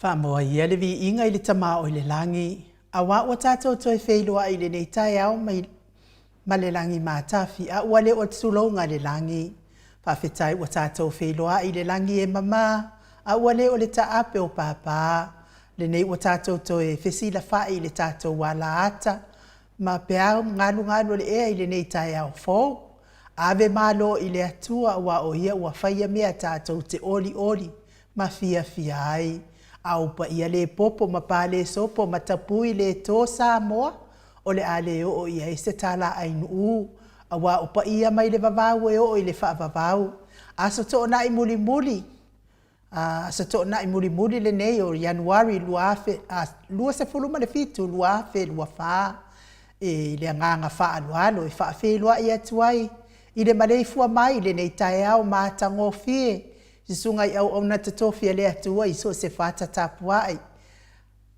Faamoa ia le viiga i le Tama o i le lagi, auā ua tatou toe feiloai i lenei taeao mai ma le lagi matafi, a ua le o le tulouga le lagi. Faafetai ua tatou feiloai i le lagi e mama, a ua le o le taape o pāpā. Lenei ua tatou toe fesilafai i le tatou alaata ma peau galugalu o le ea i lenei taeao fou. Ave malo i le Atua aua o Ia ua faia mea tatou te olioli ma fiafia ai. A ou paia le popo ma palesopo ma tapui le to Samoa, o le a le oo i ai se tala ainuʻu, aua o paia mai le vavau e oo i le faavavau. Aso Toonai mulimuli, Aso Toonai mulimuli lenei o Ianuari 27, 2024, i le agaga faaaloalo e faafeiloai atu ai i le maleifua mai i lenei taeao matagofie susuga i auauna totofi a le Atua i so o se fata tapuai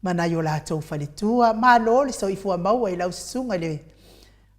ma nai o latou faletua. Malo le soifua maua i lau susuga i le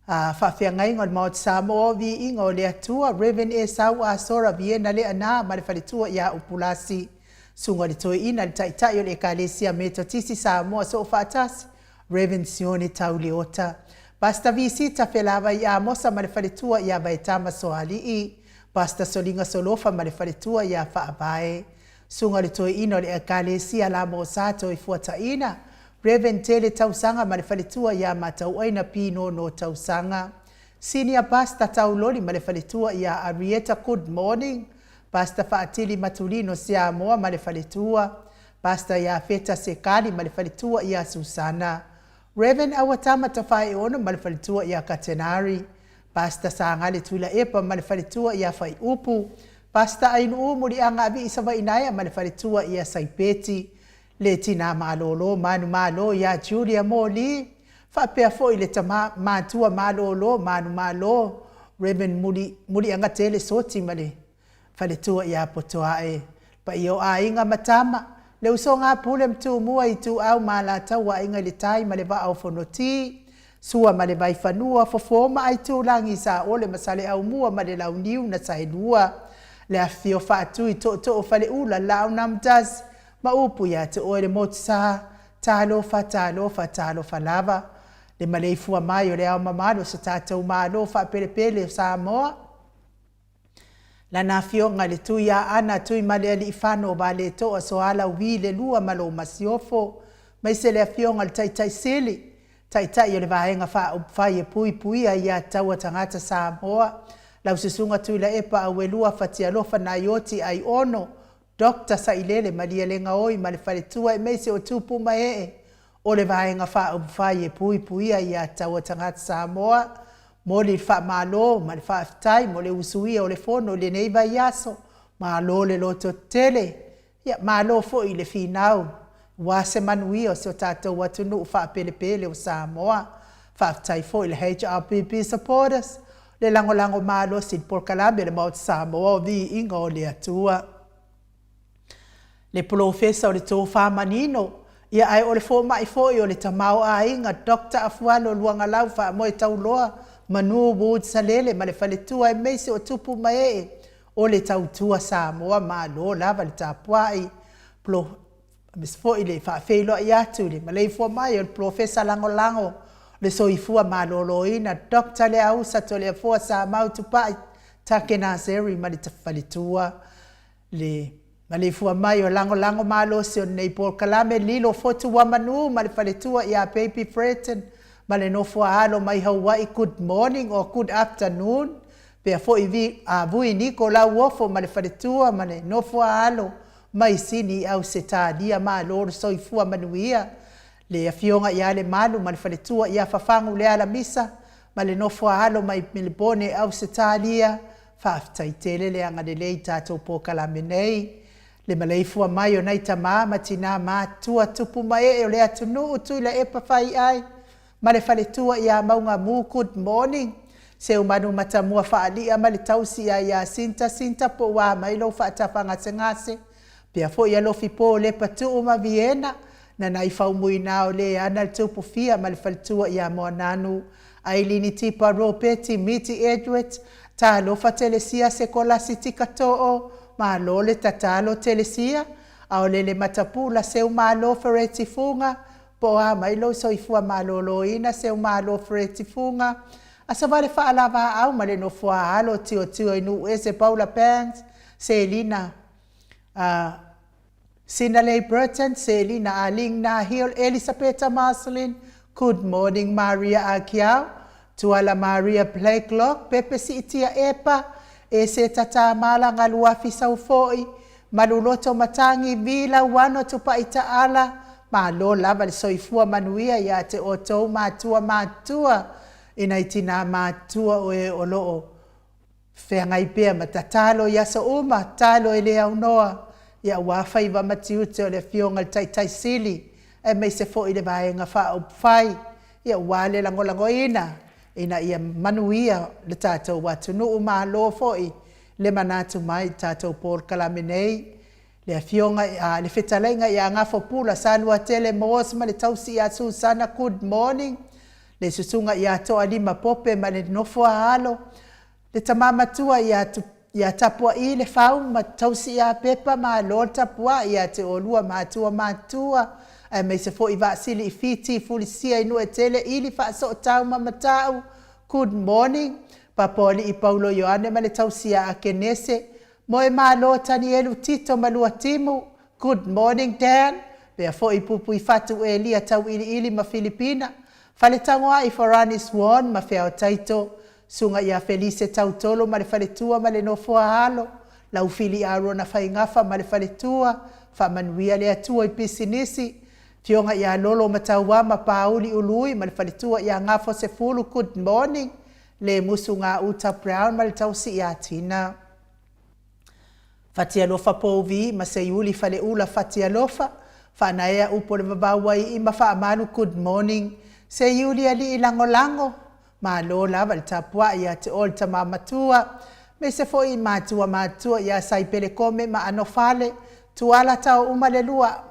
faafeagaiga o le Maota Samoa o Viiga o le Atua, Rev. Esau Asora Viena Leaana ma le faletua ia Upulasi, Susuga i le Toeaina, le Taitai o le Ekalesia Metotisi Samoa Soofaatasi, Rev. Sione Tau Leota, Pastor Visita Felavai Amosa ma le faletua ia Vaetama Soalii, Pastor Soliga Solofa ma le faletua ia Faavae, Susuga i le Toeaina o le Ekalesia Lamosa Toefuataina, Rev. Tele Tausaga ma le faletua ia Matauaina Pinono Tausaga, Senior Pastor Tauloli ma le faletua ia Arieta Good Morning, Pastor Faatili Matulino Siamoa ma le faletua, Pastor Iafeta Sekali ma le faletua ia Susana, Rev. Auatama Tafaeono ma le faletua ia Katenari, Pastor Sagale Tuilaepa ma le faletua ia Faiupu, Pastor Ainuu Muliaga Avii Savainaea ma le faletua ia Saipeti, le tinā malōlō manumalo ia Julia Moli, faapea foi le tama matua malōlō manumalo Rev. Muli, Muliagatele Soti ma le faletua ia Potoae, paia o aiga ma tama, le usoga a Pule ma Tumua, Ituau ma Alataua, Aiga i le Tai ma le Vaa o Fonoti, Sua ma le Vaifanua, Fofo ma Aitulagi, Saole ma Saleaaumua ma le Launiu na Saelua, le afifio Faatui, Tootoo o Faleula, Laaunamtasi, ma upu ia te oe le motusa, talofa, talofa, talofa lava, le maleifua mai o le ao mamalu o so tatou Malo faapelepele o Samoa. Lana Afioga i le Tuiaana Tuimalealiifano o Valetoa Soalaui le Lua ma lou Masiofo, maise le Afioga i le Taitai Sili, Taitai o le Vaega Faaupufai e Puipuia ia Taua Tagata Samoa, lau Susuga Tuilaepa Auelua Fatialofa Naioti Aiono, Doctor Sailele Malielegaoi ma le faletua aemaise o tupu ma ee o le Vaega Faaupufai e Puipuia ia Taua Tagata Samoa. Momoli le faamalo ma le faafetai mo le usuia o le fono i lenei vaiaso. Malo le lototetele. Ia, malo foi i le finau aua se manuia o si o tatou atunuu faapelepele o Samoa. Faafetai foi i le HRPP supporters, le lagolago malosi i le polokalame a le Maota Samoa o Viiga o le Atua. Le Polofesa o le Tofa Manino, ia ae o le fomai foi o le Tamaoaiga Doctor Afualo Luagalau Faamoe Tauloa Manu Woods Salele ma le faletua aemaise o tupu ma ee o le tautua Samoa malo lava le tapuai. Aemaise foi le faafeiloai atu i le maleifua mai o le Polofesa Lagolago o le Soifua Maloloina Doctor Leausa Toleafoa Samau Tupai Takenazeri ma le faletua, le maleifua mai o lagolago malosi o lenei polokalame Lilo Fotu Wamanu ma le faletua ia Baby Breton ma le nofo a alo mai Hawaii Good morning or good afternoon pea foi Vui Niko Lauofo ma le faletua ma le nofo a alo mai Sini i Ausetalia Malo le soifua manuia le Afioga ia Lemalu ma le faletua ia Fafagu Lealamisa ma le nofo a alo mai Melebone Ausetalia Faafetai tele le agalelei i tatou polokalame nei le maleifua mai o nai tama ma tina matutua tupu ma ee o le atunuu Tuilaepa Faiai ma le faletua ia Maugamu Good morning Seumanu Matamua Faalia ma le tausi ia Iasinta Sinta po ua mai lou faatafagasegase pea foi Alofi Po Lepa Tuu ma Viena Nanai Faumuina o le ana le tupu fia ma le faletua ia Moananu Ailini Tipa Ropeti Miti Edward Talofa Telesia Sekolasi Tikatoo Malo le tatalo Telesia. Aolele Matapula, Seumalo Fereti Fuga, po o a mai lou soifua maloloina, Seumalo Fereti Fuga, Asovale Faalavaau ma le Nofoaalo, Tiotio i Nuuese Paula Banks, Selina Sinalei Burton, Selina Aling Nahil, Elisapeta Marcelin, Good morning Maria Akiau, Tuala Maria Blakelock, Pepe Siitia Epa, Eseta Tamala Galuafi Saufoi, Maluloto Matagi Vi Lauano Tupai Taala, Malo lava le soifua manuia ia te outou matua matutua i nai tinā matutua o e o lo o feagai pea ma tatalo i aso uma, tatalo e le aunoa, ia aua faiva ma tiute o le Afioga i le Taitai Sili aemaise foi le Vaega Faaupufai, ia aua le lagolagoina ina ia manuia le tatou atunuu. Malo foi le manatu mai i le tatou polokalame nei. Le Afioga i le Fetalaiga ia Gafopula Saluatele Moss ma le tausi ia Susana, good morning. Le Susuga ia Toalima Pope ma le nofo a alo, le tama matua ia ia Tapua'i Lefau ma tausi ia Pepa, malo le tapuai ia te oulua matua matutua, aemaise foi Vaasili i Fiti, Fulisia i Nu'etele, Ili Faasootau ma Mata'u, good morning. Papoali'i Paulo Ioane ma le tausi ia Akenese, Moemalo Tanielu Tito ma Luatimu, good morning Dan, pea foi Pupuifatu Elia Tauiliili ma Filipina, Faletagoai Farani Swan ma Feaotaito, Susuga ia Felise Tautolo ma le faletua ma le nofo a alo, Laufili Arona Faigafa ma le faletua, Faamanuia le Atua i pisinisi, Afioga ia Lolo Mataua ma Pauli Ului ma le faletua ia Gafo Sefulu, good morning, Lemusu Gauta Brown ma le tausi ia Tina. Fatialofa Pouvi ma Seiuli Faleula Fatialofa, Faanaea upu o le vavau ai i ma Faamalu good morning Seiuli alii lagolago, malo lava le tapuai ia te oe le tama matua, aemaise foi i matua matutua ia Saipele Kome ma Anofale, Tuala Taouma le lua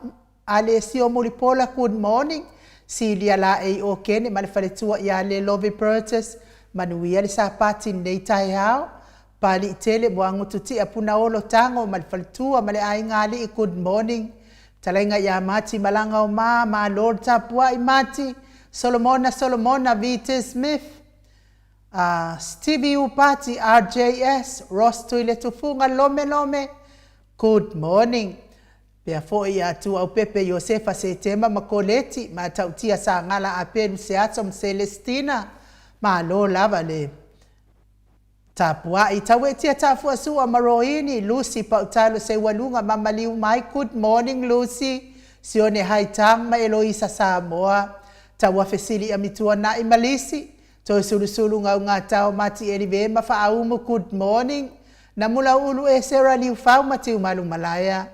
Alesio Mulipola good morning Silia Laei Okene ma le faletua ia Lelovi Burgess, manuia le Sapati i lenei taeao. Papaliitele Muagututia Punaolo Tago ma le faletua ma le aiga alii good morning Fetalaiga ia Mati Malaga o Ma, malo le tapuai Mati, Solomona Solomona VT Smith, a Stevie Upati RJS, Ross Tuiletufuga Lome Lome, good morning. Pea foi ia Tuaupepe Iosefa Setema ma Koleti, Matautia Sagala Apelu Seato ma Selestina, malo lava le tapuai. Tauetia Taafuasua ma Roini, Lucy Pautalo Seualuga ma Maliu mai, good morning Lucy, Sione Haitang ma Eloisa Samoa, Tauafesili Amituanai ma Lisi, Toesulusulu Gaugatao Mati Elive ma Faaumu, good morning, Namulauulu Esera Liufau ma Tiumalu Malaea.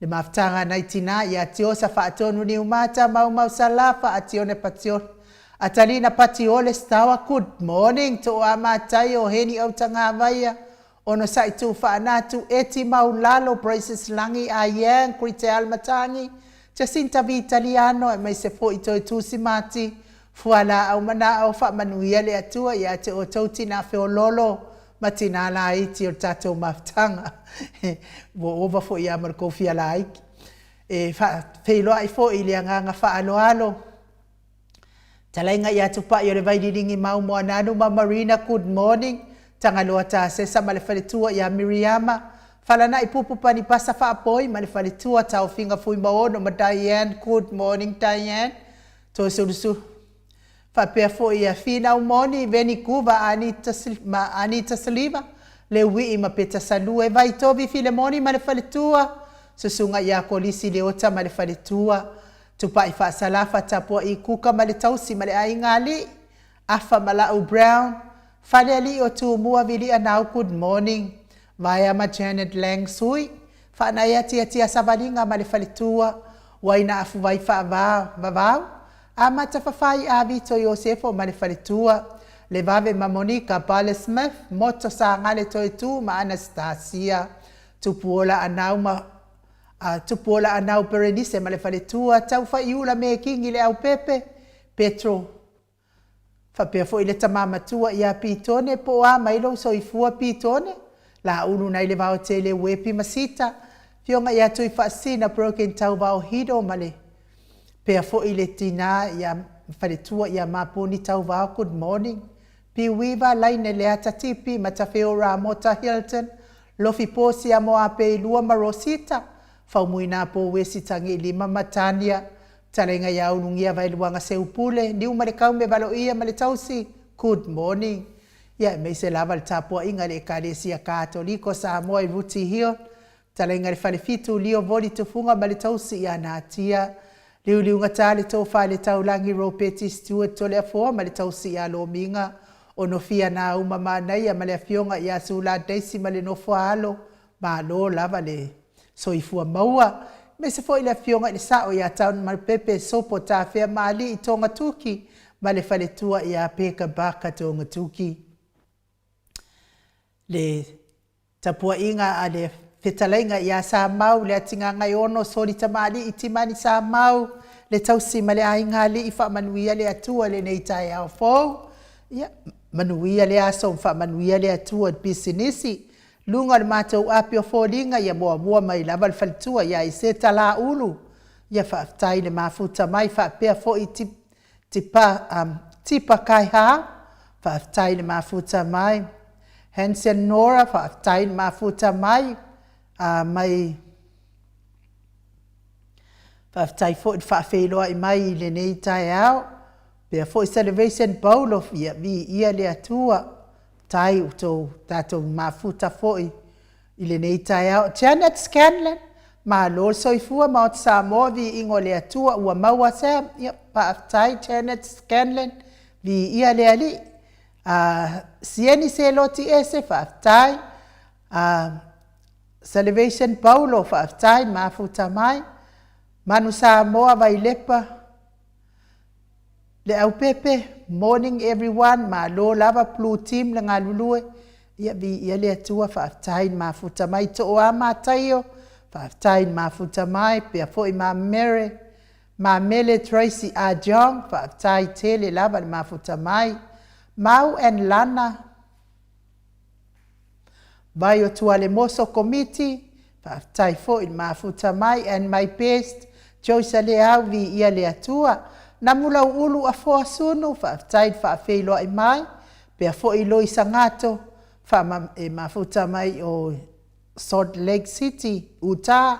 Le mafutaga a nai tinā ia Tiosa Faatonu Niumata Maumau Salafa Atione Patio Atalina Patiole Stawa Good morning Tooa Mataio Heni Autagavaia Onosai Tuufaanatu Eti Maulalo Praises Lagi Ayang Kriteal Matangi Jacinta Vitaliano aemaise foi Toe Tusi Mati Fualaau Manao Faamanuia le Atua ia te outou tinā feololo ma tinā laiti o le tatou mafutaga. Ua ova foi ia ma le kou fia laiki. E faafeiloai foi i le agaga faaaloalo. Talaiga ia Tupai o le Vaililigi Mau Moananu ma Marina Good morning. Tagaloa Tasesa ma le faletua ia Miriama. Falanai Pupu Panipasa Faapoi ma le faletua Taofiga Fuimaono ma Diane Good morning Diane. Toesulusulu. Faapea foi ia Finau Moni, Veni Kuva, Anita ma Anita Saliva, Leuii ma Peta Salue, Vaitovi Filemoni ma le faletua, Susuga ia Kolisi Leota ma le faletua, Tupai Faasalafa, Tapua'i Kuka ma le tausi ma le aiga alii, Afa ma La'u Brown, Falealii o Tumua Vili'a Nau Good morning, Vaea ma Janet Lang Sui, Faanaea Tiatia Savaliga ma le faletua, Uaina Afuvai Faava Vavau, Amata Fafai Avito Iosefo ma le faletua, Levave ma Monica Bale Smith, Moto Sagale Toetu ma Anastasia, Tupuola Anau ma Tupuola Anau Berenice ma le faletua, Taufaiula Mekingi Leaupepe, Petro Faapea foi le tama matua ia Pitone, po o a mai lou soifua Pitone? Laulu nai le vaotele Uepi ma Sita. Afioga ia Tuifaasisina Broken Tauvao Hido ma le pea foi le tina ia faletua ia Mapuni Tauvao, good morning. Piuiva Laine Leata Tipi, Matafeo Ramota Hilton, Lofi Posi Amoapeilua ma Rosita, Faumuina Pouesi Tagiilima ma Tania, Fetalaiga ia Ulugia Vaeluaga Seupule, Niumalekaume Valoia ma le Tausi, good morning. Ia aemaise lava le tapuaiga a le Ekalesia Katoliko Samoa i Rooty Hill, Fetalaiga i le Falefitu, Lio Voli Tufuga ma le Tausi ia Natia, Liuliugata le Tofa i le Taulagi Ropeti Stewart Toleafoa ma le Tausi ia Lomiga, Onofia Nauma Manaia ma le Afioga ia Sula Daisy ma le nofo a alo, Malo lava le soifua maua. Aemaise foi le Afioga i le Sao ia Taunamalopepe Sopo Tafea Maalii Togatuki ma le faletua ia Peka Baka Togatuki. Le tapuaiga a le fetalaiga ia Samau Leatigagaiono Soli Tamalii Timani Samau, le tausi ma le aiga alii faamanuia le Atua i lenei taeao fou. Ia, manuia le aso ma faamanuia le Atua i le pisinisi. Luga o le matou api o foliga ia muamua mai lava le faletua ia Iseta Laulu, ia faafetai i le mafuta mai faapea foi Tipa, Tipa Kaihau, faafetai i le mafuta mai, Hanson Nora, faafetai i le mafuta mai, mai Faafetai foi le faafeiloai mai i lenei taeao. Pea foi Celebration Paulo, ia viia le Atua. Tai ua tou tatou mafuta foi i lenei taeao. Janet Scanlan, malo le soifua Maota Samoa, viiga o le Atua ua maua Sam. Ia, faafetai Janet Scanlan, viia le Alii. Sieni Seloti Ese, faafetai. Salvation Paulo, faafetai mafuta mai. Manu Samoa, Vailepa, Leaupepe, morning everyone, malo lava Blue Team le galulue. Ia viia le Atua, faafetai mafuta mai. Tooa Mataio, faafetai mafuta mai. Pea foi ma Mere, ma Mele Tracy A. Jong, faafetai tele lava le mafuta mai. Mau and Lana, Vai o Tualemoso Komiti, faafetai foi i le mafuta mai and my best Joyce Leau, viia le Atua. Namulauulu Afoa Sunu, faafetai i le faafeiloai mai, pea foi Loisa Gato, faama, e mafuta mai o Salt Lake City, Utah.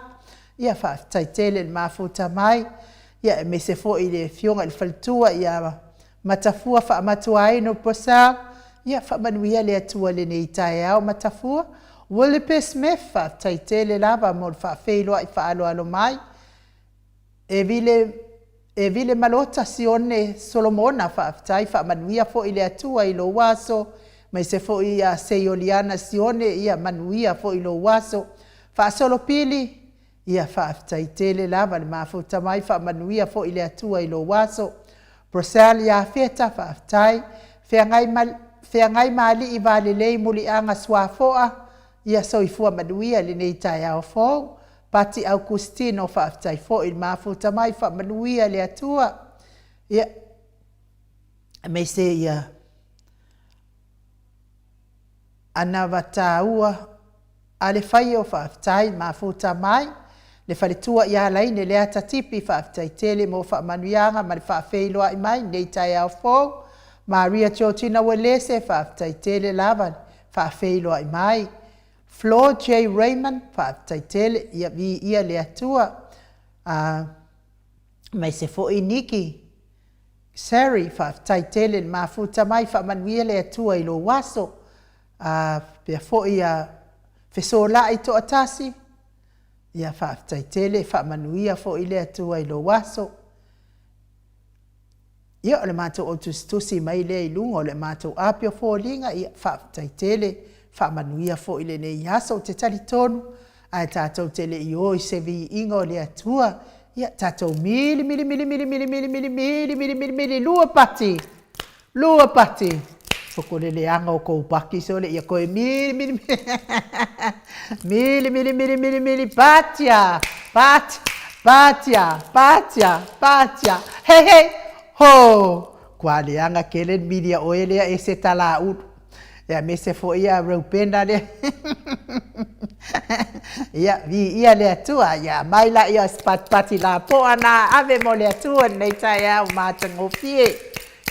Ia, faafetai tele i le mafuta mai. Ia, aemaise foi i le Afioga i le Faletua ia Matafua Faamatuaino Purcell. Ia, faamanuia le Atua i lenei taeao Matafua. Willie P. Smith, faafetai tele lava mo le faafeiloai faaaloalo mai. E vile, e vile Malota Sione Solomona, faafetai, faamanuia foi le Atua i lou aso, aemaise foi ia Seioliana Sione, ia manuia foi lou aso. Faasolopili, ia faafetai tele lava le mafuta mai, faamanuia foi le Atua i lou aso. Brosel Iafeta, faafetai. Feagai ma, feagai ma alii valelei Muliaga Suafoa, ia soifua manuia i lenei taeao fou. Pati Aukustino, faafetai foi i le mafuta mai, faamanuia le Atua. Ia, aemaise ia Anavataua a le Faio, faafetai mafuta mai. Le faletua ia Laine Leata Tipi, faafetai tele mo faamanuiaga ma le faafeiloai mai lenei taeao fou. Maria Georgina Uelese, faafetai tele lava le faafeiloai mai. Flo J. Raymond, faafetai tele, ia viia le Atua. Aemaise foi Niki Sherry, faafetai tele i le mafuta mai, faamanuia le Atua i lou aso. Faapea foi ia Fesolai Toatasi, ia faafetai tele, faamanuia foi le Atua i lou aso. Ia, o le matou au tusitusi mai lea i luga o le matou api o foliga, ia, faafetai tele, faamanuia foi lenei aso. Ou te talitonu, ae tatou te le i o i se viiga o le Atua, ia, tatou mili, mili, mili, mili, mili, mili, mili, mili, mili, mili, mili, lua pati, lua pati. Soko le leaga o kou paki sole, ia koe mili, mili, mili, mili, mili, mili, mili, patia, patia, patia, patia, patia, hei, hei, ho! Kua leaga kele le milia oe lea e se talaulu. Ia, aemaise foi ia Reubena lea. Ia, viia le Atua. Ia, aumai laia o se patipati lapoa na ave mo le Atua i lenei taeao matagofie.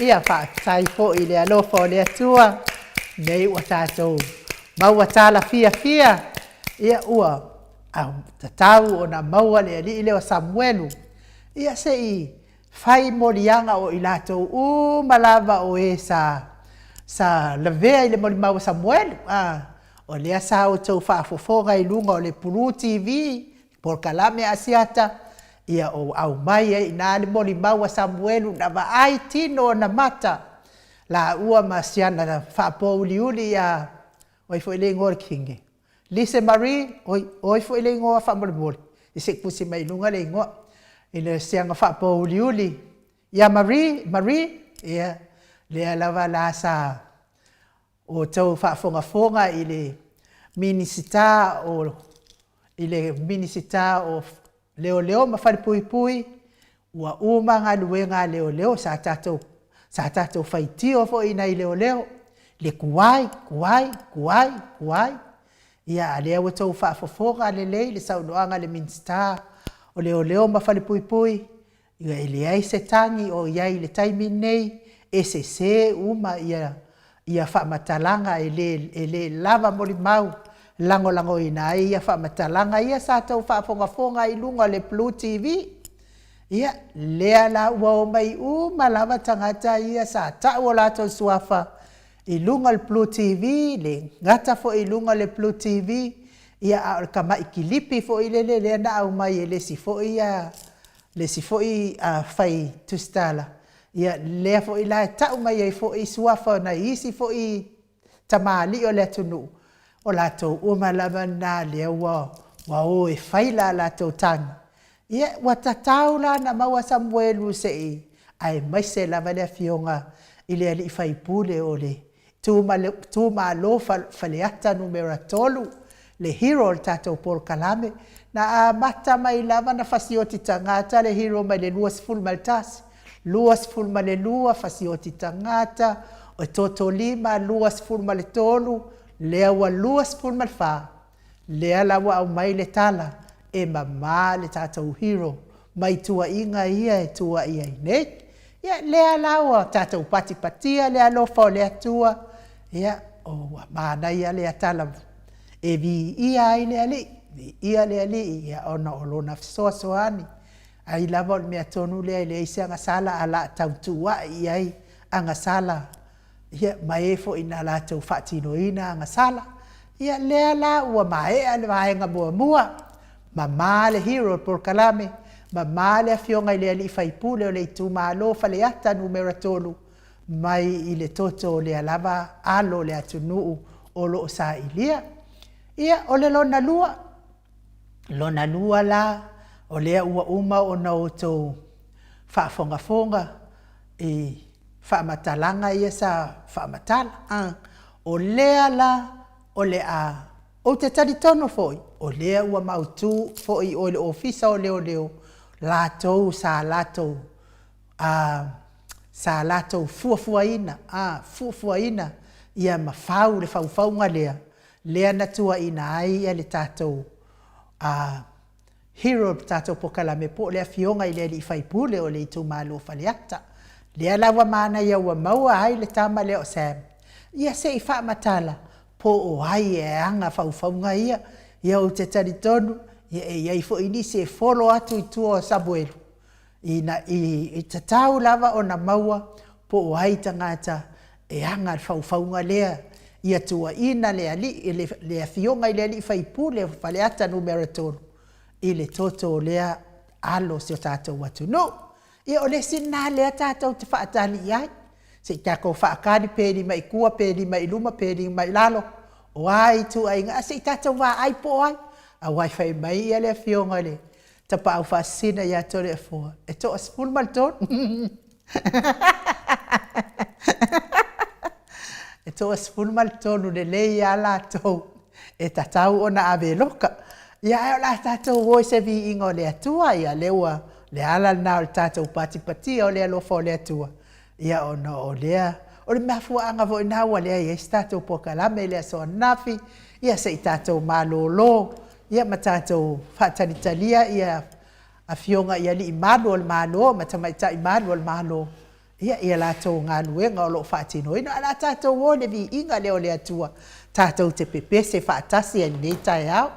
Ia, faafetai foi i le alofa o le Atua, lenei ua tatou maua tala fiafia, ia ua tatau ona maua le alii lea o Samuelu, ia se i fai moliaga o i latou uma lava o e sa sa lavea i le molimau a Samuelu. A, o lea sa outou faafofoga i luga o le Pulu TV, polokalame a Asiata, ia o aumai ai i ina le molimau a Samuelu na vaai tino ona mata laua ma si ana faapouliuli ia, o ai foi le igoa o le teine? Lise Marie, oi, o ai foi le igoa faamolemole? Se i tusi mai i luga le igoa. I le siaga faapouliuli ia Marie, Marie, ia, lea lava la sa outou faafogafoga i le Minisita o, i le Minisita o Leoleo ma Falepuipui, ua uma galuega a leoleo, sa tatou, sa tatou faitio foi i nai leoleo, le tuai, tuai, tuai, tuai, ia a o lea ua outou faafofoga lelei i le saunoaga a le Minisita o Leoleo ma Falepuipui, ia e leai se tagi o i ai i le taimi lenei, e sese uma ia ia faamatalaga e le, e le lava molimau e lagolagoina ai ia faamatalaga ia sa outou faafogafoga ai i luga o le Blue TV. Ia, lea la ua omai uma lava tagata ia sa tau o latou suafa i luga o le Blue TV, le gata foi i luga o le Blue TV, ia a o le tamai kilipi foi lele lea na aumai e le isi foi le isi foi fai tusitala, ia lea foi la e tau mai ai foi suafa o nai isi foi tamalii o le atunuu, o latou uma lava na lea ua o e fai la latou tagi. Ia, ua tatau la ona maua Samuelu se i, aemaise lava le Afioga i le sui usufono o le itumalo Faleata 3, le hero o le tatou polokalame. Na amata mai lava ona fasioti tagata le hero mai le 21, 22 fasioti tagata, e totolima, 23, lea ua 24, lea la ua aumai le tala, e mama le tatou hero mai tuuaiga ia e tuuai ai nei. Ia, lea la ua tatou patipatia le alofa o le Atua, ia, ua manaia lea tala e viia ai le Alii, viia le Alii ia ona o Lona fesoasoani. Ai lava o le mea tonu lea e leai se agasala ae o le a tau tuuai i ai agasala ia, ma e foi na latou faatinoina agasala. Ia, lea la ua maea le vaega muamua, mama le hero o le polokalame, mama le Afioga i le alii faipule o le itumalo o Faleata 3, mai i le toto o lea lava alo o le atunuu o lo o sailia. Ia, o le lona lua, lona lua la, o lea ua uma ona outou faafogafoga i faamatalaga ia sa faamatala. A, o lea la o le a, ou te talitonu foi, o lea ua mautu foi i le Ofisa o Leoleo latou sa latou, a, sa latou fuafuaina, a, fuafuaina ia ma fau le faufauga lea, lea na tuuaina ai le tatou, a, Hero o le tatou polokalame po o le Afioga i le alii faipule o le itumalo o Faleata. Lea la ua manaia ua maua ai le tama lea o Sam. Ia se i faamatala po o ai e ana faufauga ia. Ia ou te talitonu ia e i ai foi nisi e follow atu i tua o Samuelu ina i tatau lava ona maua po o ai tagata e ana le faufauga lea ia tuuaina le alii, le, le afioga i le alii faipule o Faleata 3 i le toto o lea alo o si o tatou atunuu. Ia o le isi lena lea tatou te faatali i ai. Se i tatou faatali pe lima i tua, pe lima i luma, pe lima i lalo, o a ituaiga, ae se i tatou vaai po o ai. Aua e fai mai ia le afioga i le Tapaau Faasisina ia Toleafoa, e toa 13. E toa 13 lelei lava latou e tatau ona ave e loka. Ia ae o le a tatou o i se viiga o le Atua, ia lea ua le ala lena o le tatou patipatia o le alofa o le Atua, ia ona o lea. O le mafuaaga foi lena ua leai ai se tatou polokalame i le aso ananafi, ia se i tatou malolo, ia ma tatou faatalitalia ia Afioga i alii malu o le Malo ma tamaitai malu o le Malo i a latou galuega o lo o faatinoina. Ae o le a tatou o i le viiga lea o le Atua tatou te pepese faatasi ai i lenei taeao.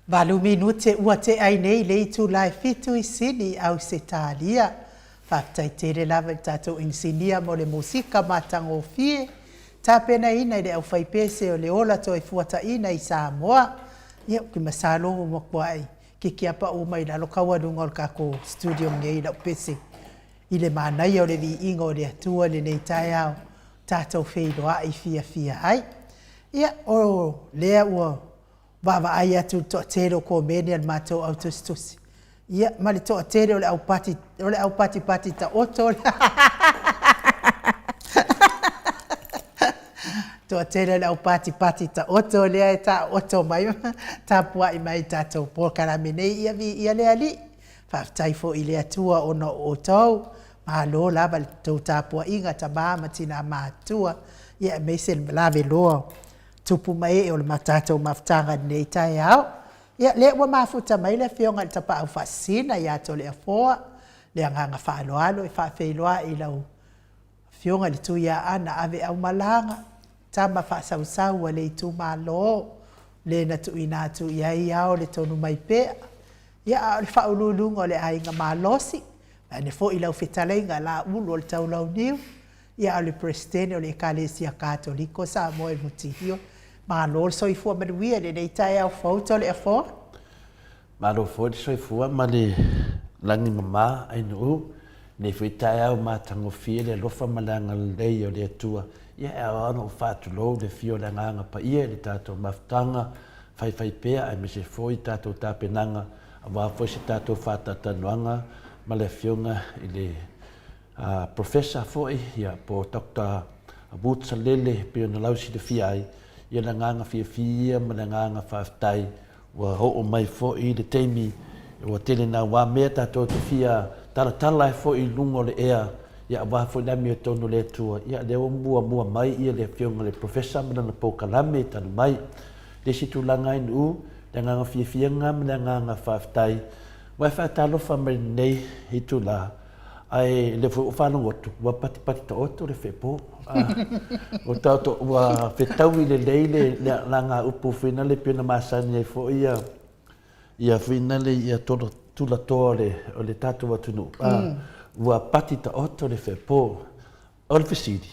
Valu minute ua tea ai nei le itula e fitu i Sini i Ausetalia. Faafetai tele lava i le tatou inisinia mo le musika matagofie tapenaina i le aufaipese o le Ola Toefuataina i Samoa. Ia, ou te masalo ua matuai ketiapa uma i lalo taualuga o le tatou studio nei i lau pese. i le manaia o le viiga o le Atua i lenei taeao, tatou feiloai fiafia ai. Ia, o lea ua vaavaai atu i le toatele o komeni a le matou au tusitusi, ia ma le toatele o le au pati, o le au patipati taoto toatele o le au patipati taoto lea e taooto mai ma tapuai mai i tatou polokalame nei, ia viia le Alii. Faafetai foi i le Atua ona o outou, malo lava i le tou tapuaiga tama ma tina matutua, ia aemaise le laveloa o tupu ma ee o le tatou mafutaga i lenei taeao. Ia, lea ua mafuta mai le Afioga i le Tapaau Faasisina ia Toleafoa, le agaga faaaloalo e faafeiloai i lau Afioga i le Tuiaana Aveaumalaga, tama faasausau a le itumalo, le na tuuina atu i ai ao le tonu mai pea, ia a o le faauluuluga o le aiga malosi, vaeane foi lau fetalaiga Laulu o le Taulauniu, ia a o le Peresetene o le Ekalesia Katoliko o Samoa i Mutihiwa. Malo le soifua manuia i lenei taeao fou Toleafoa. Malo foi le soifua ma le lagi mama Ainuu, lenei foi taeao matagofie le alofa ma le agalelei o le Atua. Ia e ao lava ona ou faatulou le afio o le Agaga Paia i le tatou mafutaga faifaipea aemaise foi tatou tapenaga aua foi se tatou faatalatalanoaga ma le Afioga i le Professor foi ia po o Doctor Woods Lele e pei ona lausilafia ai, ia le agaga fiafia ia ma le agaga faafetai ua oo mai foi le taimi ua tele naua mea tatou te fia talatala ai foi i luga o le ea ia aua foi le amiotonu o le Atua. Ia lea ua muamua mai ia le Afioga i le Professor ma lana polokalame talu mai. Le isi tulaga ai Nu'u, le agaga fiafia lena ma le agaga faafetai ua e faatalofa mai i lenei itula Ae lea foi ua faalogo atu, ua patipati taoto le feepo. Ua taoto, ua fetaui lelei le lagaupu foi nale pei ona masani ai foi ia ia foi nale ia tulatoa o le o le tatou atunuu. Ua pati taoto le feepo. O le fesili,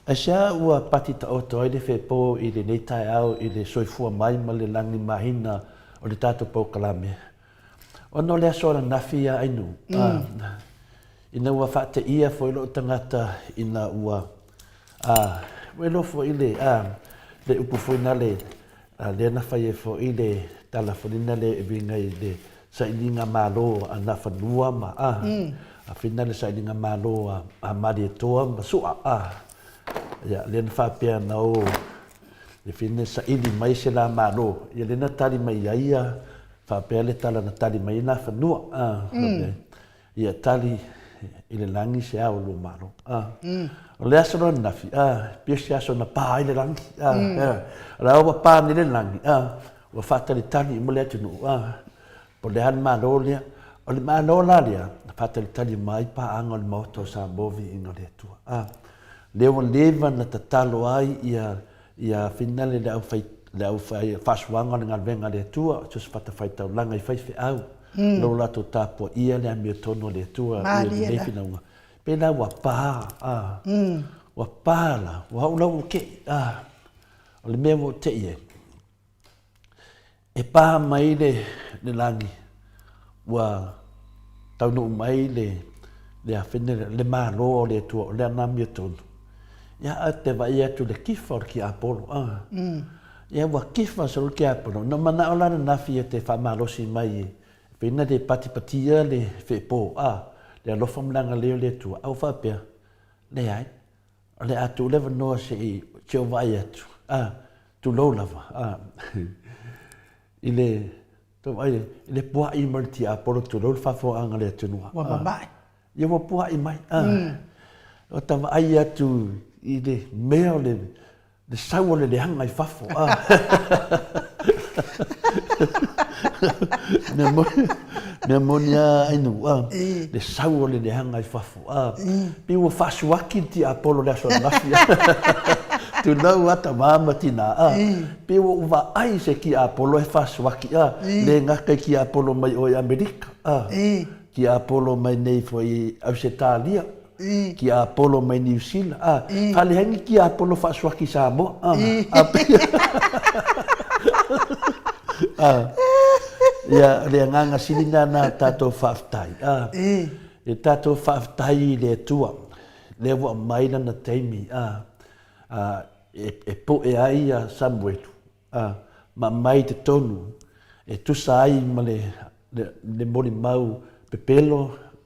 aisea ua pati taoto ai le feepo i lenei taeao i le soifua mai ma le lagi mahina o le tatou polokalame? Ona o le aso ananafi ia Ainuu, ina ua faateia foi lou tagata ina ua, ua iloa foi le, le upu foi na le, lea na fai ai foi le tala foi lena e uiga i le sailiga malo a Nafanua ma, a foi na le sailiga malo a Malietoa ma Sua, ia, lea na faapea na o e fia na saili mai se la malo, ia lea na tali mai ai ia, Faapea le tala na tali mai ai Nafanua, a, faapea, Ia tali i le lagi se ao o lua malo. A, o le aso loa ananafi, a, pei o se aso na pa ai le lagi, a, o la ua pa nei le lagi, a, ua faatalitali uma le atunuu, a, po o le a le malo lea. O le malo la lea, na faatalitali uma ai paaga o le Maota o Samoa Viiga o le Atua. A, lea ua leva na tatalo ai ia Ia finale le aufai le aufai faasuaga o le galuega a le Atua, so se fatafaitaulaga i faifeau, lo latou tapuaia le amiotonu a le Atua i lenei finauga. Pēlā ua pā, a, ua pā la, ua au la ua te'i, a, o le mea ua ou te'i ai, E pā mai le le lagi, ua taunuu mai le le afene le Malo o le Atua o le ana amiotonu. Ia a te vaai atu i le kifa o le tiapolo, a. Ia ua kifa solo le tiapolo, na manao la ananafi e te faamalosi mai e pei na le patipatia le feepo, a, le alofa ma le agalelei o le Atua, a ua faapea, leai, O le a tuu le avanoa se i se ou vaai atu, a, tulou lava, a, i le, tou vaai i le pua'i mai o le tiapolo, tulou le faafofogaaga a le atunuu. Ua mamae. Ia ua pua'i mai, a. Ua ta vaai atu i le mea o le, le sau o le leaga i fafo, a. Mea moni, mea moni lava Ainuu, a, le sau o le leaga i fafo, a. Pei ua faasuaki le tiapolo i le aso ananafi. Tulou lava tama ma tina, a. Pei ua ou vaai i se tiapolo e faasuaki, a. Le gata i tiapolo mai o i Amerika, a. Tiapolo mai nei foi i Ausetalia. Tiapolo mai Niu Sila, a, fale ai ni tiapolo faasuaki i Samoa, a, a pei, a, ia, o le agaga sili lena na tatou faafetai, a, E tatou faafetai i le Atua, lea ua aumai lana taimi a, a e, e po'e ai ia Samuelu, a, ma aumai i totonu e tusa ai ma le, le, le molimau pepelo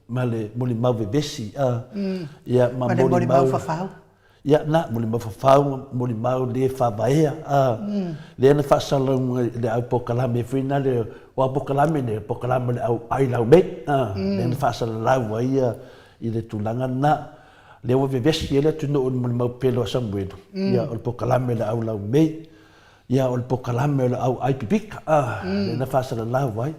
ma le molimau vevesi, a, ia, ma Ma le molimau fafau. Ia, na, molimau fafau, molimau le faavaea, a, lea na faasalalauga i le au polokalame foi na le, o au polokalame nei, o polokalame o le au ai laumei, a, lea na faasalalau ai ia i le tulaga lena. Lea ua vevesi ai le atunuu i le molimau pele o Samuelu, ia, o le polokalame o le au laumei, ia, o le polokalame o le au ai pipika, a, lea na faasalalau ai.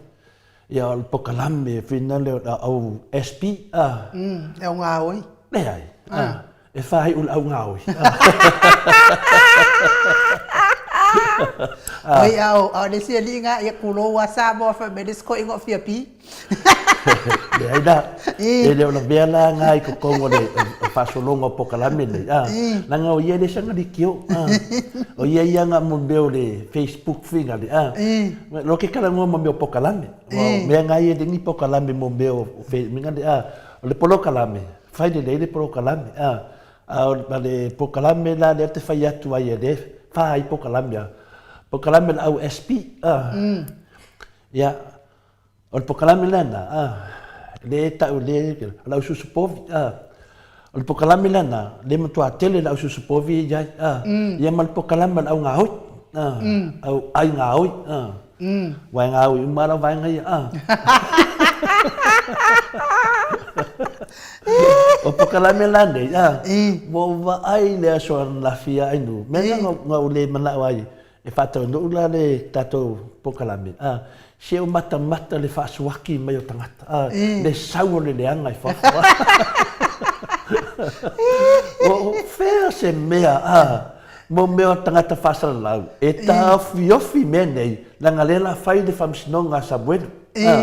Ia, o le polokalame foi lena o le au SP, a. Le au gaoi. Leai, a. E faaiu le au gaoi. Oi, a o, a o le isi alii nga, ia kulou a Samoa fai mai le isi koiga o fia pi. Leai la. E le o lavea la nga i totonu o le faasologa o polokalame nei. A, leaga o ia e le saga leitio. A, o ia ia nga mo mea o le Facebook foi nga le. A, lo ke talanoa ma mea o polokalame. Aua o mea nga ia e le ni polokalame mo mea o nga le. A, o le polokalame, fai lelei le polokalame, a, a o le polokalame la lea ou te fai atu ai e le fa ai polokalame a, polokalame o le au SP, a, ia, o le polokalame lena, a, le tau le, o le au susu povi, a, o le polokalame lena, le matua tele le au susu povi e i ai, a, ia ma le polokalame o le au gaoi, a, au ai gaoi, a. Uae gaoi uma lava vaega ia, a. O polokalame la nei, a, ua ou vaai i le aso ananafi ia Ainuu, mea na na ou le manao ai e faataunuu la le tatou polokalame, a, se o matamata le faasuaki mai o tagata, a, le sau o le leaga i fafo, a. O fea se mea, a, Mo mea o tagata faasalalau, e taofiofi mea nei, leaga lea la fai le faamasinoga a Samuelu. A,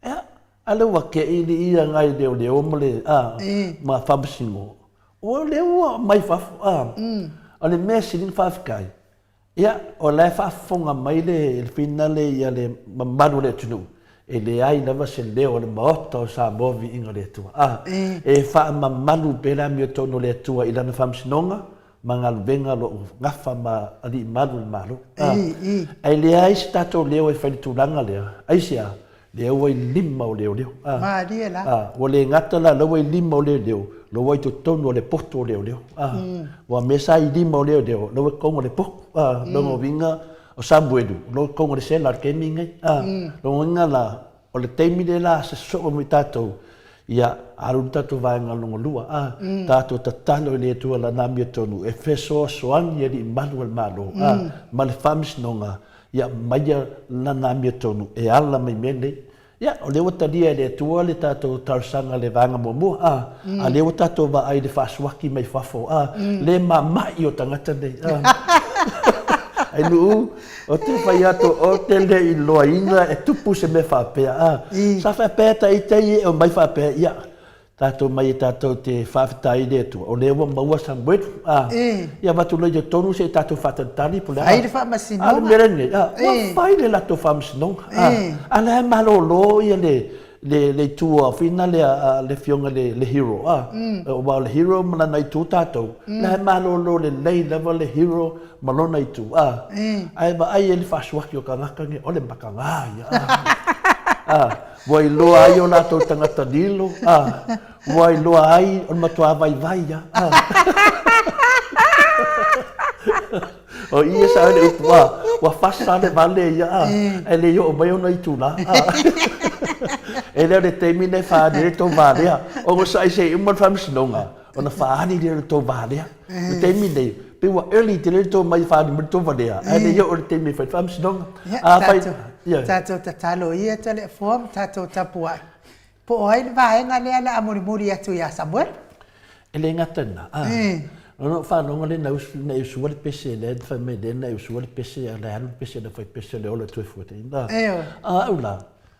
ea, a lea ua keʻi le ia ngai leoleo ma le, a, ma faamasino, o lea ua aumai fafo, a. O le mea sili ona faafetai, ia, o la e faafofoga mai le finale ia le mamalu o le atunuu, e leai lava se leo o le Maota o Samoa Viiga o le Atua. A, e faamamalu pea le amiotonu o le Atua i Lana faamasinoga ma galuega o lo o gafa ma alii malu o le Malo. A, ae leai se tatou leo e fai i le tulaga lea. Aisea? Lea ua i lima o leoleo. A, Malie la. A, ua le gata la, la ua i lima o leoleo, la ua i totonu o le poto o leoleo. A, ua mea sa i lima o leoleo, la ua i totonu o le poto. A, lona uiga, O Samuelu, o lo kou o le sela o le taimi lenei. A, lona uiga la, o le taimi lea la se sosoo mo i tatou, ia, alu le tatou vaega lona lua, a, tatou tatalo i le Atua Lana amiotonu e fesoasoani i alii malu o le Malo, a, ma le faamasinoga, ia aumaia Lana amiotonu e ala mai mea nei. Ia, o lea ua talia e le Atua le tatou talosaga i le vaega muamua, a, a lea ua tatou vaai i le faasuaki mai fafo, a, le mamai o tagata nei, a. Ainuu, ou te fai atu, ou te le iloaina e tupu se mea faapea, a. Sa faapea ta ita ia e omai faapea, ia, Tatou mai e tatou te faafetai i le Atua, o lea ua maua Samuelu, a, ia avatu loa i totonu se i tatou faatalitali po o le a. Fai le faamasinoga. A o le mea lenei, a, ua fai le latou faamasinoga, a, a la e malolo ia le, le, le itu a whina le, a, le afioga le, le hero, a, aua o le hero ma lana itu tatou, la e malolo lelei lava le hero ma lona itu, a, ae vaai ai le faasuaki o tagata nei, o le mataga ia, a, a. Ua iloa ai o latou tagata lilo, a, ua iloa ai o le matuā vaivai ia, a. O i e sa ai le upu, a, ua fasa le vale ia, a, ae le i oo mai ona itulā, a. E le o le taimi lenei e faaali ai le tou valea, onosai se i uma le faamasinoga, ona faaali lea o le tou valea. I le taimi lenei, pei ua early tele le tou omai e faaali mai le tou valea, ae le i oo i le taimi e fai ai le faamasinoga. Afai, ia. Tatou tatalo ia Toleafoa ma tatou tapuai, po o ai le vaega lea o le a mulimuli atu ia Samuelu. E le gata i lena, a, ona ou faalogo lea na usu, na e usua le pese lea na fai mai lea na e usua le pese a o la e alu le pese na fai pese o le ola toe fua. A au la,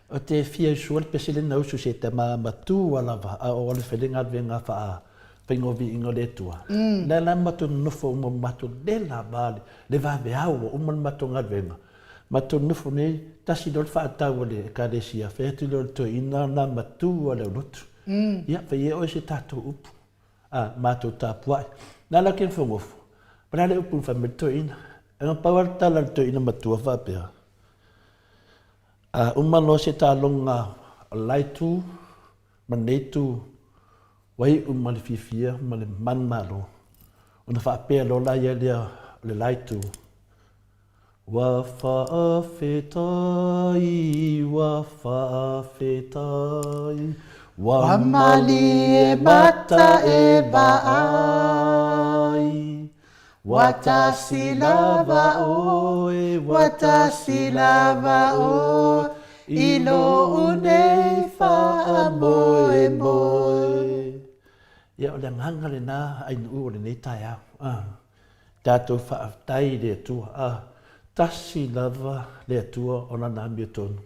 Ou te fia usua le pese lea na usu se tama matua lava a o alu e fai le galuega faa faiga o viiga o le Atua. Lea la matou nonofo uma matou lela ma le vaveao ua uma le matou galuega. Matou nonofo nei, tasi loa le faatau a le Ekalesia, fai atu lea o le toeaina lena matua le aulotu. Ia, fai ia oe se tatou upu, a, matou tapuai. Na ala ke nofonofo, o le a le upu na fai mai le toeaina? E na pau lava le tala a le toeaina matua faapea, A uma loa se taloga o le la itu ma lenei itu, ua iu ma le fiafia ma le manumalo, ona faapea loa la ia lea o le la itu, Ua faafetai, ua faafetai, ua malie mata e vaai. Ua tasi lava oe, ua tasi lava oe, i lou nei faamoemoe. Ia, o le agaga lena ainuu o lenei taeao. Ah, tatou faafetai i le Atua. Ah, tasi lava le Atua o Lana amiotonu,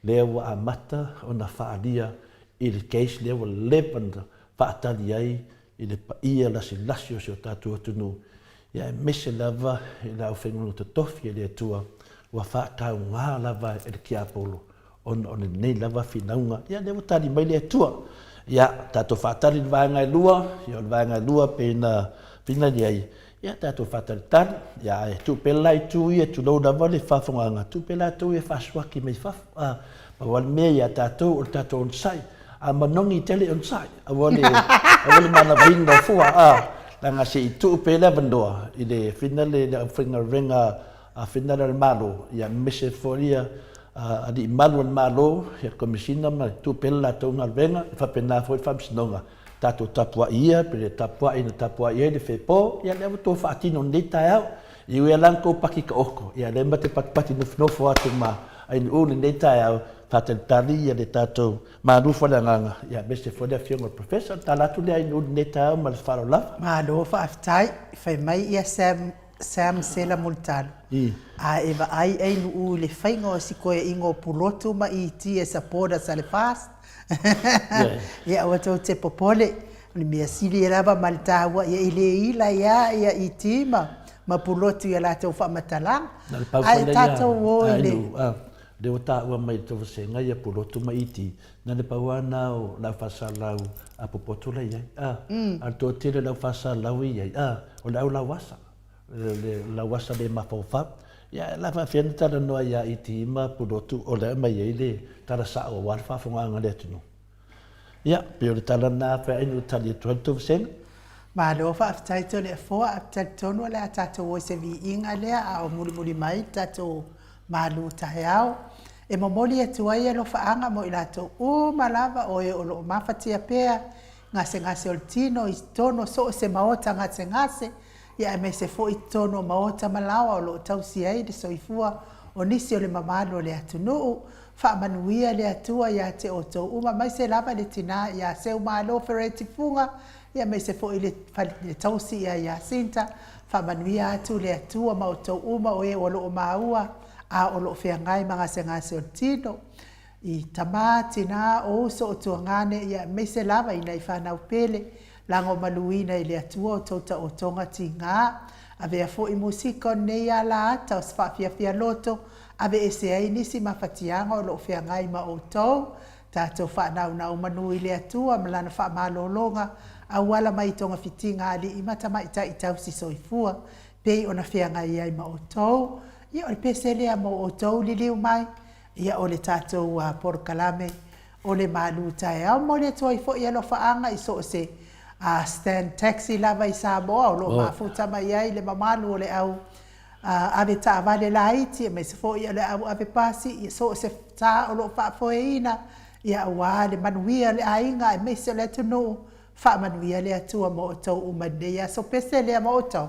lea ua amata ona faaalia i le case lea ua leva ona faatali ai i le paia lasilasi o si o tatou atunuu, ia aemaise lava i le aufaigaluega totofi a le Atua ua faatauga lava e le tiapolo ona o lenei lava finauga. Ia lea ua tali mai le Atua. Ia, tatou faatali i le vaega e lua, ia o le vaega e lua pei ona finali ai, ia tatou faatalitali, ia ae tuu pea le la itu ia, tulou lava le faafofogaaga, tuu pea latou ia faasuaki mai fafo. A, pau lava le mea ia tatou o le tatou onosai, A manogi tele onosai, aua le, aua le manavaina o fua, a, leaga se i tuu pea le avanoa i le finale le aufaigaluega a finale a le Malo, ia aemaise foi ia alii malu o le Malo, ia le Komesina ma tuu pea le latou galuega, e faapena foi le Faamasinoga, tatou tapuai ia, pe le tapuai na tapuai ai le fepo, ia lea ua outou faatino i lenei taeao. E ui lava la ina outou paki taoto, ia lea ma te patipati nofonofo atu ma Ainuu i lenei taeao, faatalitali ia le tatou malu faaleagaga, ia aemaise foi le afioga i le Professor. O le tala atu lea Ainuu i lenei taeao ma le faaaloalo lava. Malo faafetai, fai mai ia Sam, Sam Sela Mulitalo, a e vaai Ainuu i le faiga o si koeaiga o Pulotu ma ET e supporters a le FAST, ia aua tou te popole, o le mea sili lava ma le taua, ia e le ila ai lava ia ET ma ma Pulotu i a latou faamatalaga. Na o le pau foi lea ia, o i le... Lea ua taua mai i le tou vasega ia Pulotu ma ET, na o le pau lava lena o le au faasalalau a Popoto la e i ai. A, a o le toatele o le au faasalalau e i ai, a, o le au lauasa, le lauasa le mafaufau. Ia, o le a faapefea ona talanoa ia ET ma Pulotu o lea e aumai ai le tala sao aua le faafofogaaga a le atunuu. Ia, pei o le tala lena a Feainu e tali atu ai le tou vasega. Malo faafetai Toleafoa, ou te talitonu o le a tatou o i se viiga lea a o mulimuli mai le tatou malu taeao. E momoli atu ai alofaaga mo i latou uma lava o e o lo o mafatia pea gasegase o le tino i totonu o so o se maota gasegase, ia aemaise foi i totonu o maota ma laoa o lo o tausi ai le soifua o nisi o le mamalu o le atunuu. Faamanuia le Atua ia te outou uma, aemaise lava le tina ia Seumalo Fereti Fuga, ia aemaise foi le le tausi ia Iasinta. Faamanuia atu le Atua ma outou uma o e o lo o maua a o lo o feagai ma gasegase o le tino, i tama, tina, o uso, o tuagane, ia aemaise lava i nai fanau pele, lagomaluina i le Atua outou taotoga tiga. Avea foi musika o lenei alaata o se faafiafia loto, Aveese ai nisi mafatiaga o lo o feagai ma outou, tatou faanaunau manu i le Atua ma Lana faamalologa, auala mai i togafitiga alii ma tamaitai tausi soifua, pei ona feagai ai ma outou. Ia, o le pese lea mo outou liliu mai, ia o le tatou polokalame o le malu taeao. Momoli atu ai foi alofaaga i so o se stand taxi lava i Samoa o lo o mafuta mai ai le mamalu o le au ave taavale laiti aemaise foi o le au ave pasi i so o se sa o lo o faafoeina, ia aua le manuia o le aiga aemaise o le atunuu. Faamanuia le Atua mo outou uma i lenei aso pese lea mo outou.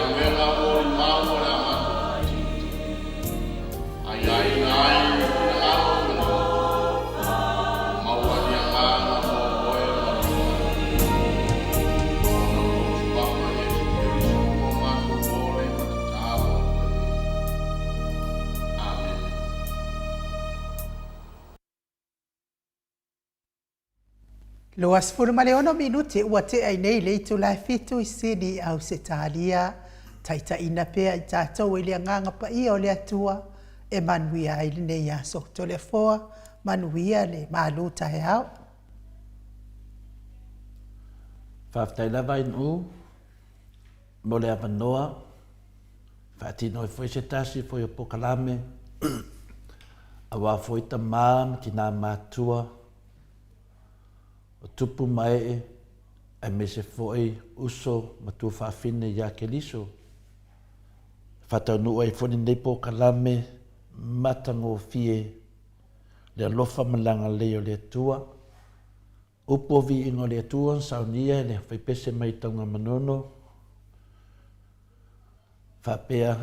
galuega molimau o le a matou faatino, aiaina ai le finagalo ma le loto, maua le agaga mo oe ma le manuia. Ona o lou Suafa Iesu Keriso ua matou ole ma tatalo atu ai nei. Amene. 26 minute ua tea i nei le itula e fitu i Sydney, Ausetalia. Taitaiina pea i tatou i le Agaga Paia o le Atua e manuia ai lenei aso. Toleafoa, manuia le malu taeao. Faafetai lava Ainuu mo le avanoa e faatino ai foi se tasi foi o polokalame aua foi tama ma tina matua o tupu ma ee aemaise foi uso ma tuafafine ia Keriso. E faataunuu ai foi lenei polokalame matagofie le alofa ma le agalelei o le Atua. Upu o viiga o le Atua na saunia e le faipese mai Tanugamanono faapea,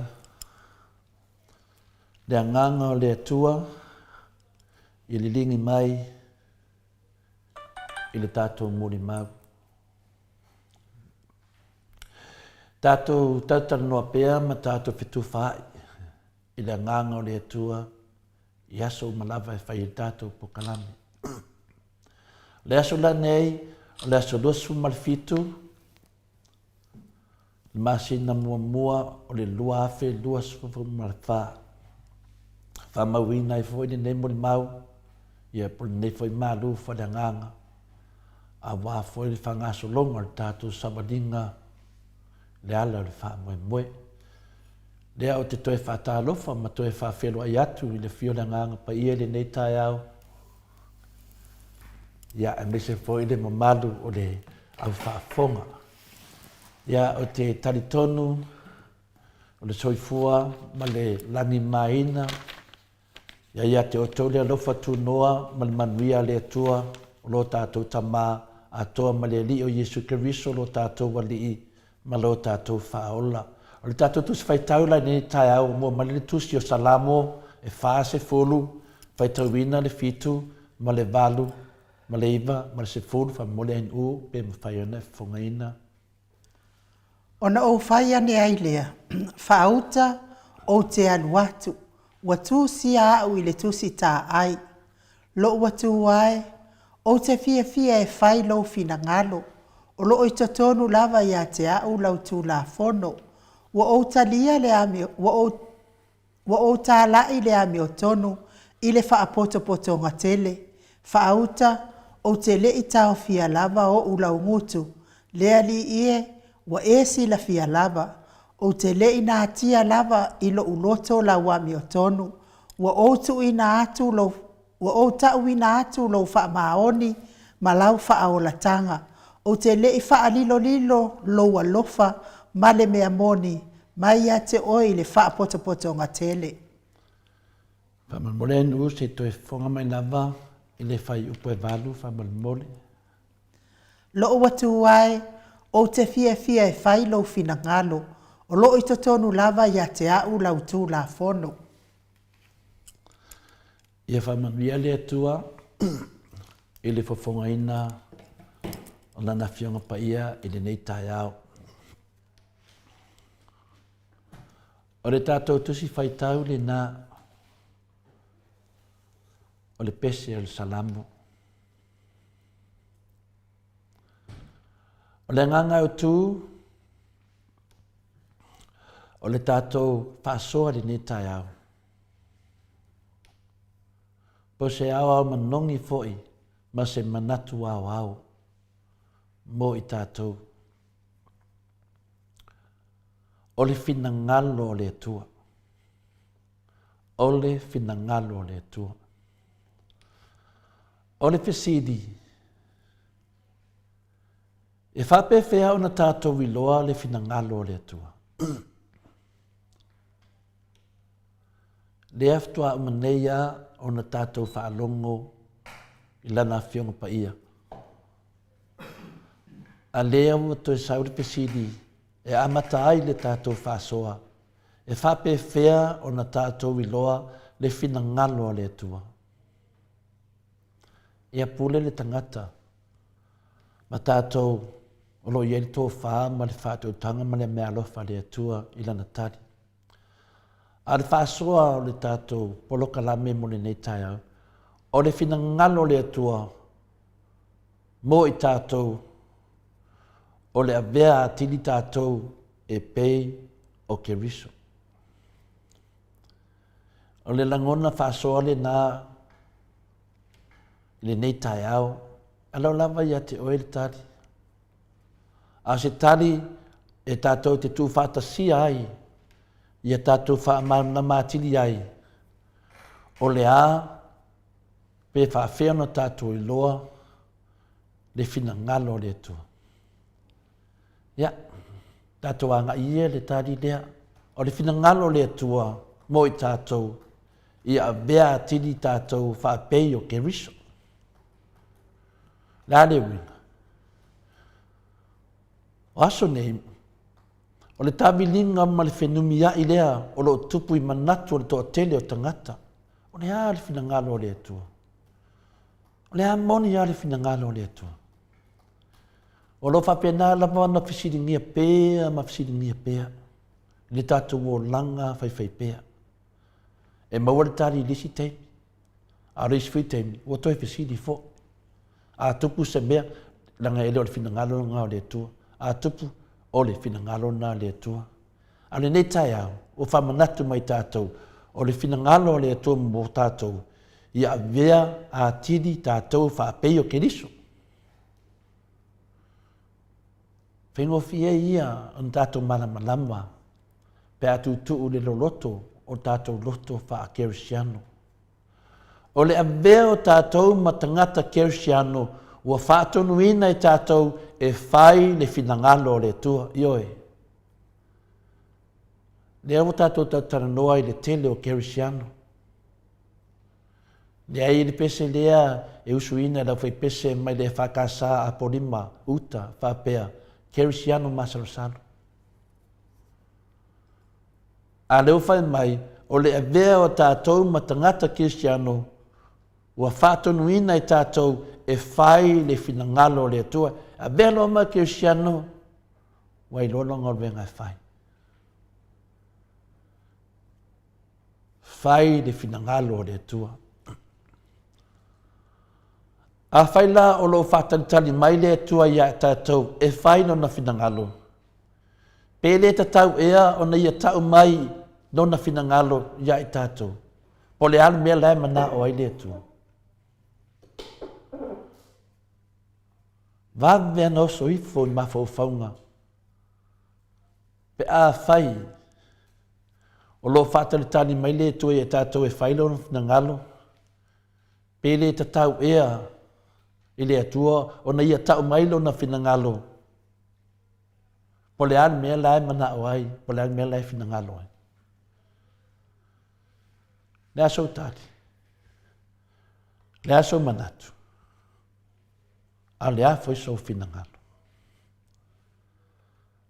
Le agaga o le Atua ia liligi mai i le tatou molimau. Tatou talatalanoa pea ma tatou fetufaai i le agaga o le Atua i aso uma lava e fai ai le tatou polokalame. O le aso la nei, o le aso 27, le masina muamua o le 2024. Faamauina ai foi lenei molimau, ia po o lenei foi malu faaleagaga, aua foi le faagasologa o le tatou savaliga le ala o le faamoemoe. Lea ou te toe faatalofa ma toe faafeiloai atu i le afio o le Agaga Paia i lenei taeao, ia, aemaise foi le mamalu o le au faafofoga. Ia, ou te talitonu o le soifua ma le lagimāina Ia ia te outou le alofa tunoa ma le manuia a le Atua o lo tatou Tama atoa ma le Alii o Iesu Keriso lo tatou Alii ma lo tatou Faaola. O le tatou Tusi Faitau la i lenei taeao ua mua mai le Tusi o Salamo e 40, faitauina le fitu ma le valu ma le iva ma le sefulu, faamolemole ainu pe mafai ona e fofogaina. Ona ou fai ane ai lea, Faauta, ou te alu atu, ua tusia au i le tusi taai. Lou Atua e, ou te fiafia e fai lou finagalo, o lo o i totonu lava ia te au lau Tulafono. Ua ou talia le amio, ua ou Ua ou talai le amiotonu i le faapotopotoga tele, faauta, ou te le i taofia lava ou laugutu, le Alii e, ua e silafia lava, ou te le i natia lava i lou loto lau amiotonu, ua ou tuuina atu lou Ua ou tauina atu lou faamaoni ma lau faaolataga. Ou te le i faalilolilo lou alofa ma le mea moni mai ia te oe i le faapotopotoga tele. Faamolemole NU se i toe fofoga mai lava i le fuaiupu e valu faamolemole. Lou Atua e, ou te fiafia e fai lou finagalo, o lo o i totonu lava ia te au lau Tulafono. Ia faamanuia le Atua i le fofogaina o Lana Afioga Paia i lenei taeao. O le tatou tusi faitau lena o le pese o le Salamo. O le agaga autu o le tatou faasoa i lenei taeao. Po se aoao manogi foi ma se manatu aoao mo i tatou. O le finagalo o le Atua. O le finagalo o le Atua. O le fesili, e faapefea ona tatou iloa le finagalo o le Atua? Lea faatoa uma nei a ona tatou faalogo i Lana Afioga Paia. A lea ua toe sau le fesili, E amata ai le tatou faasoa, e faapefea ona tatou iloa le finagalo a le Atua? Ia pule le tagata ma tatou o lo o i ai le tofa ma le faatautaga ma le meaalofa a le Atua i lana tali. A o le faasoa o le tatou polokalame mo lenei taeao, o le finagalo o le Atua mo i tatou, o le avea atili tatou e pei o Keriso. O le lagona faasoa lena i lenei taeao, alao lava ia te oe le tali. A o se tali e tatou te tuufaatasia ai, ia tatou faamalamalama atili ai, o le a pe faafefea ona tatou iloa le finagalo o le Atua. Ia, tatou agai ia le tali lea. O le finagalo o le Atua mo i tatou, ia avea atili tatou faapei o Keriso. Le a le uiga? O aso nei, o le taaviliga ma le fenumiai lea o lo o tupu i manatu o le toatele o tagata, o le a le finagalo o le Atua? O le a moni lava le finagalo o le Atua? O lo o faapena lava ona fesiligia pea ma fesiligia pea i le tatou olaga faifaipea. E maua le tali i le isi taimi, a o le isi foi taimi, ua toe fesili foi. A tupu se mea, leaga e le o le finagalo lena o le Atua. A tupu, o le finagalo lena o le Atua. A o lenei taeao, ua faamanatu mai tatou, o le finagalo o le Atua mo tatou, ia avea atili tatou faapei o Keriso. Faigofie ia ona tatou malamalama pe a tuutuu le loloto o tatou loto faa-Kerisiano. O le avea o tatou ma tagata Kerisiano ua faatonuina e tatou e fai le finagalo o le Atua. Ioe. Lea ua tatou talatalanoa i le tele o Kerisiano. Leai le pese lea e usuina e le aufaipese mai le EFKS a Apolima Uta faapea, Kerisiano masalosalo. A lea ua fai mai, o le avea o tatou ma tagata Kerisiano ua faatonuina e tatou e fai le finagalo o le Atua. Avea loa ma Kerisiano, ua iloa lona galuega e fai. Fai le finagalo o le Atua. Afai la o lo o faatalitali mai le Atua ia tatou e fai lona finagalo, pe le tatau ea ona ia tau mai lona finagalo ia i tatou? Po o le a le mea la e manao ai le Atua? Vave ana oso ifo i mafaufauga pe afai o lo o faatalitali mai le Atua ia tatou e fai lona finagalo, pe le tatau ea i le Atua ona ia tau mai lona finagalo, po o le a le mea la e manao ai, po o le a le mea la e finagalo ai. Le a sou tali? Le a sou manatu? A o le a foi sou finagalo?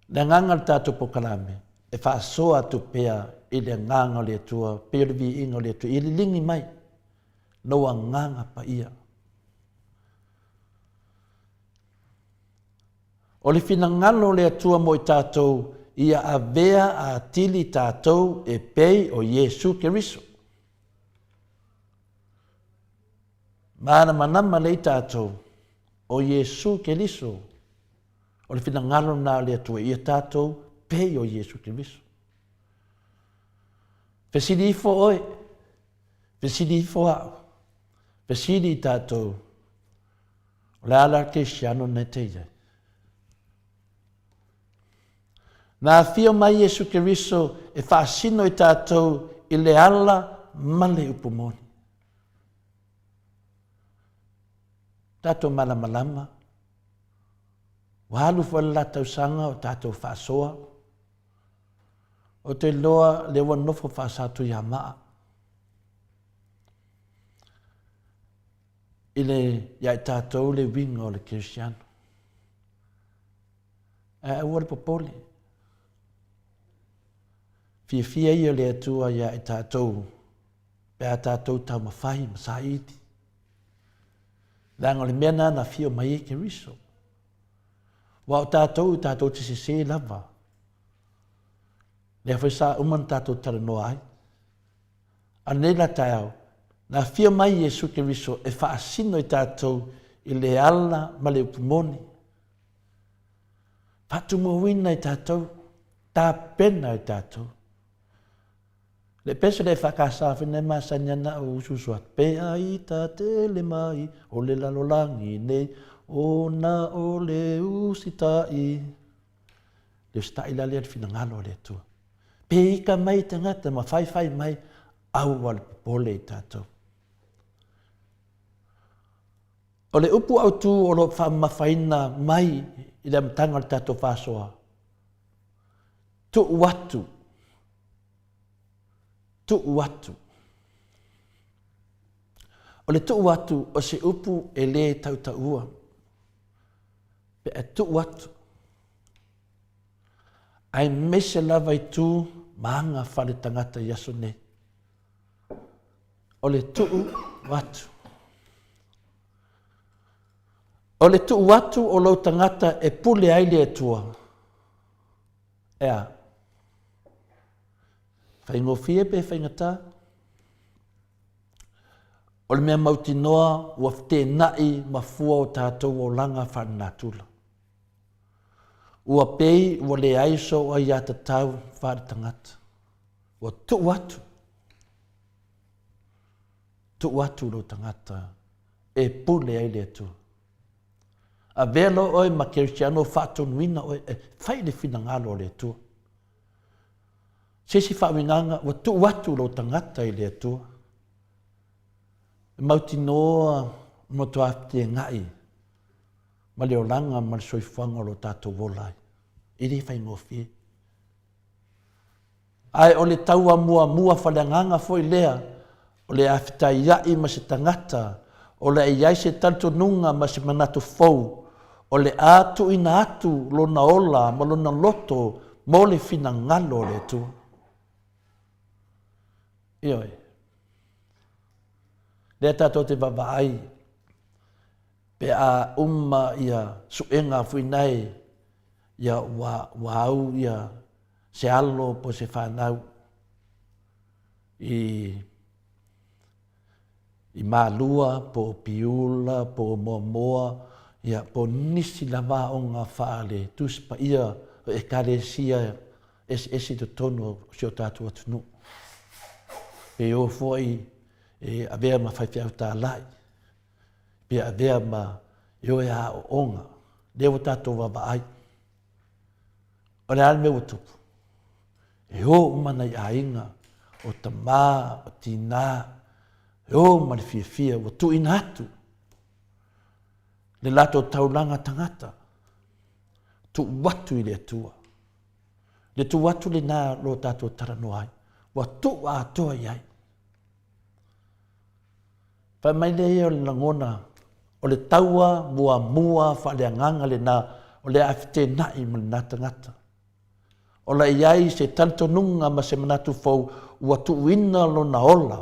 Le agaga o le tatou polokalame, e faasoa atu pea i le agaga o le Atua, pei o le viiga o le Atua, ia liligi mai lou agaga paia. O le finagalo o le Atua mo i tatou, ia avea atili tatou e pei o Iesu Keriso. Malamalama lelei tatou, o Iesu Keriso O le finagalo lena o le Atua ia tatou pei o Iesu Keriso. Fesili ifo oe, fesili ifo au, fesili i tatou, o le a la le Kerisiano lena e te i ai? Na afio mai Iesu Keriso e faasino i tatou i le ala ma le upu moni. Tatou malamalama, Ua alu foi le la tausaga o tatou faasoa, ou te iloa lea ua nofo faasatuiamaa i le ia i tatou le uiga o le kerisiano. Ae aua le popole. Fiafia ia o le Atua iā i tatou pe a tatou taumafai ma saili. Leaga o le mea lena na afio mai ai Keriso. Aua o tatou, tatou te sese lava. Lea foi sa uma ona tatou talanoa ai. A o lenei la taeao, na afio mai Iesu Keriso e faasino i tatou i le ala ma le upu moni. Faatumauina i tatou, tapena i tatou. Le pese le EFKS foi nei masani ana o usuusu atu, pe a ita tele mai o le lalolagi nei, ona o le usitai. Le usitai la lea le finagalo o le Atua. Pe ika mai tagata ma faifai mai, aua le popole i tatou. O le upu autu o lo o faamamafaina mai i le amataga o le tatou faasoa, tuu atu, tuu atu. O le tuu atu o se upu e lē tautaua, pe a tuu atu, aemaise lava i tu ma aga faaletagata i aso nei. O le tuu atu. O le tuu atu o lou tagata e pule ai le Atua. E a? Faigofie pe faigata? O le mea mautinoa ua feteenai ma fua o tatou olaga faalenatura. Ua pei ua leai sou aiatatau faaletagata. Ua tuu atu. Tuu atu lou tagata e pule ai le Atua. Avea loa oe ma kerisiano faatonuina oe e fai le finagalo o le Atua. Se isi faauigaga, ua tuu atu lou tagata i le Atua. E mautinoa matua fetena'i ma le olaga ma le soifuaga o lo tatou ola ai. E le faigofie. Ae o le taua muamua faleagaga foi lea o le a fetaia'i ma se tagata o le a i ai se talitonuga ma se manatu fou o le a tuuina atu lona ola ma lona loto mo le finagalo o le Atua. Ioe. Lea tatou te vaavaai pe a uma ia suega foi nae ia ua, ua au ia se alo po se fanau i i Malua po o Piula po o Moamoa ia po o nisi lava aoga faale Tusi Paia o Ekalesia eseese i totonu o si o tatou atunuu. Pe o foi e avea ma faifeau tālai, pe avea ma e o e aooga, lea ua tatou vaavaai. O le a le mea ua tupu? E o uma nai aiga, o tamā, o tinā, e o ma le fiafia ua tuuina atu le latou taulaga tagata, tuu atu i le Atua. Le tuu atu lenā lo tatou talanoa ai, ua tuu atoa i ai. Fai mai lea ia o le lagona, o le taua muamua faaleagaga lenā o le a fetenaʻi ma lenā tagata. Ola i ai se talitonuga ma se manatu fou ua tuuina lona ola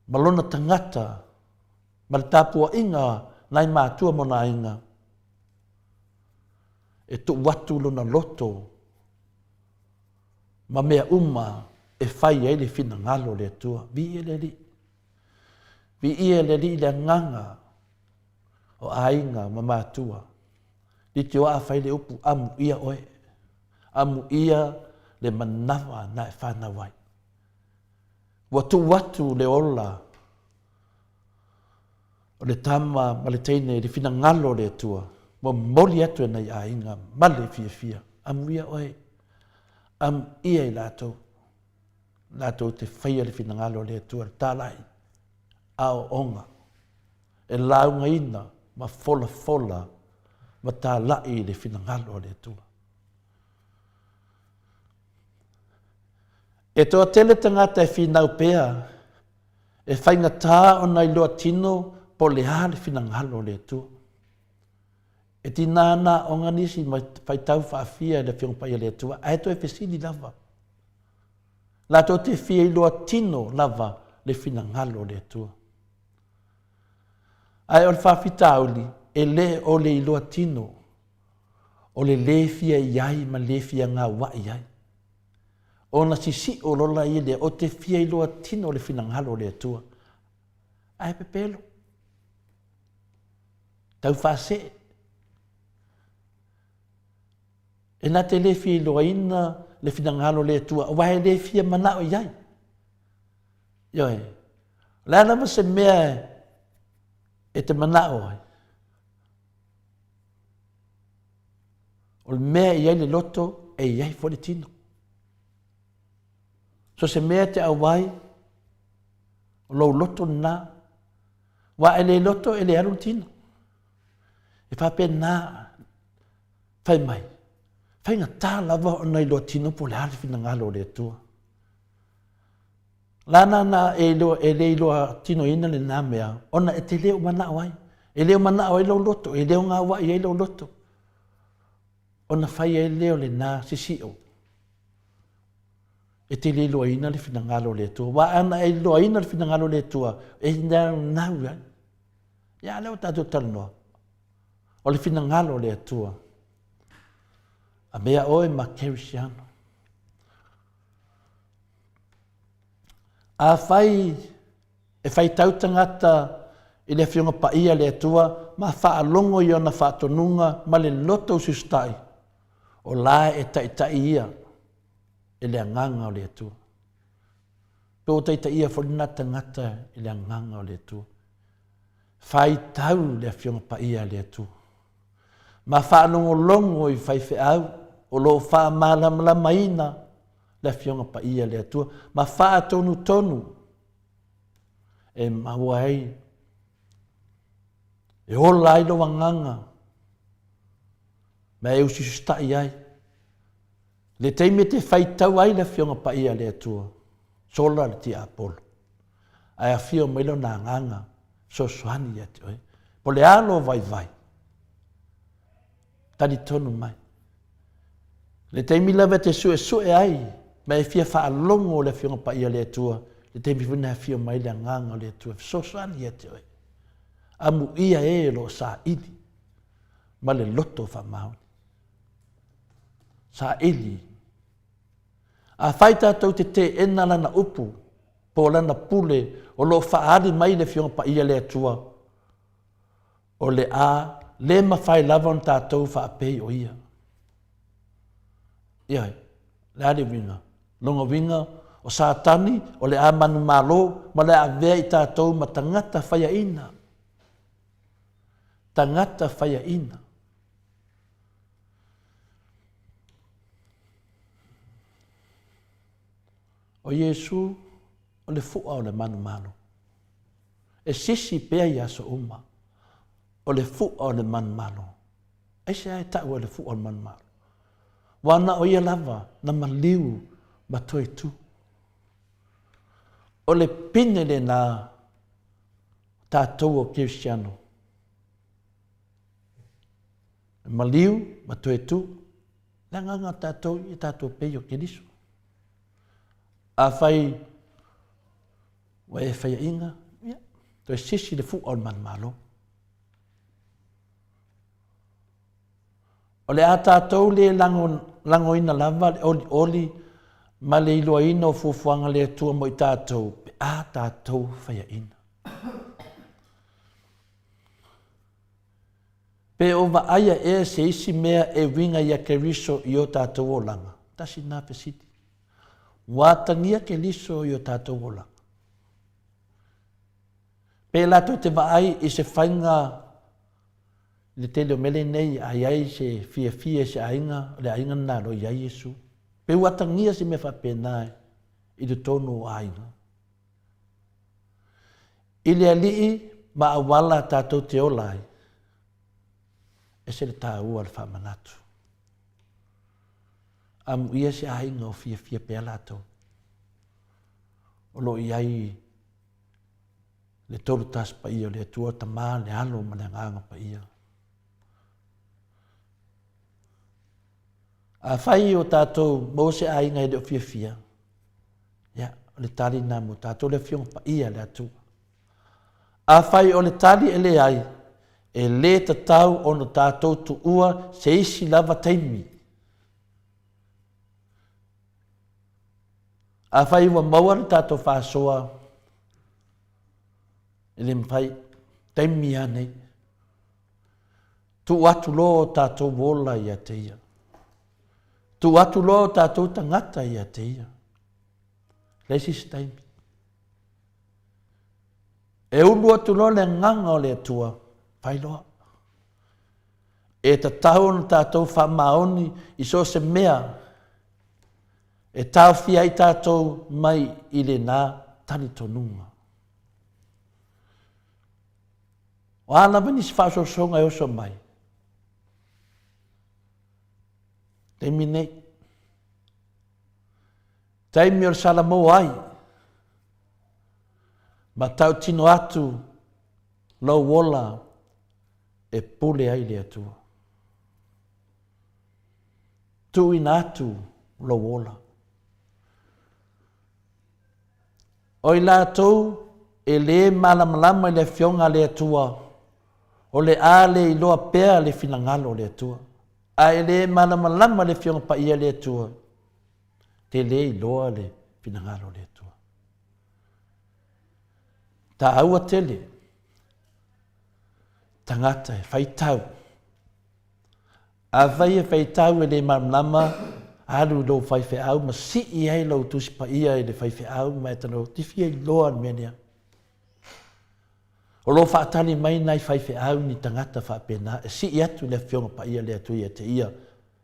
ma lona tagata ma le tapuaiga nai matua ma ona aiga e tuu atu lona loto ma mea uma e fai ai le finagalo o le Atua. Viia le Alii. Viia le Alii i le agaga o aiga ma matua. Liti o a fai le upu, amuia oe. Amuia le manawa na e whanau ai. Ua tuu atu le ola o le tama ma le teine i le finagalo o le Atua, ua momoli atu e nai aiga ma le fiafia, amuia oe, amuia i latou, latou te faia le finagalo o le Atua, le talai, aoaoga, e laugaina ma folafola ma talai i le finagalo o le Atua. E toatele tagata e finau pea E faigata ona iloa tino po o le a le finagalo o le Atua. E tiga ana aoga nisi ma faitau faafia i le Afioga Paia a le Atua, ae toe fesili lava. Latou te fia iloa tino lava le finagalo o le Atua. Ae o le faafitauli, e le o le iloa tino, o le lē fia i ai ma le fia gauaʻi ai. Ona sisiʻo loa laia lea, o te fia iloa tino le finagalo o le Atua. Ae pepelo. Tau faasee. E na te lē fia iloaina le finagalo o le Atua, aua e lē fia manaʻo i ai. Ioe. O le a lava se mea e te manaʻo ai, o le mea e i ai le loto, e i ai foi le tino. So se mea e te ʻauai, o lou loto lena. Aua e le loto e le alu le tino. E faapena fai mai, faigata lava ona iloa tino po o le a le finagalo o le Atua. Lana na e, iloa, e le iloa tinoina lena mea, ona e te le o manaʻo ai. E le o manaʻo ai lou loto, e le o gauaʻi ai lou loto. Ona fai ai lea o lena sisiʻo. E te le iloaina le finagalo o le Atua. Aua ana e iloaina le finagalo o le Atua, e naunau ai. Ia, lea ua tatou talanoa. O le finagalo o le Atua. Avea oe ma Kerisiano. Afai e faitau tagata i le Afioga Paia a le Atua ma faalogo i ona faatonuga ma le loto usiusitai, o la e taitai ia e le Agaga o le Atua. Pe ua taitaia foi lena tagata i le Agaga o le Atua. Faitau le Afioga Paia a le Atua ma faalogologo i faifeau o lo o faamalamalamaina le Afioga Paia a le Atua ma faatonutonu e maua ai, e ola ai lou agaga ma e usiusitai ai. Le taimi e te faitau ai le Afioga Paia a le Atua, sola le tiapolo, ae afio mai lona agaga fesoasoani ia te oe. Po o le a lou vaivai, talitonu mai. Le taimi lava e te suesue ai ma e fia faalogo le Afioga Paia a le Atua, le taimi foi na afio mai le Agaga o le Atua e fesoasoani ia te oe. Amuia e o lo o saili ma le loto faamaoni. Saili. Afai tatou te teena lana upu po o lana pule o lo o faaali mai le Afioga Paia a le Atua, o le a le mafai lava ona tatou faapei o Ia. Ioe, le a le uiga? Lona uiga, o Satani o le a manumalo ma le a avea i tatou ma tagata faiaina. Tagata faiaina. O Iesu o le fuʻa o le manumalo. E sisi pea i aso uma, o le fuʻa o le manumalo. Aisea e taʻu ai le fuʻa o le manumalo? Ua na o ia lava na maliu ma toe tu. O le pine lena o tatou o Kerisiano. E maliu ma toe tu. Le agaga o tatou ia tatou pei o Keriso. Afai ua e faiaina, ia, toe sisi le fuʻa o le manumalo. O le a tatou le lagoina lava le olioli ma le iloaina o fuafuaga a le Atua mo i tatou pe a tatou faiaina. Pe o vaaia ea se isi mea e uiga ia Keriso i o tatou olaga? Tasi lena fesili. Ua atagia Keriso i o tatou olaga? Pe latou te vaai i se faiga i le tele o mea lenei a i ai se fiafia i se aiga, o le aiga lena loa i ai Iesu. Pe ua atagia se mea faapena i totonu o aiga. I le Alii ma auala tatou te ola ai, ese le taua o le faamanatu. Amuia se aiga o fiafia pea latou. O lo o i ai le Tolutasi Paia o le Atua, Tama, le Alo ma le Agaga Paia. Afai o tatou maua se aiga e le o fiafia, ia, o le tali lena mo tatou, le Afioga Paia a le Atua. Afai o le tali e leai, e lē tatau ona tatou tuua se isi lava taimi. Afai ua maua le tatou faasoa, e le mafai, taimi lava nei. Tuu atu loa o tatou ola ia te Ia. Tuu atu loa o tatou tagata ia te Ia. Leai se isi taimi. E ulu atu loa le agaga o le Atua, fai loa. E tatau ona tatou faamaoni i so o se mea e taofia ai tatou mai i lena talitonuga. O a lava nisi faaosoosoga e oso mai, taimi nei, taimi o le salamo ai, ma tautino atu lou ola e pule ai le Atua. Tuuina atu lou ola. O i latou e lē malamalama i le Afioga a le Atua, o le a le iloa pea le finagalo o le Atua. A e lē malamalama i le Afioga Paia a le Atua, te lē iloa le finagalo o le Atua. Taua tele tagata e faitau. Afai e faitau e le malamalama, alu i lou faifeau ma sii ai lou Tusi Paia i le faifeau ma e talanoa, te fia iloa le mea lea. O lo o faatali mai nai faifeau ni tagata faapena e sii atu le Afioga Paia le Atua ia te ia,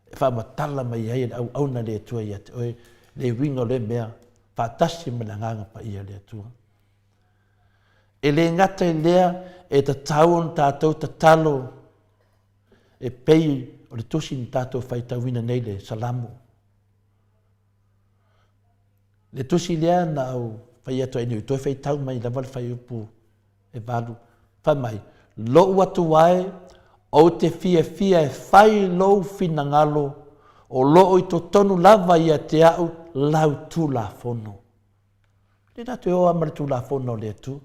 e faamatala mai ai e le auauna le Atua ia te oe le uiga o lea mea faatasi ma le Agaga Paia le Atua. E le gata i lea, e tatau ona tatou tatalo e pei o le tusi na tatou faitauina nei le Salamo. Le tusi lea na ou fai atu ai nei, toe faitau mai lava le fuaiupu e 8. Fai mai, Lou Atua e, ou te fiafia e fai lou finagalo, o loo i totonu lava ia te au lau Tulafono. Le tatou e o lava ma le Tulafono a le Atua.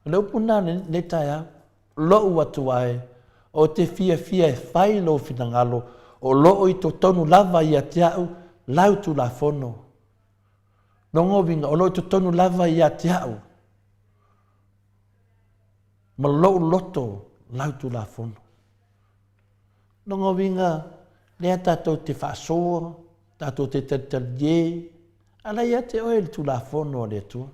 O le upu lena lenei taeao, lou Atua e, ou te fiafia e fai lou finagalo, o loo i totonu lava ia te au lau Tulafono. Lona uiga, o loo i totonu lava ia te au ma lou loto lau Tulafono. Lona uiga, lea tatou te faasoa, tatou te talitalie, a la ia te oe le Tulafono a le Atua.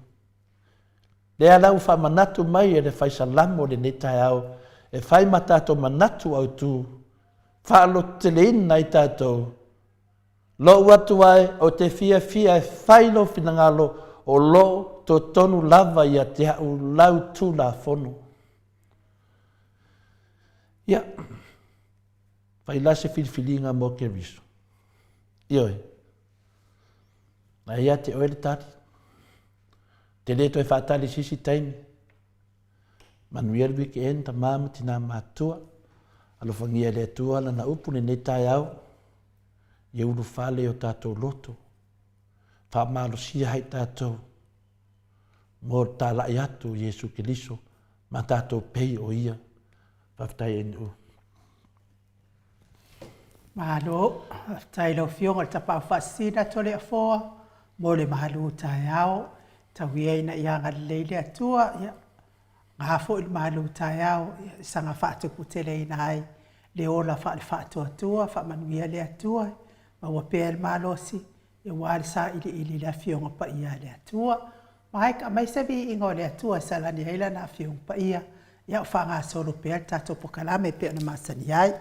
Lea la ua faamanatu mai e le Fai Salamo i lenei taeao e fai ma tatou manatu autu, faalototeleina ai tatou, Lou Atua e, ou te fiafia e fai lou finagalo, o loo totonu lava ia te au lau Tulafono. Ia, fai la se filifiliga mo Keriso. Ioe. Na ia te oe le tali. Te le toe faatali i se isi taimi. Manuia le weekend, tama ma tina matutua. Alofagia e le Atua lana upu lenei taeao, ia ulufale i o tatou loto. Faamalosia hai tatou mo le talai atu o Iesu Keriso ma tatou pei o ia. Faafetai e NU. Malo, faafetai i lau Afioga i le Tapaau Faasisina Toleafoa mo le malu taeao. Tau ia ina ia agalelei le Atua, ia, ga foi le malu taeao, ia, e saga faatuputeleina ai le ola faale-faatuatua, faamanuia le Atua, maua pea le malosi, aua le sailiili i le Afioga Paia a le Atua. Mike, aumai se viiga o le Atua e salani ai Lana Afioga Paia, ia o faagasolo pea le tatou pokalame e pei ona masani ai.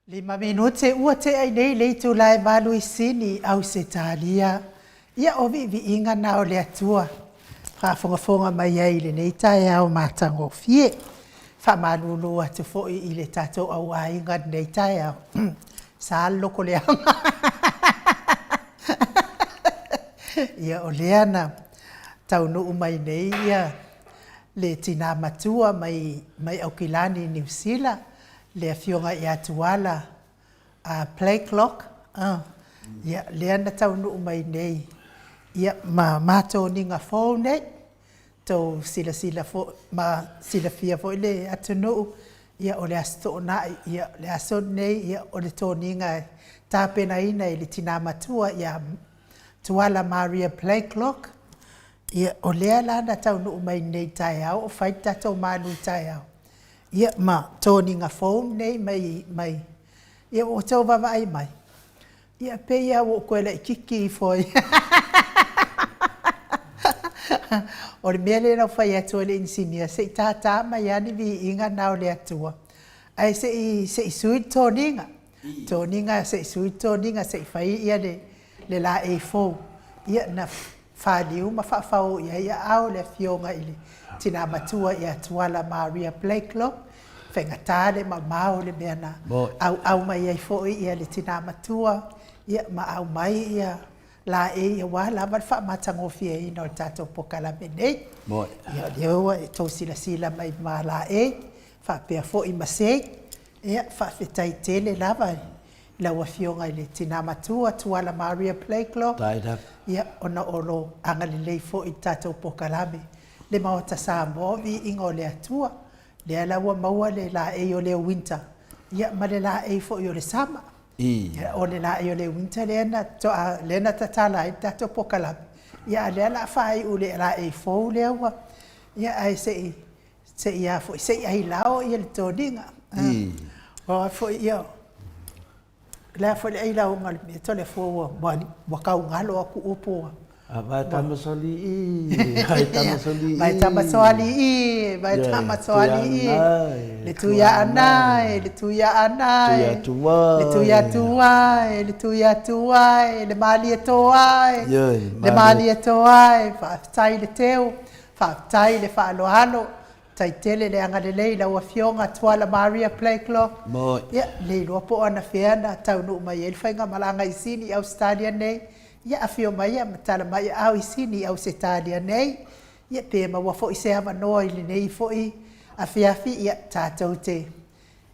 Lima minute ua tea i nei le itula e valu i Sini, Ausetalia. Ia o viiviiga na o le Atua faafogafoga mai ai i lenei taeao matagofie. Faamalulu atu foi i le tatou au aiga i lenei taeao, sa le loto leaga. Ia o lea na taunuu mai nei ia le tina matua mai mai Aukilani Niu Sila, le afioga ia Tuala Blacklock, ia lea na taunuu mai nei ia ma ma toniga fou nei. Tou silasila foi ma silafia foi le atunuu, ia o le Aso Toonai, ia o le aso lenei ia o le toniga e tapenaina e le tina matua ia Tuala Maria Blacklock. Ia o lea la na taunuu mai nei i le taeao o fai le tatou malu taeao, ia ma toniga fou nei mai mai ia ua outou vaavaai mai, ia e pei lava ua ou toe laitiiti ifo ai. O le mea lea na ou fai atu ai i le inisinia, se i tata mai lava ni viiga na o le Atua, ae se i se i sui le toniga, toniga se i sui le toniga se i fai ia le le laei fou. Ia na faliu ma faafao i ai aao o le afioga i le tina matua ia Tuala Maria Blakelock, faigata le mamao le mea na auau mai ai foi ia le tina matua, ia ma aumai ia laei aua lava le faamatagofieina o le tatou polokalame nei. Ia o lea ua outou silasila mai ma laei, faapea foi ma sei, ia faafetai tele lava i lau Afioga i le Tina Matua Tuala Maria Blakelock, ia, ona o lo agalelei foi i le tatou polokalame le Maota Samoa, viiga o le Atua, lea la ua maua le laei o le uinta, ia ma le laei foi o le sama. Ia, o le laei o le uinta lea na toa, lea na tatala ai le tatou polokalame, ia a o lea o le a faaiu i le laei fou lea ua, ia ae se i se i a foi, se i ailao ia le toniga. Aua foi ia, o le a foi le ailaoga o le mea Toleafoa ua ua tau galo atu upu ua. Vae Tamasoalii, vae Tamasoalii. Vae Tamasoalii, vae Tamasoalii. Le Tuiaana e, le Tuiaana e. Le Tuiatua e, le Tuiatua e, le Malietoa e. Le Malietoa e, faafetai le teu, Faafetai i le faaaloalo, faafetai tele le agalelei i lau Afioga Tuala Maria Blakelock. Ia, le iloa po o anafea na taunuu mai ai le faigamalaga i Sini i Ausetalia nei. Ia, afio mai ia ma tala mai aao i Sini i Ausetalia nei. Ia, pe maua foi se avanoa i lenei foi afiafi, ia, tatou te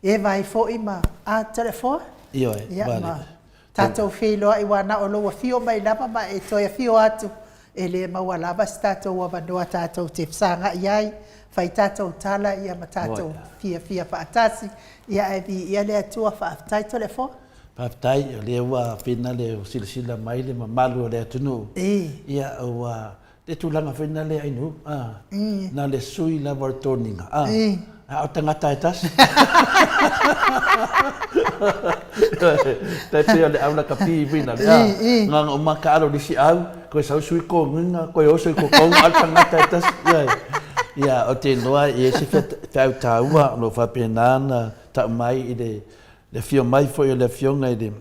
Eva ai foi ma a Toleafoa? Ioe, Ia, ma tatou feiloai ua na o lou afio mai lava ma e toe afio atu, e le maua lava se tatou avanoa tatou te fesagai ai, fai tatou tala ia ma tatou fiafia faatasi. Ia ae viia le Atua, faafetai Toleafoa. Faafetai, o lea ua pena le silasila mai le mamalu o le atunuu. Ia ua Le tulaga foi lena le ainu, a, na le sui lava o le toniga, a, a o tagata e tasi. Tai pei o le au lakapi foi na le, a, nganga o maka alo lisi au, koe sau sui kogiga, koe oso i kokou, a o le tagata e tasi. Ia, ia, o te iloa e i ai se feau taua o lo o faapena ona tau mai i le afio mai foi o le Afioga i le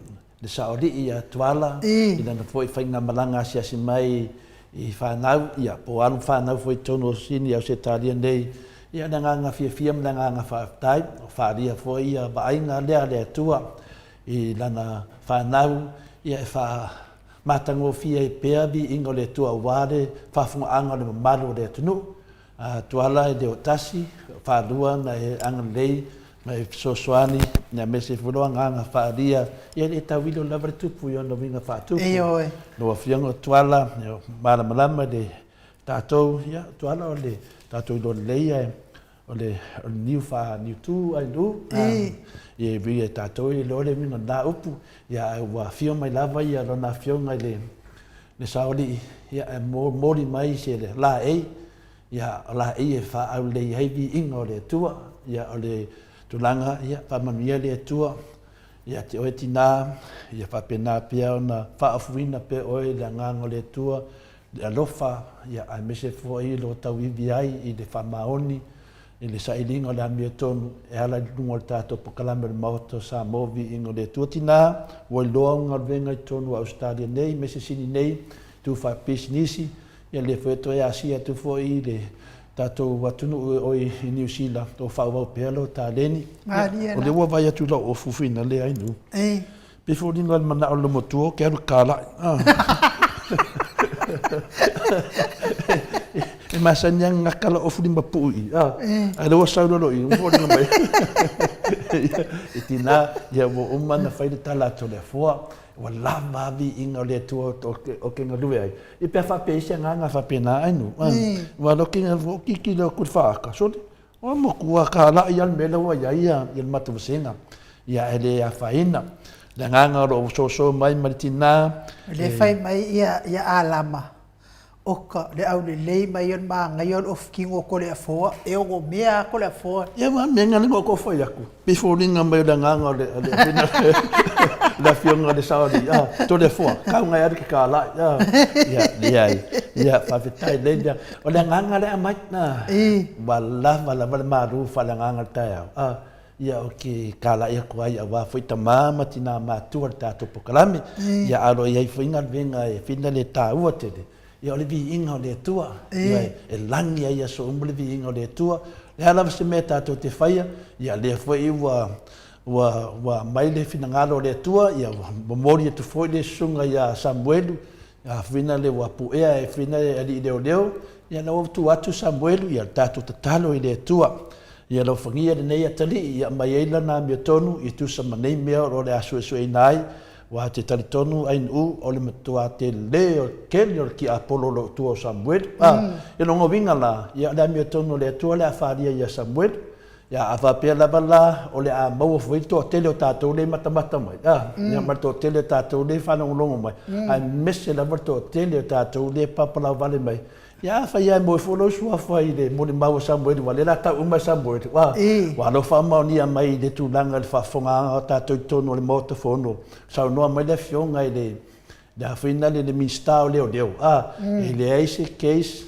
le saolii ia Tuala i lana foi faigamalaga asiasi mai i fanau, ia, po o alo ma fanau foi i totonu o Sini i Ausetalia nei, ia, le agaga fiafia ma le agaga faafetai, o faaalia foi ia vaaiga lea a le Atua i lana fanau, ia, e faamatagofie ai pea viiga o le Atua aua le faafofogaaga o le mamalu o le atunuu. A Tuala e le o tasi, faalua na e agalelei ma e fesoasoani aemaise foi lou agaga faaalia, ia e le tauilo lava le tupu i ona uiga faatupu. Ioe. Lau Afioga o Tuala, e malamalama i le tatou, ia Tuala o le tatou iloa lelei ae o le o le niu faa niu tu ai lu, ia e ui e tatou e iloa le uiga o lena upu, ia ae ua afio mai lava ia lona afioga i le le saolii, ia e momoli mai se laei, ia o laei e faaaulelei ai viiga o le Atua. Ia o le tulaga, ia faamanuia le Atua ia te oe tinā, ia faapena pea ona faaofuina pea oe i le agaga o le Atua, le alofa, ia aemaise foi lo tauivi ai i le faamaoni. i le sailiga o le amiotonu e ala i luga o le tatou Pokalame o le Maota o Samoa Viiga o le Atua. Tina, ua iloa au galuega i totonu o Ausetalia nei ma isi sini nei, tu faapisinisi, ia lea foi e toe asia atu foi i le tatou atunuu oi i Niu Sila, o faaauau pea lou taleni. Malie O la. lea ua vaai atu i lau ofu fina lea ai nu. E. Pei foliga le manao o le matua ou te alu kala'i. Ah. E masani lava gata lau ofu limapuu i i. Ah. A lea ua sau loa i ua foliga mai. I tina, ia ua uma ona fai le tala a Toleafoa. Ua lava a viiga o le Atua o ke galue ai. Ia pe a faapea i se agaga faapena ai nu. Ua lo ke o kiki le ku whaaka. So, o mo kua ka la ia le mea ua ia ia le matou vasega. Ia e le afaina. Le agaga o lo o soso mai ma le tina. Le fai mai ia ia Alama. Oka, le aulelei mai o le magaia o le ofutino o Toleafoa, e onomea a Toleafoa. Ia ma mea nga lengo ko fai aku. Pe foliga mai o le agaga o le le le afioga o le Saoli, a Toleafoa, kau ngai alu ke kālaʻi, a. Ia, leai. Ia, faafetai le mea. O le agaga lea aumai, a. Ua lava lava le malu faaleagaga o le taeao, a. Ia, ou te kālaʻi atu ai aua foi tama ma tinā matua o le tatou polokalame. Ia, a o lo o i ai foi galuega e whina le taua tele, ia o le viiga o le Atua. Ia, e lagi ai i aso uma le viiga o le Atua. O le a lava se mea tatou te faia, ia lea foi ua ua ua aumai le finagalo o le Atua, ia ua momoli atu foi le susuga ia Samuelu, a whina le ua puea e whina e alii leoleo, ia la ua tuu atu Samuelu, ia tatou tatalo i le Atua. Ia alofagia lenei atalii ia aumai ai lana amiotonu i tusa ma nei mea o le a suesueina ai, aua te talitonu ainuu o le matua tele o le kele o le tiapolo o lo tua o Samuelu. A, i lona uiga la, ia o le amiotonu o le Atua le a faaalia ia Samuelu. Ia, a faapea lava la o le a maua foi le toatele o tatou lea e matamata mai, a, ia ma le toatele o tatou lea e faalogologo mai, aemaise lava le toatele o tatou lea e papalauvale mai, Ia afai lava e moe fua lou suafa i le molimau a Samueli, ua le la tau uma e Samueli, ua, ua alofa faamaonia mai i le tulaga i le faafofogaaga o tatou i totonu o le Maota Fono, saunoa mai le Afioga i le, le a foi lena le, le Minisita o Leoleo, a, e leai se case,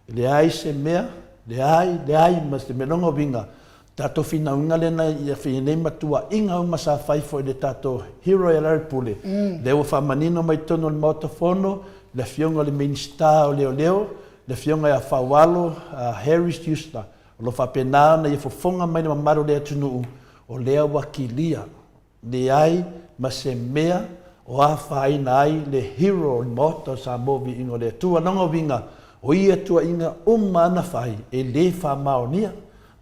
leai se mea, leai, leai ma se mea. Lona uiga, tatou finauga lena ia nei matuaiga uma sa fai foi i le tatou hero ia Larry Pule, lea ua faamanino mai totonu o le Maota Fono, le Afioga i le Minisita o Leoleo, le Afioga ia Faualo Harry Schuster, o lo o faapena ona ia fofoga mai le mamalu o le atunuu, o lea ua kilia Leai ma se mea o afaina ai le hero o le Maota o Samoa Viiga o le Atua. Lona uiga, o ia tuuaiga uma ana fai e le faamaonia,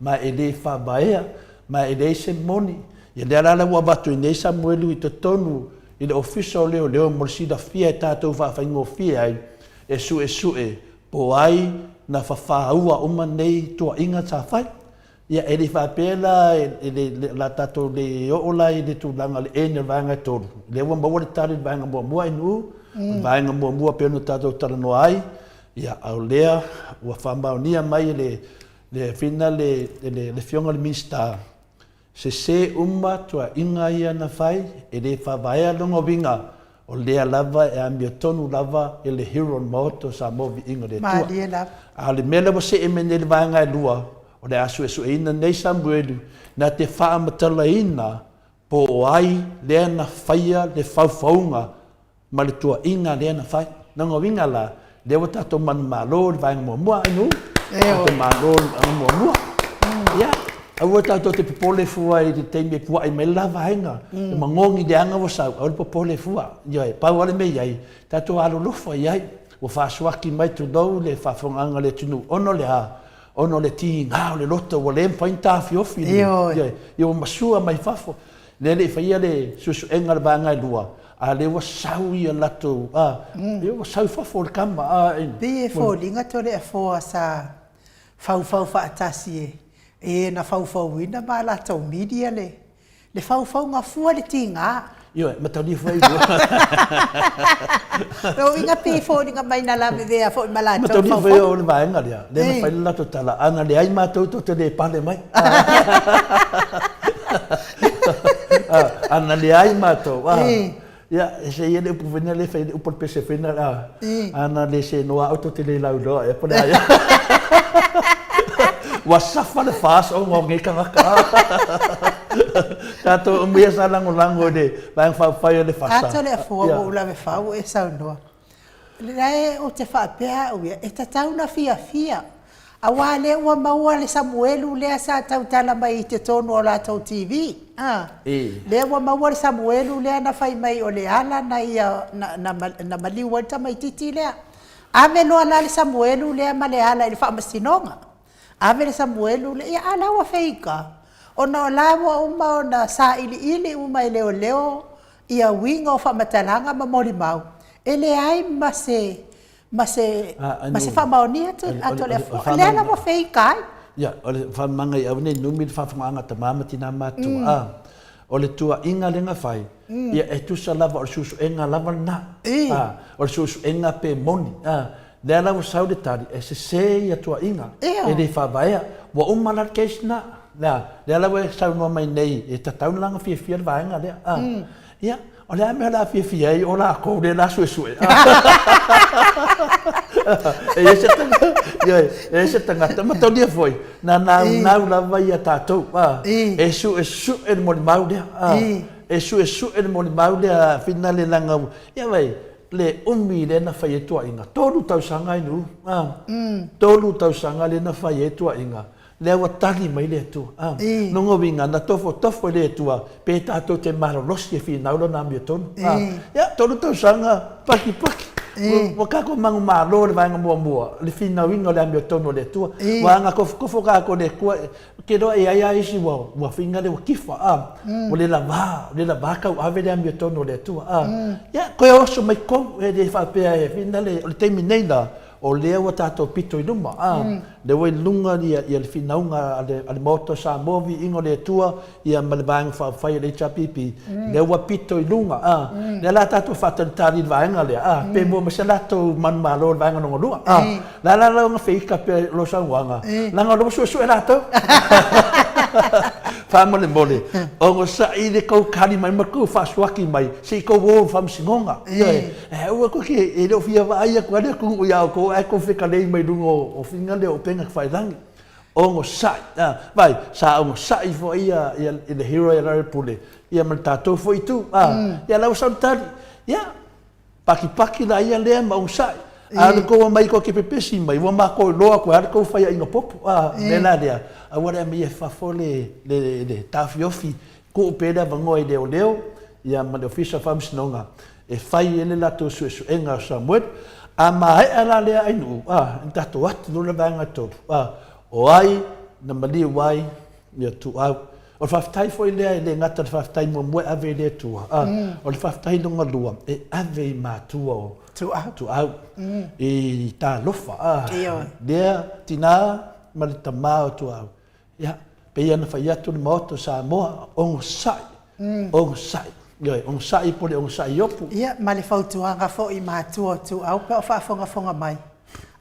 ma e le faavaea, ma e leai se moni. Ia lea la ua avatu ai nei Samuelu i totonu i le Ofisa o Leoleo mo le silafia e tatou faafaigofie ai e suesue po o ai na fafāua uma nei tuuaiga sa fai. Ia, e le i faapea la, e le, la tatou le oo la i le tulaga o le N o le vaega e 3. Lea ua maua le tali i le vaega muamua NU, o le vaega muamua pei ona tatou talanoa ai, ia, a o lea ua faamaonia mai e le, le fina le, le, le Afioga i le Minisita, Sese uma tuaiga ia na fai, e le faavaea lona uiga, o lea lava e amiotonu lava e le hero o le Maota o Samoa Viiga o le Atua. Malie lava. A o le mea lea ua see mai nei i le vaega e lua, o le a suesueina nei Samuelu na te faamatalaina po o ai lea na faia le faufauga ma le tuuaiga lea na fai. Lona uiga la, lea ua tatou manumalo i le vaega muamua, ai nuu? Tatou malo i le vaega muamua. Ia, aua tatou te popole fua i le taimi e puai mai le la vaega, e magogi leaga ua sau, aua le popole fua. Ioe, pau lava le mea i ai, tatou alolofa i ai, ua faasuaki mai tulou le faafofogaaga a le atunuu, ona o le a? Ona o le tiga o le loto ua le mafai ona taofiofi. Ioe, ia ua masua mai fafo. Lea e le i faia le suesuega o le vaega e lua, a lea ua sau ia latou, a, ia ua sau i fafo le kama, a, e. Pei e foliga Toleafoa sa faufau faatasi e e na faufauina ma latou media le le faufauga fua le tiga. Ioe, mataulia foi lua. Lona uiga pei e foliga mai na lavevea foi ma latou Mataulia foi o le vaega lea, lea na fai le latou tala, ana leai matou tou te le pale mai. Ana leai matou, ia, se i e le upu foi lea fai le upu o le pese foi lea, ana le senoa au tou te le lauiloa ea po o le a ea. Ua safa le FAS ona o nei tagata. Tatou uma ia sa lagolago i le Vaega Faaupufai o le FASA. Ata le afua ua ou lave fau ua e saunoa. La ou te faapea au ia, e tatau ona fiafia, aua lea ua maua le Samuelu lea sa tautala mai i totonu o latou TV. A, lea ua maua le Samuelu lea na fai mai o le ala na ia na maliu ai le tamaititi lea. Ave loa la le Samuelu lea ma le ala i le faamasinoga. Ave le Samuelu lea, ia a la ua feika, ona o la ua uma ona sailiili uma e leoleo ia uiga o faamatalaga ma molimau, e leai ma se ma se ma se faamaonia atu a le Afua. Lea la ua feika ai. Ia, o le faamamaga i aua ne i numi le faafofogaaga a tama ma tina matutua, a, o le tuuaiga lea na fai, ia e tusa lava o le suesuega lava lena. A, o le suesuega pe moni. A, lea la ua sau le tali, e sese ia tuuaiga, e le faavaea. Ua uma la le case lena. Lea, lea la ua e saunoa mai nei, e tatau ona laga fiafia le vaega lea. A, ia, o le a mea o le a fiafia ai o lakou lea o le a suesue. E i ai se tagata, ioe, e i ai se tagata, mataulia foi, na naunau lava ia tatou, a, e suesue le molimau lea, a, e suesue le molimau lea, finale leaga, ia vaai, le umi lea na fai ai tuuaiga, 3 tausaga ai nuu, a, 3 tausaga lea na fai ai tuuaiga, Lea ua tali mai le Atua. A, lona uiga, na tofotofo e le Atua pe tatou te malolosi e finau Lona amiotonu. A, ia, tolu tausaga pakipaki. Ua tatou manumalo i le vaega muamua, le finauina o le amiotonu o le Atua. Ua aga kofokofo tatou i le Atua, ou te iloa e i ai lava isi ua finga lea ua tifa, a, ua le lava, le lava tauave le amiotonu o le Atua. A, ia, toe oso mai totonu, e le faapea e finga le, o le taimi nei la, O lea ua tatou pito i luma, a, lea ua i luga ia le finauga a le Maota o Samoa, viiga o le Atua, ia ma le Vaega Faaupufai a le HRPP, lea ua pito i luga, a, lea la tatou faatalitali i le vaega lea, a, pe maua mai se latou manumalo i le vaega lona lua, a, le a la lona feika pea i lou saunoaga, leaga o lea ua suesue latou. Faamolemole, onosai le tou kali mai ma le tou faasuaki mai, se i tou o i le Faamasinoga, ioe. Aua koe ke, e le o fia vaai atu lava le atunuu iā outou ae tou fetalei mai luga o figa lea o upega tafailagi. Onosai, a, vaai, sa onosai foi ia, ia le hero ia Lealailepule, ia ma le tatou foi itu, a, ia la ua sau le tali, ia, pakipaki la ia lea ma onosai. A o le tou omai tou te pepesi mai, ua matou iloa atu ai lava le tou faiaina popo, a, o le mea la lea, aua le aumaia i fafo le, le, le taofiofi, tuu pea le avanoa i leoleo, ia ma le Ofisa o Faamasinoga, e fai ai le latou suesuega o Samuel. A maea la lea ainuu, a, ona tatou atu loa le vaega e tolu, a, o ai na maliu ai ia Tuuau. O le faafetai foi lea e le gata i le faafetai muamua e ave i le Atua, a, o le faafetai lona lua e ave i matua o Tuuau, Tuuau i talofa, a, lea tina ma le tama o Tuuau. Ia, pei ona fai atu le Maota o Samoa, onosai, onosai, ioe, onosai po o le onosai opu. Ia, ma le fautuaga foi i matua o Tuau pe a o faafogafoga mai,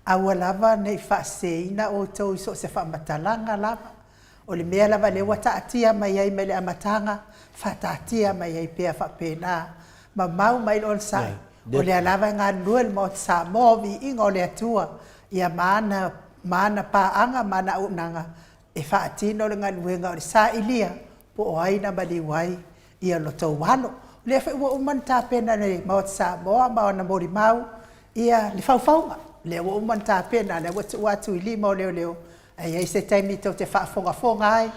aua lava ne i faaseseina outou i so o se faamatalaga lava. O le mea lava lea ua taatia mai ai mai le amataga, faataatia mai ai pea faapena. Mamau mai le onosai, o lea lava e galulue le Maota Samoa o viiga o le Atua, ia ma ana ma ana paaga ma ana auaunaga e faatino le galuega o le sailia po o ai na maliu ai ia lo tou alo. O lea foi ua uma ona tapena e le Maota Samoa ma ona molimau ia le faufauga. O lea ua uma ona tapena, lea ua tuu atu i lima o leoleo, a i ai se taimi tou te faafogafoga ai,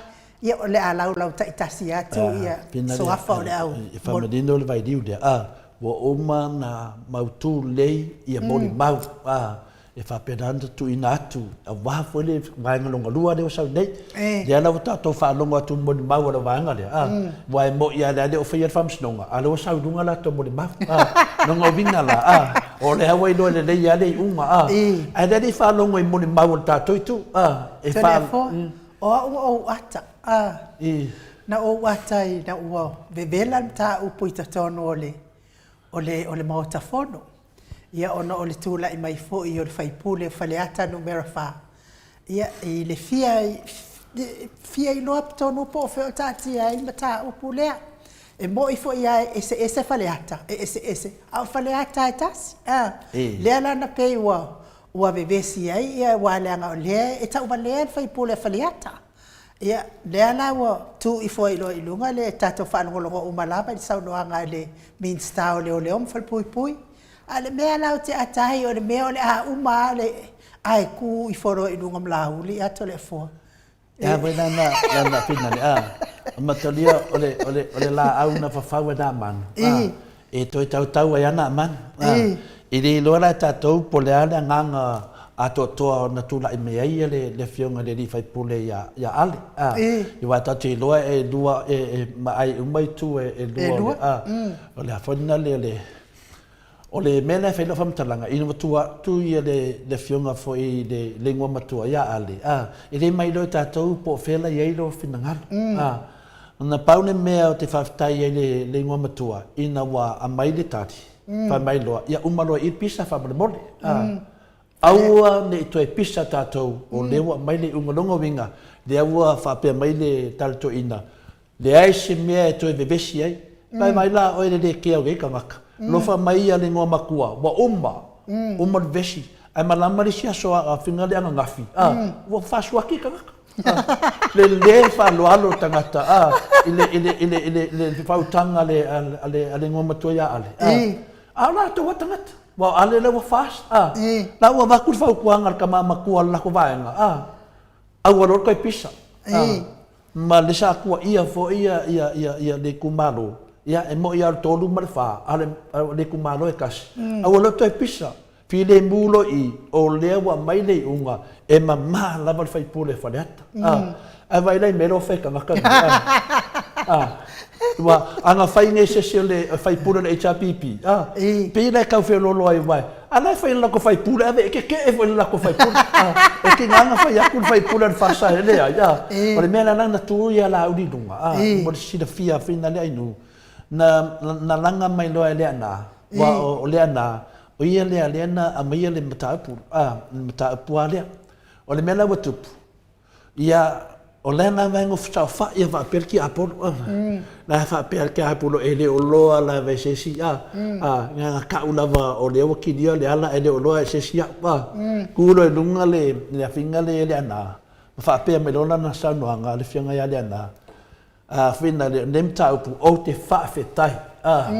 ia o le a laulau taitasi atu ia suafa o le au. E faamanino le vailiu lea, a, ua uma ona mautu lelei ia molimau, a, E faapena ona tuuina atu aua foi le vaega lona lua lea ua sau nei. Lea la ua tatou faalogo atu i molimau a le vaega lea, a, aua e moni lava e le o faia le faamasinoga, a o lea ua sau i luga latou molimau. A, lona uiga la, a, o lea ua iloa lelei lava le iuga, a, ae lea le i faalogo i molimau a le tatou itu, a, e fa... O au ua ou ata, a, na ou ata ina ua vevela le mataupu i totonu o le, o le, o le Maota Fono. Ia ona o le tulai mai foi o le sui usufono o Faleata 4, ia, i le fia, fia iloa tonu po o fea o taatia ai le mataupu lea. E moni foi lava e eseese Faleata, e eseese, a o Faleata lava e tasi. A, lea la na pei ua, ua vevesi ai, ia, aua leaga o lea e tauvalea le sui usufono a Faleata. Ia, lea la ua tu ifo ai loa i luga le tatou faalogologo uma lava i le saunoaga a le Minisita o Leoleo ma Falepuipui. A o le mea la ou te ata ai, o le mea o le a uma lava le... ae tu ifo loa i luga ma Laauli Atoleafoa. E a foi la na finale, a, mataulia o le, o le, o le laau na fafau e Naamanu, a, e toe tautau ai lava Naamanu. A, e le iloa la e tatou po o le a le agaga atoatoa na tulai mai ai le, le afioga i le alii faipule ia, ia Ale, a, aua tatou te iloa e lua, e, e maai uma itu e, e lua, a, o le a foi lena le, le, O le mea lea e fai ai lau faamatalaga, ina ua tua atu ia le le afioga foi i le le igoamatua ia Ale, a, e le mailoa e tatou po o fea la i ai lou finagalo. A, na pau le mea ou te faafetai ai i le le igoamatua, ina ua aumai le tali, fai mai loa, ia uma loa i i le pisa faamolemole. A, aua ne i toe pisa tatou, o lea ua aumai le iuga. O lona uiga, lea ua faapea mai le tali toeaina, Leai se mea e toe vevesi ai. Vaai mai la oe le le kea o nei tagata. Lofa mai ia le igoa matua, ua uma, uma le vevesi. Ae malama le isi aso a finga le ananafi, a, ua faasuaki tagata. Le le faaaloalo le tagata, a, i le, i le, i le, i le, i le faautaga a le, a le, a le igoa matua ia Ale, a. A o latou a tagata. Aua o Ale la ua fast, a. La ua avatu le fautuaga a le tama matua o le latou vaega, a. Aua loa le toe pisa. A. Ma le sa tuuaia foi ia, ia, ia, ia le itumalo, ia, e moni lava o le 3 ma le 4, a o le itumalo e tasi. A ua le toe pisa, filemu loa i i, o lea ua aumai le iuga, e mama lava le faipule o Faleata. A, ae vaai la i mea la ua fai e tagata nei, a, a. Ua, a na fai nei e se isi o le faipule o le HRPP, a, pei la e tau feoloolo ai aua a la e fai i le latou faipule, ave e tetee foi i le latou faipule. A, e tiga ona fai atu le faipule a le FASA e leai, a. O le mea lea la na tu ia Laauli i luga, a, mo le silafia foi na Leainuu, na, na laga mai loa e Leaana, aua o Leaana, o ia lea lea na aumaia le mataupu, a, le mataupu lava lea. O le mea la ua tupu, Ia, o lea lava e nofo saofai a faapea le tiapolo, a. La e faapea le tiapolo e le o loa lava e se isi, a. A, na ona tau lava o lea ua kilia le ala ae le o loa e se isi au, a. Tu loa i luga le, le afiga lea i Leaana, ma faapea mai loa lana saunoaga, le afioga ia Leaana, A whina le nei mataupu, ou te faafetai, a,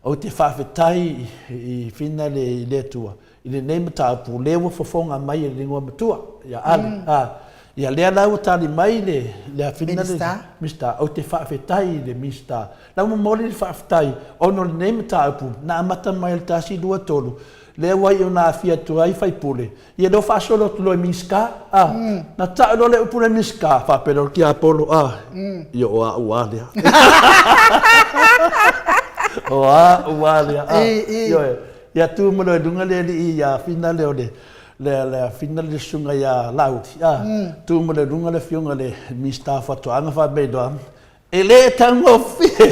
ou te faafetai i whina le i le Atua, i lenei mataupu, lea ua fofoga mai e le igoa matua, ia Ale, a, ia lea la ua tali mai le, le afina le Minisita, ou te faafetai i le Minisita. La ua momoli le faafetai, ona o lenei mataupu, na amata mai i le 1, 2, 3, lea ua iu ina aafia atu ai sui usufono, Ia lea ua faasolo atu loa i Minisita, a, na tau loa le upu lea Minisita, faapea loa le tiapolo, a, ia o au a lea. O au a lea, a, ioe. Ia tu mai loa i luga le alii ia Fina lea o le, le, le Fina le susuga ia Laauli, a, tu mai loa i luga le afioga i le Minisita o Faatoaga fai mai loa, e le taugofie,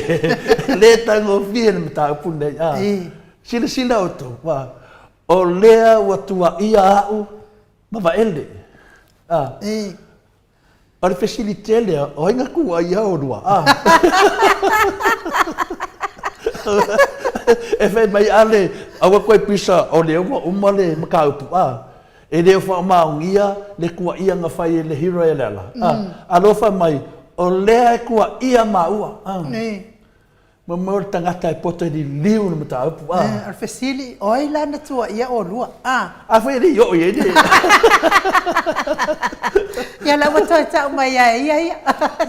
e le taugofie le mataupu lenei, a. Silasila outou, a, O lea ua tuaia au ma Vaele. A. O le fesili tele, o ai na tuaia olua? A. E fai mai Ale, aua koe pisa, o lea ua uma le mataupu. A. E le o faamaonia le tuaia na fai e le hero e Leala. A. Alofa mai, o lea e tuaia maua. A. Mo mea o le tagata e poto e liliu le mataupu, a. O le fesili, o ai la na tuuaia olua, a? A foi e le i oo i ai le. Ia la ua toe tau mai lava e ia ia.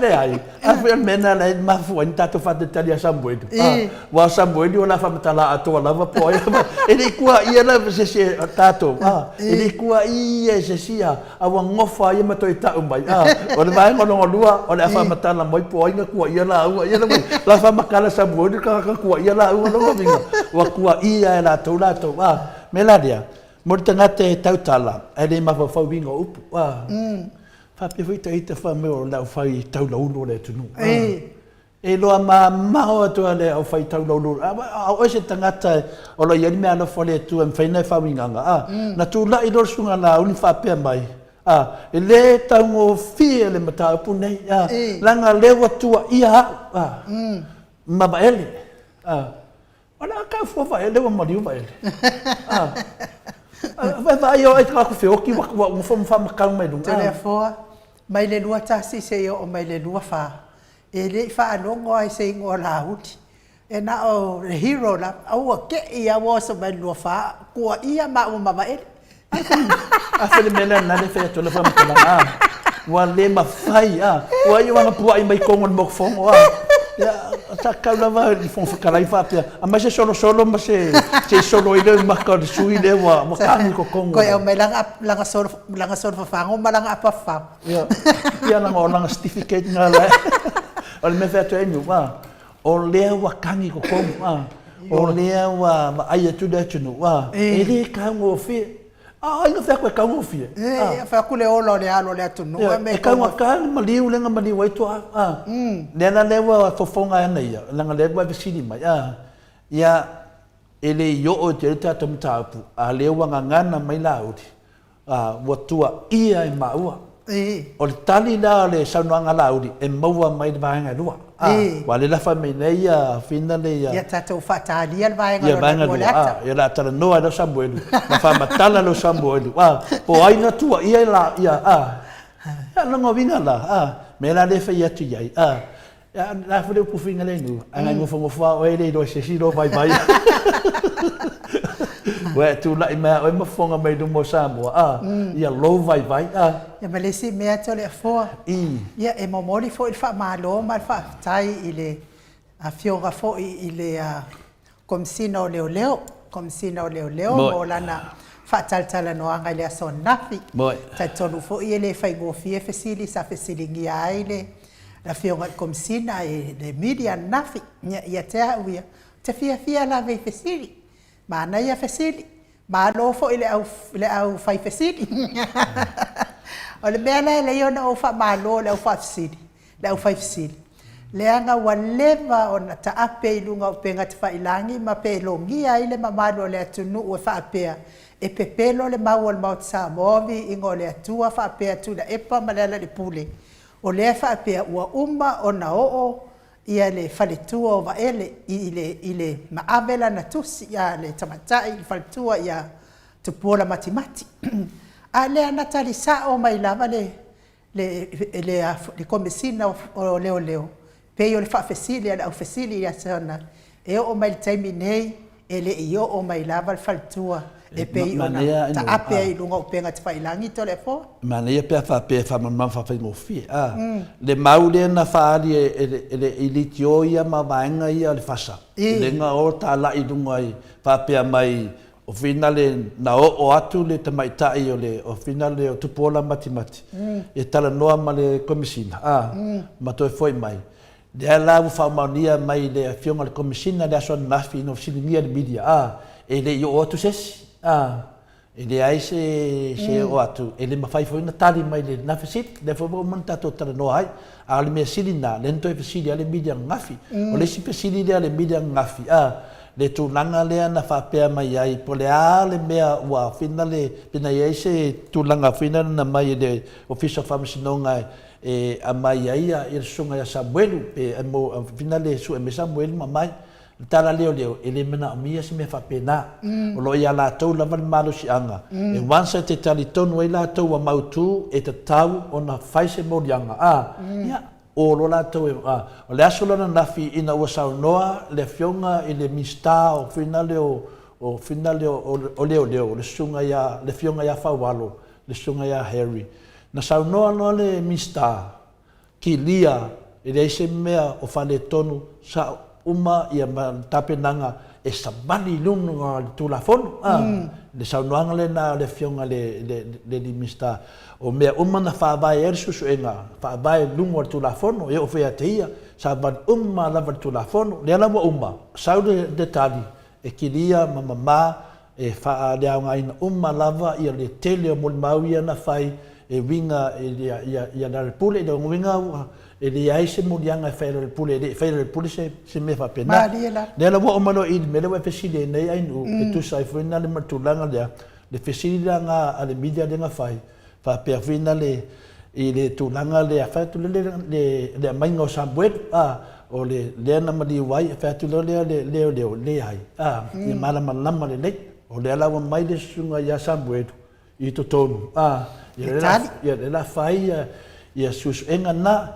Leai, a foi o le mea lena la e mafua ai ona tatou faatalitali ia Samuelu, a. Aua o Samuelu o le a faamatala atoa lava po o ai lava. E le i tuuaia lava e se isi o tatou, a. E le i tuuaia e se isi, a. A ua gofa ai ma toe tau mai, a, o le vaega lona lua, o le a faamatala mai po o ai na tuuaia laua. Ia lava, la faamatala Samueli le tagata na tuuaia laua lona uiga, ua tuuaia e latou latou. A, mea la lea, mo le tagata e tautala, ae le mafaufau i uiga o upu, a, faapea foi ita fai mai o le aufai taulaulu o le atunuu. A, E iloa mamao atu lava le aufai taulaulu, a o oe se tagata o lo o i ai le meaalofa o le Atua e mafai ona e faauigaga, a, na tulai loa le susuga Laauli ma faapea mai, a, e le taugofie le mataupu nei, a, leaga o lea ua tuuaia au, a, ma Vaele, a. O le a tau fua Vaele ua maliu Vaele, a. Vaai o ai tagata feoti ua ua nofo ma faamatau mai luga. Toleafoa, mai le 21 seia oo mai le 24, e le i faalogo lava i se igoa o Laauli. E na o le hero lava, ae ua te i lava ua oso mai le 24, tuuaia maua ma Vaele. A fai le mea lea lena le fai atu ai lau faamatalaga, a ua le mafai a ua iu lava ina puai mai totonu o le Maota Fono a ia sa tatau lava i le Fofoga Fetalai faapea, aumai se solosolo ma se se i solo ai le mata o le sui usufono lea ua ua tagi i totonu. Toe aumai lana lana solo lana solo fafago ma lana apa fafago. Ia, ia lana o lana certificate na la. O le mea e fai atu ai Niu, a o lea ua tagi i totonu, a o lea ua vaai atu le atunuu, a e le taugofie. A ai na fai atu e taugofie? E fai atu le ola o le alo o le atunuu e taugata le maliu lea na maliu ai toa, a lea la lea ua fofoga ai ana ia, leaga lea ua e fesili mai, a ia e le i oo tele le tatou mataupu, a lea ua gagana mai Laauli, A, ua tuaia e maua. O le tali la o le saunoaga a Laauli, e maua mai le vaega e lua. A, aua o lea la fai mai nei ia Fina le ia. Ia tatou faatalia le vaega lona lua o le ata. Ia o le a talanoa ai loa Samuelu, ma faamatala loa Samuelu, a, po o ai na tuaia la, ia, a. Ia, o lona uiga la, a, mea la lea e fai atu i ai, a, Ia, o le a foi le upu fina lea i nuu, a na nofonofo lava oe e le iloa e se isi lou vaivai. Ua e tulai mai lava oe ma fofoga mai luma o Samoa, a, ia lou vaivai, a. Ia ma le isi mea Toleafoa, ia e momoli foi le faamalo ma le faafetai i le Afioga foi i le Komesina o Leoleo, Komesina o Leoleo mo lana faatalatalanoaga i le aso ananafi. E talitonu foi e le faigofie fesili sa fesiligia ai le Afioga i le Komesina e le media ananafi. Ia te au ia, ou te fiafia lava i fesili, manaia fesili, malo foi i le au fai fesili. O le mea la e ala ai ona ou faamalo i le au faafesili, le au fai fesili, leaga ua leva ona taape i luga o upega tafailagi ma pelogia ai le mamalu o le atunuu e faapea, e pepelo le mau a le Maota Samoa, viiga o le Atua faapea Tuilaepa ma Lealailepule, o lea e faapea ua uma ona oo ia le faletua o Vaele i le, i le, ma ave lana tusi a le tamaitai i le faletua ia Tupuola Matimati. A lea na tali sao mai lava le le Komesina o Leoleo, pei o le faafesili a le aufesili ia Sona, e oo mai i le taimi nei, e le i oo mai lava le faletua e pei ona taape ai i luga o upega tafailagi Toleafoa. Manaia pe a faapea e faamalamalama faafaigofie, a. Le mau lea na faaali e le i leitio ia ma vaega ia o le FASA, lea na o talai i luga i faapea mai O finale na oo atu le tamaitai o le o finale o Tupuola Matimati e talanoa ma le Komesina, a, ma toe foi mai. Lea la ua faamaonia mai le Afioga i le Komesina i le aso ananafi ina ua fesiligia e le media, a, e le i oo atu se isi, a, e leai se se oo atu, e le mafai foi ona tali mai i lena fesili. Lea foi ua uma ona tatou talanoa ai. A o le mea sili lena, lea na toe fesili ai le media ananafi. O le isi fesili lea a le media ananafi, a, le tulaga lea na faapea mai ai, po o le a le mea ua finale, pe na i ai se tulaga finale na aumai e le Ofisa o Faamasinoga e aumai ai le Susuga ia Samuelu, pe finale e sue mai Samuelu ma aumai. O le tala leoleo, e le manaomia se mea faapena. O lo o ia latou lava le malosiaga, e once e te talitonu ai latou ua mautu, e tatau ona fai se moliaga, a, ia, O lo latou e, a, o le aso lona ananafi ina ua saunoa le Afioga i le Minisita o finale o, o finale o, o, o Leoleo, le Susuga ia, le Afioga ia Faualo, le Susuga ia Harry. Na saunoa loa le Minisita, kilia, e leai se mea o faaletonu, sa uma ia ma le tapenaga e savali i luga o le Tulafono, a, le saunoaga lena a le Afioga i le, le, le alii Minisita. O mea uma na faavae ai le suesuega, faavae i luga o le Tulafono, e oo foi ia te ia, savali uma lava i le Tulafono. Lea la ua uma, sau le, le tali, e kilia ma mama, e faaleaogaina uma lava ia le tele o molimau ia na fai e uiga i a Lealepule. I lona uiga ua e leai se moliaga e fai e Lealepule, e le i faia e Lealepule se, se mea faapena. Malie lava. Lea la ua oo mai loa i le mea lea ua e fesili ai nei Ainuu, e tusa ai foi na le ma le tulaga lea, le fesili la na a le media lea na fai, faapea foi na le i le tulaga lea, fai atu lea le, le aumaiga o Samuelu, a, o le lea na maliu ai, fai atu loa lea le leoleo, leai, a, ia malamalama lelei. O lea la ua mai le susuga ia Samuelu i totonu, a, ia lea la, ia lea la fai ia, ia suesuega na,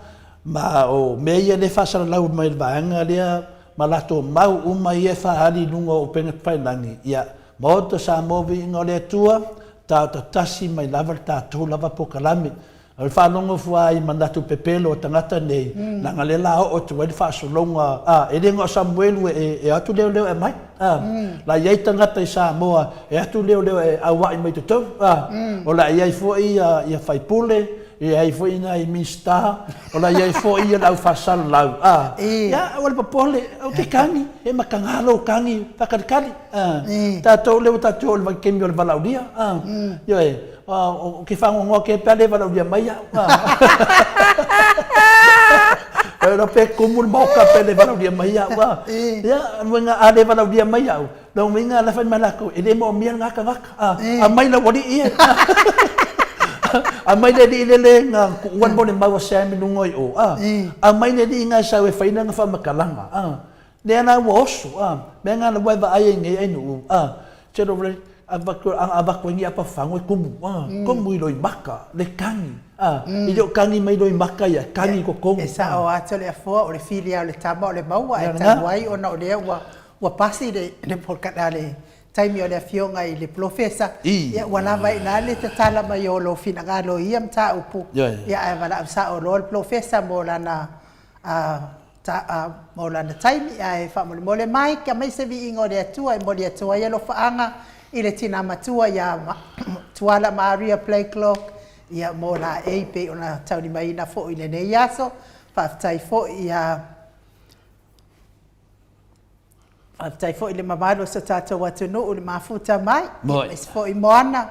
ma o mea ia lea e faasalalau mai e le vaega lea ma latou mau uma ia e faaali i luga o upega tafailagi, ia, Maota Samoa Viiga o le Atua, taotatasi mai lava le tatou lava polokalame. O le faalogo fua i manatu pepelo o tagata nei, leaga lea la oo atu ai le faasologa, a, e le na o Samuelu e, e atu leoleo e aumai, a, la i ai tagata i Samoa e atu leoleo e auai mai totonu, a, o le a i ai foi ia, ia faipule, e i ai foi nai Minisita, o le a i ai foi ia le au faasalalau, a, ia, aua le popole, ou te kagi, he mataga lou kagi faatalitali, a, tatou lea ua tatou oo i le vaitaimi o le valaaulia, a, ioe. Ou te faanoanoa tele pe a le valaaulia mai au. E iloa pe tumu le maota pe le valaaulia mai au. Ia, a le valaaulia mai au, lona uiga la e fai mai latou, e le moomia lena tagata. Aumai lau alii e. Aumai le alii lele na tuua le molimau a Sam i luga i o. Aumai le alii na e sau e fai lana faamatalaga. Lea la ua oso, a, mea na ua e vaai ai nei Ainuu, a, tele o le avatu, a avatu ai ni apa fagu e tumu, a, tumu i loimata, le kagi, a, e le o kagi mai loimata ia, e kagi i totonu. E sao atu le afoa, o le fili lava o le tama o le maua, ae talu ai ona o lea ua, ua pasi le, le polokala, le taimi o le afioga i le polofesa, ia ua lava ai i ina le tatala mai o lou finagalo i ia mataupu, ia ae valaau sao loa le polofesa mo lana mo lana taimi, ae faamolemole Mike, aumai se viiga o le Atua e momoli atu ai alofaaga i le tina matua ia Tuala Maria Blakelock, ia mo laei pei ona taulimaina foi i lenei aso. Faafetai foi ia Faafetai foi i le mamalu o so tatou atunuu i le mafuta mai, aemaise foi Moana,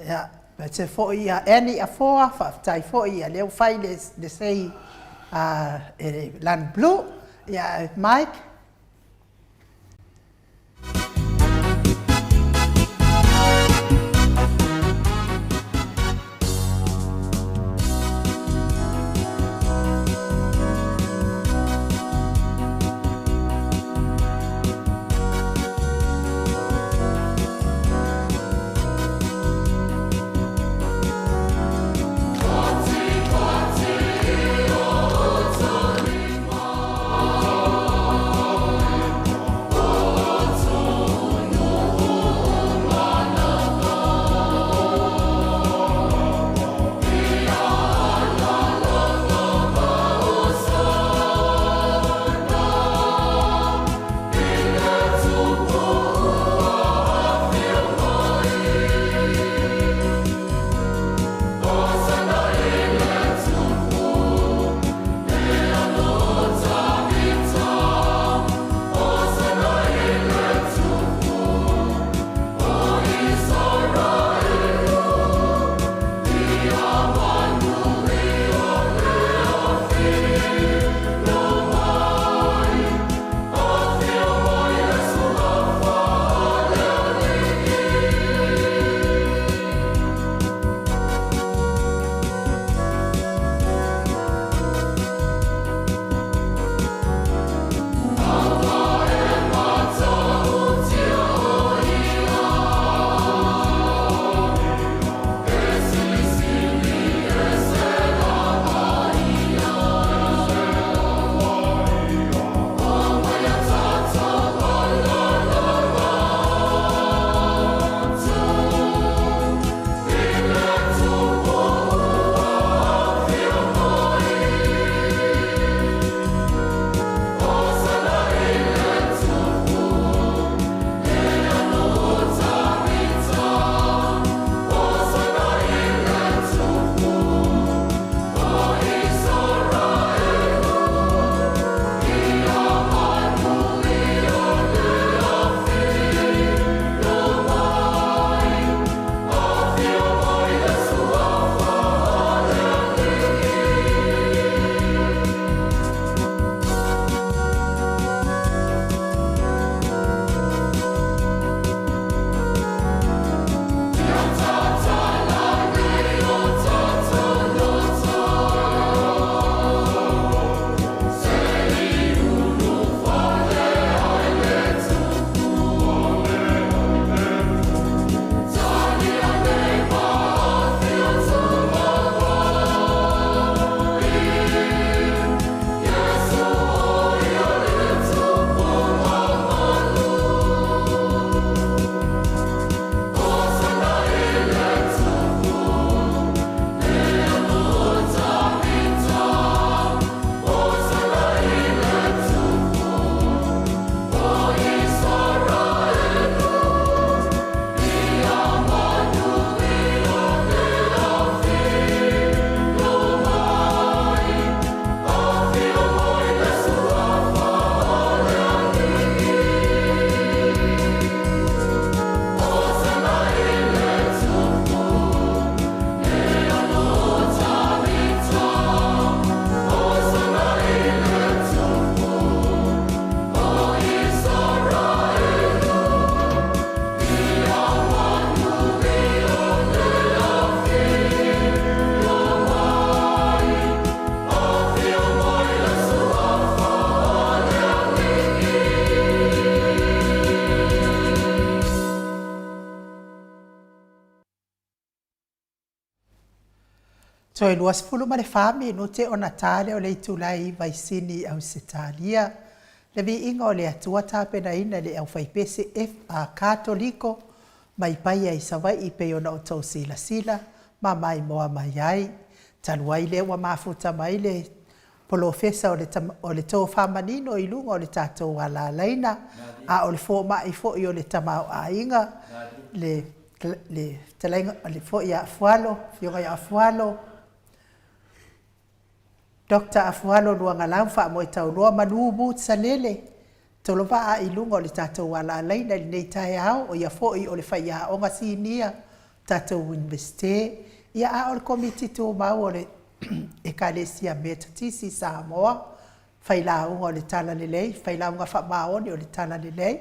ia, aemaise foi ia Annie Afoa, faafetai foi ia lea ua fai le sei e le Lani Blue. Ia, Mike. Toe 24 minute ona ta lea o le itula e 9 i Sini, Ausetalia. Le viiga o le Atua tapenaina e le aufaipese FA Katoliko mai Paia i Savaii pei ona outou silasila ma maimoa mai ai. Talu ai lea ua mafuta mai le Polofesa o le o le Tofa Manino i luga o le tatou alalaina, a o le fomai foi o le tamaoaiga, le le fetalaiga le foi a Afualo, Afioga ia Afualo, Dr. Afualo Luagalau Faamoetauloa Malu Boots Salele, Tolovaa i luga o le tatou alalaina i lenei taeao, o ia foi o le faiaoga sinia tatou Iunivesite, ia a o le Komiti Tumau o le Ekalesia Metotisi i Samoa, failauga o le Talalelei, failauga faamaoni o le Talalelei.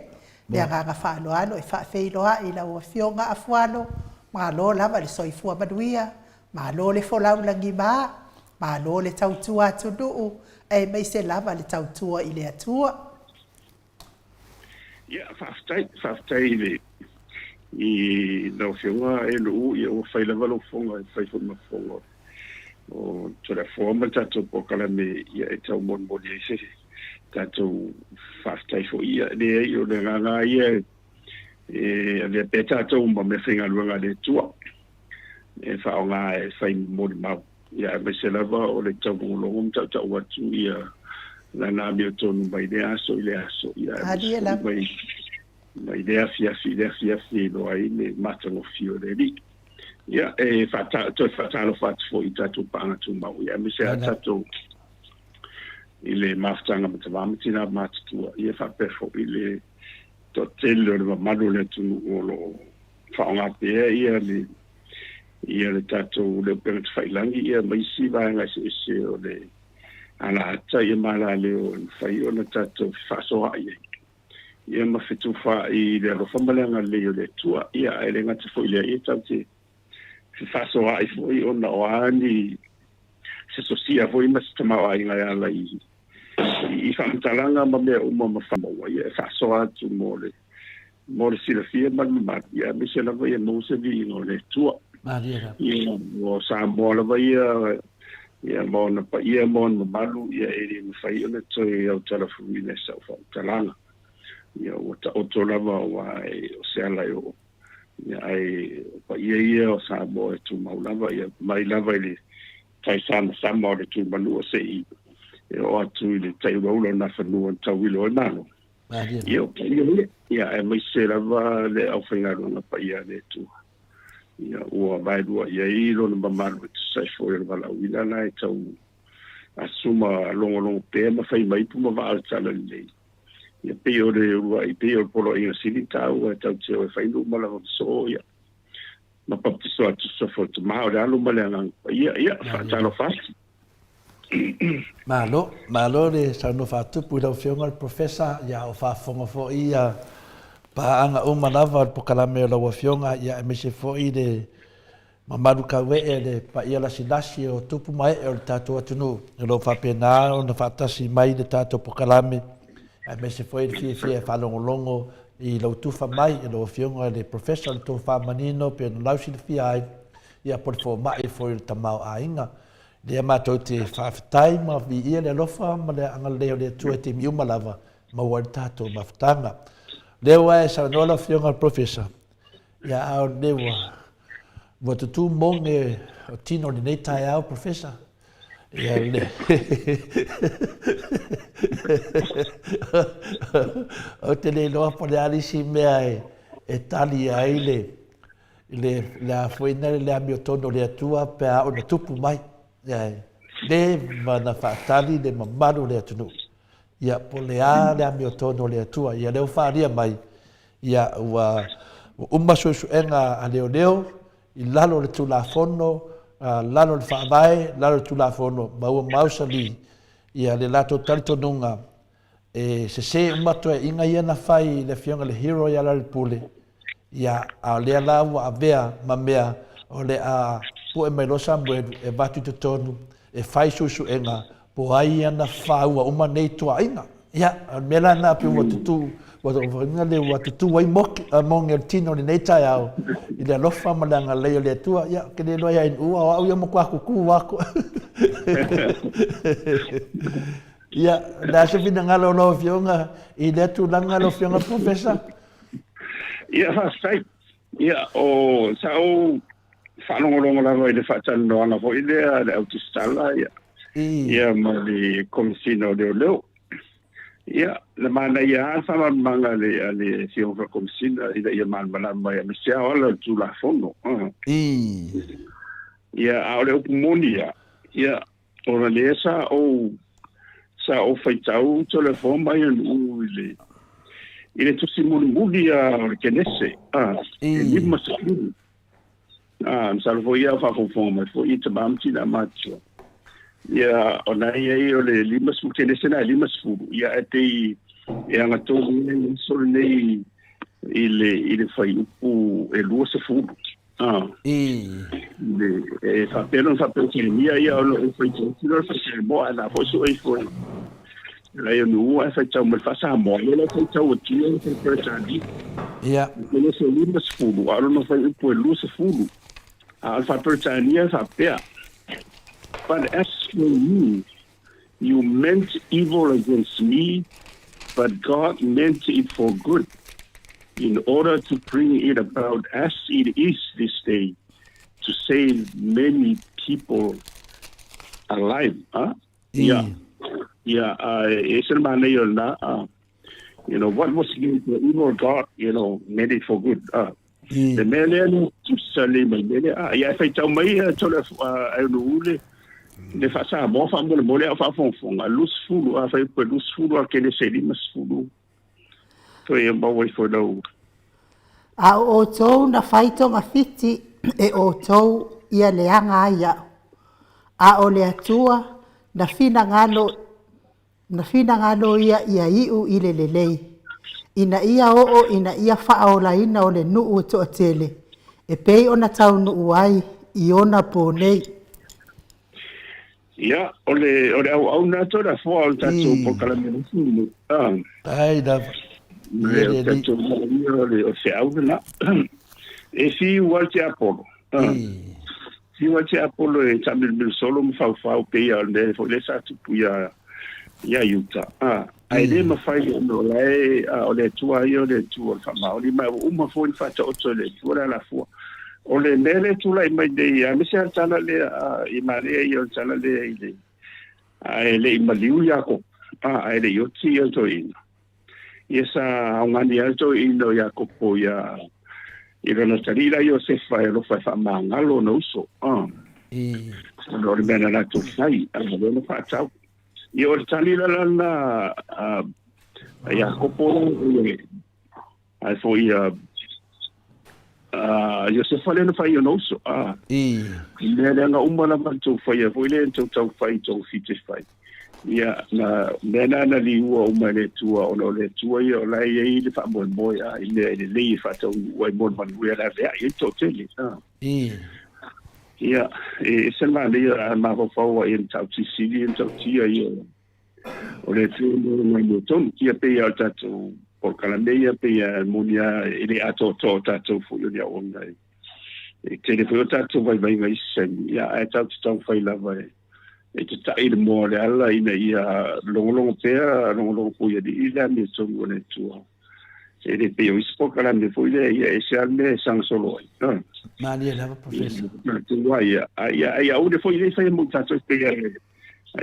Le agaga faaaloalo e faafeiloai i lau Afioga Afualo, malo lava le soifua manuia, malo le folau lagima, malo le tautua atunuu, aemaise lava le tautua i le Atua. Ia, faafetai, faafetai i le i lau Afioga e Luu, ia ua fai lava lou fofoga e fai foi ma fofoga o Toleafoa ma le tatou polokalame ia e tau molimoli ai se tatou faafetai foi. Ia leai, o le agaga lava ia e avea pea tatou ma meafaigaluega a le Atua e faaaoga e fai molimau. Ia aemaise lava o le taulogologo ma tautau atu ia lana amiotonu mai lea aso i lea aso, ia aemaise foi mai mai lea afiafi i lea afiafi e iloa ai le matagofie o le Alii. Ia e faata, toe faatalofa atu foi i tatou paaga tumau, ia aemaise lava tatou i le mafutaga ma tama ma tina matutua, ia faapea foi le toatele o le mamalu o le atunuu o lo o faaaoga pea ia le ia le tatou le upega tafailangi ia ma isi vaega eseese o le alaata ia ma alaleo e mafai ona tatou fefaasoaai ai ia ma fetufaai i le alofa ma le agalelei o le Atua. Ia ae le gata foi i lea, ia tatou te fefaasoaai foi ona o a ni se sosia foi ma se tamaoaiga e ala i i faamatalaga ma mea uma ma faamaua ia e faasoa atu mo le mo le silafia ma le mamalu, ia aemaise lava ia maua se viiga o le Atua. Malie lava. Ia, o Samoa lava ia, ia ma ona paia ma ona mamalu, ia e le mafai ona toe autalafuina e sau faamatalaga. Ia ua taoto lava aua o se ala e oo. Ia ae o paia ia o Samoa e tumau lava, ia mai lava i le taisamasama o le Tuimanua se'i e oo atu i le taiulaula o Nafanua na tauilo ai Malo. Ia, o paia ia, ia aemaise lava le aufaigaluega paia a le Atua. Ia, ua vaelua i ai lona mamalu e tusa ai foi o le valaauina la e tau asu ma logologo pea ma fai mai ipu ma vaa o le talalelei. Ia, pei o le uluai, pei o le poloaiga sili taua e tau te o e fai nuu ma lava soo, ia, ma papatiso atu sofo o le Tama, o le Alo ma le Agaga Paia. Ia, faatalofa atu. Malo, malo le saunoa faatupu i lau Afioga i le Professor, ia a o faafofoga foi ia paaga uma lava o le polokalame o lau Afioga, ia aemaise foi le mamalu tauee le paia lasilasi o tupu ma ee o le tatou atunuu o lo o faapena ona faatasi mai le tatou polokalame, aemaise foi le fiafia e faalogologo i lau tufa mai i lau Afioga i le Professor le tofa manino pei ona lausilafia ai, ia po o le fomai foi o le tamaoaiga. Lea matou te faafetai ma viia le alofa ma le agalelei o le Atua i taimi uma lava, maua ai le tatou mafutaga. Lea ua e saunoa lau Afioga i le Professor, ia a o lea ua, ua tutū moge o tino i lenei taeao, Professor. Ia le Ou te le iloa po o le a le isi mea e, e tali ai le, le, le a foi na le amiotonu o le Atua pe a ona tupu mai. Ia, leva na faatali le mamalu o le atunuu. Ia, po le a le amiotonu o le Atua. Ia, lea ua faaalia mai, ia, ua, ua uma suesuega a leoleo i lalo o le Tulafono, lalo o le Faavae, lalo o le Tulafono, ma ua mausali ia le latou talitonuga E sese uma toeaiga ia na fai i le afioga i le hero ia Lalelepule, ia, a o lea la ua avea ma mea o le a pue mai loa Samuelu e avatu i totonu e fai suesuega po o ai ia na faua uma nei toaiga. Ia, o le mea la lena pei ua tutū, ua faiga lea ua tutū ai moki, mogi o le tino i lenei taeao i le alofa ma le agalelei o le Atua. Ia, ou te le iloa ia Inu'u, a o au ia ua matua kukū lava aku. Ia, o le a se finagalo o lau Afioga i lea tulaga lau Afioga Professor? Ia, faafetai. Ia, o sa ou faalogologo lava i le faatalanoaga foi lea a le au tusitala ia, ia ma le Komesina o Leoleo. Ia, na manaia lava le faamalamalamaga a le, a le Afioga foi Komesina ina ia malamalama aemaise lava o ala o le Tulafono. Ia, a o le upu moni lava, ia, ona lea sa ou sa ou faitau Toleafoa mai nuu i le i le tusi mulimuli a o le Kenese a e 50 a masalo foi ia faafogafoga mai foi i tama ma tina matutua ia ona i ai o le 50 Kenese na e 50 ia e pei e agatonu ai le aso lenei i le i le fuaiupu e 20. Ah. Le, e faapea lona faaperetelemia ia ona ou faitau atu lea o le faa-Samoa ae la foi sue ifo e lai o Nu'u ae faitau mai le faa-Samoa lea la faitau atu ia le faa-Peretania. Ia. E le se 50 a o lona fuaiupu e 20. A o le faa-Peretania e faapea, But as for you, you meant evil against me, but God meant it for good, in order to bring it about as it is this day, to save many people alive. Huh? Yeah. Yeah, e ese le manaia o lena. You know, what was against the evil God, you know, meant it for good. Le mea lea na tusa lelei mai mea lea. A, ia e faitau mai a tole a e nu le le faa-Samoa faamolemole a o faafogafoga, 20, afai pe 20 a kele se 50, toe ia maua ifo i lau. A o outou na fai togafiti e outou ia leaga ai au, a o le Atua na finagalo Na finagalo ia ia iu i le lelei, ina ia oo ina ia faaolaina o le nuu e toatele, e pei ona taunuu ai i ona po nei. Ia, o le, o le auauna atu o le afoa o le tatou polokalame lenei. Ai lava. Ia le tatou manaia o le, o le feau lena. E fiu lava le tiapolo. Fiu ai tiapolo e taamilomilo solo ma faufau pei lava o le mea foi lea sa tupu ia ia Iuta. A, ae le mafai ona o la e, o le Atua ia o le Atua o le faamaoni, ma ua uma foi ona faataoto e le Atua le alafua. O le mea lea e tulai mai nei, aemaise lava le tala lea, i manaia ia o le tala lea i le, ae le i maliu Iakopo, a, ae le i oti ia toeaina. Ia sa augani ai le toeaina o Iakopo ia i lona talii la Iosefa e alofa e faamagalo ona uso. Ona o le mea na latou fai, a lea na faatau. Ia o le tali la lana a Iakopo ai foi a Iosefa lea na fai i ona uso. I mea leaga uma lava na tou faia foi lea na tou taufai i tou fiti fai. Ia, na mea na na liua uma e le Atua, ona o le Atua ia o la e i ai le faamoemoe a i mea e lelei e faataunuu ai mo le manuia e laveai ai le toatele. Ia, e ese le manaia a mafaufau ai i mataupu silisili ia matautia ia o le Atua mo le mai tonu. Ia pei lava o le tatou polokalame ia pei lava e moni lava e le atoatoa o tatou foi o ni auauna e e tele foi o tatou vaivaiga i isi taimi, ia ae tatou te taumafai lava e e tataʻi i le moa o le ala ina ia logologo pea, logologo foi i alii le amiotonu o le Atua. E le pei o isi polokalame foi lea, ia e ese lava le mea e sagasolo ai. Malie lava, Professor. Matua ia. A ia, a ia aua foi le faia mo tatou pei a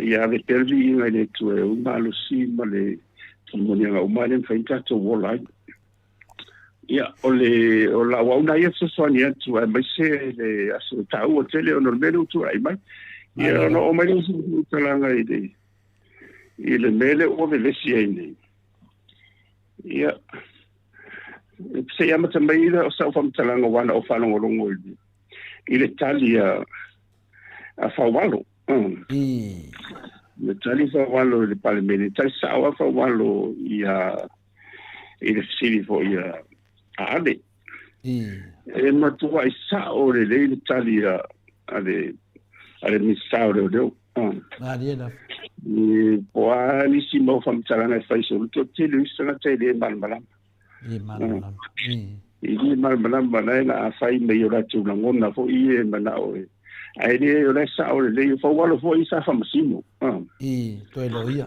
ia ave pea le viiga i le Atua e ou malosi ma le moniaga uma lea e mafai ona tatou ola ai. Ia, o le o lau auauna ia fesoasoani atu aemaise le aso taua tele ona o le mea lea ua tulai mai. Ia, ona oo mai lea o se faamatalaga i le i le mea lea ua vevesi ai nei. Ia, se i amata mai lea o sau faamatalaga aua na ou faalogologo i le i le tali a a Faualo. Le tali Faualo i le Palemene, tali sao lava Faualo ia i le fesili foi a Ale. E matuai sao lelei le tali a le Minisita o Leoleo. Malie lava. Po o a nisi mau faamatalaga e fai solo, toatele o isi tagata e lē malamalama. Le malamalama. E lē malamalama la e la a fai mai o latou lagona foʻi e manaʻo e ae lē o lae saʻo lelei o faualo foʻi sa faamasino. I toe loia.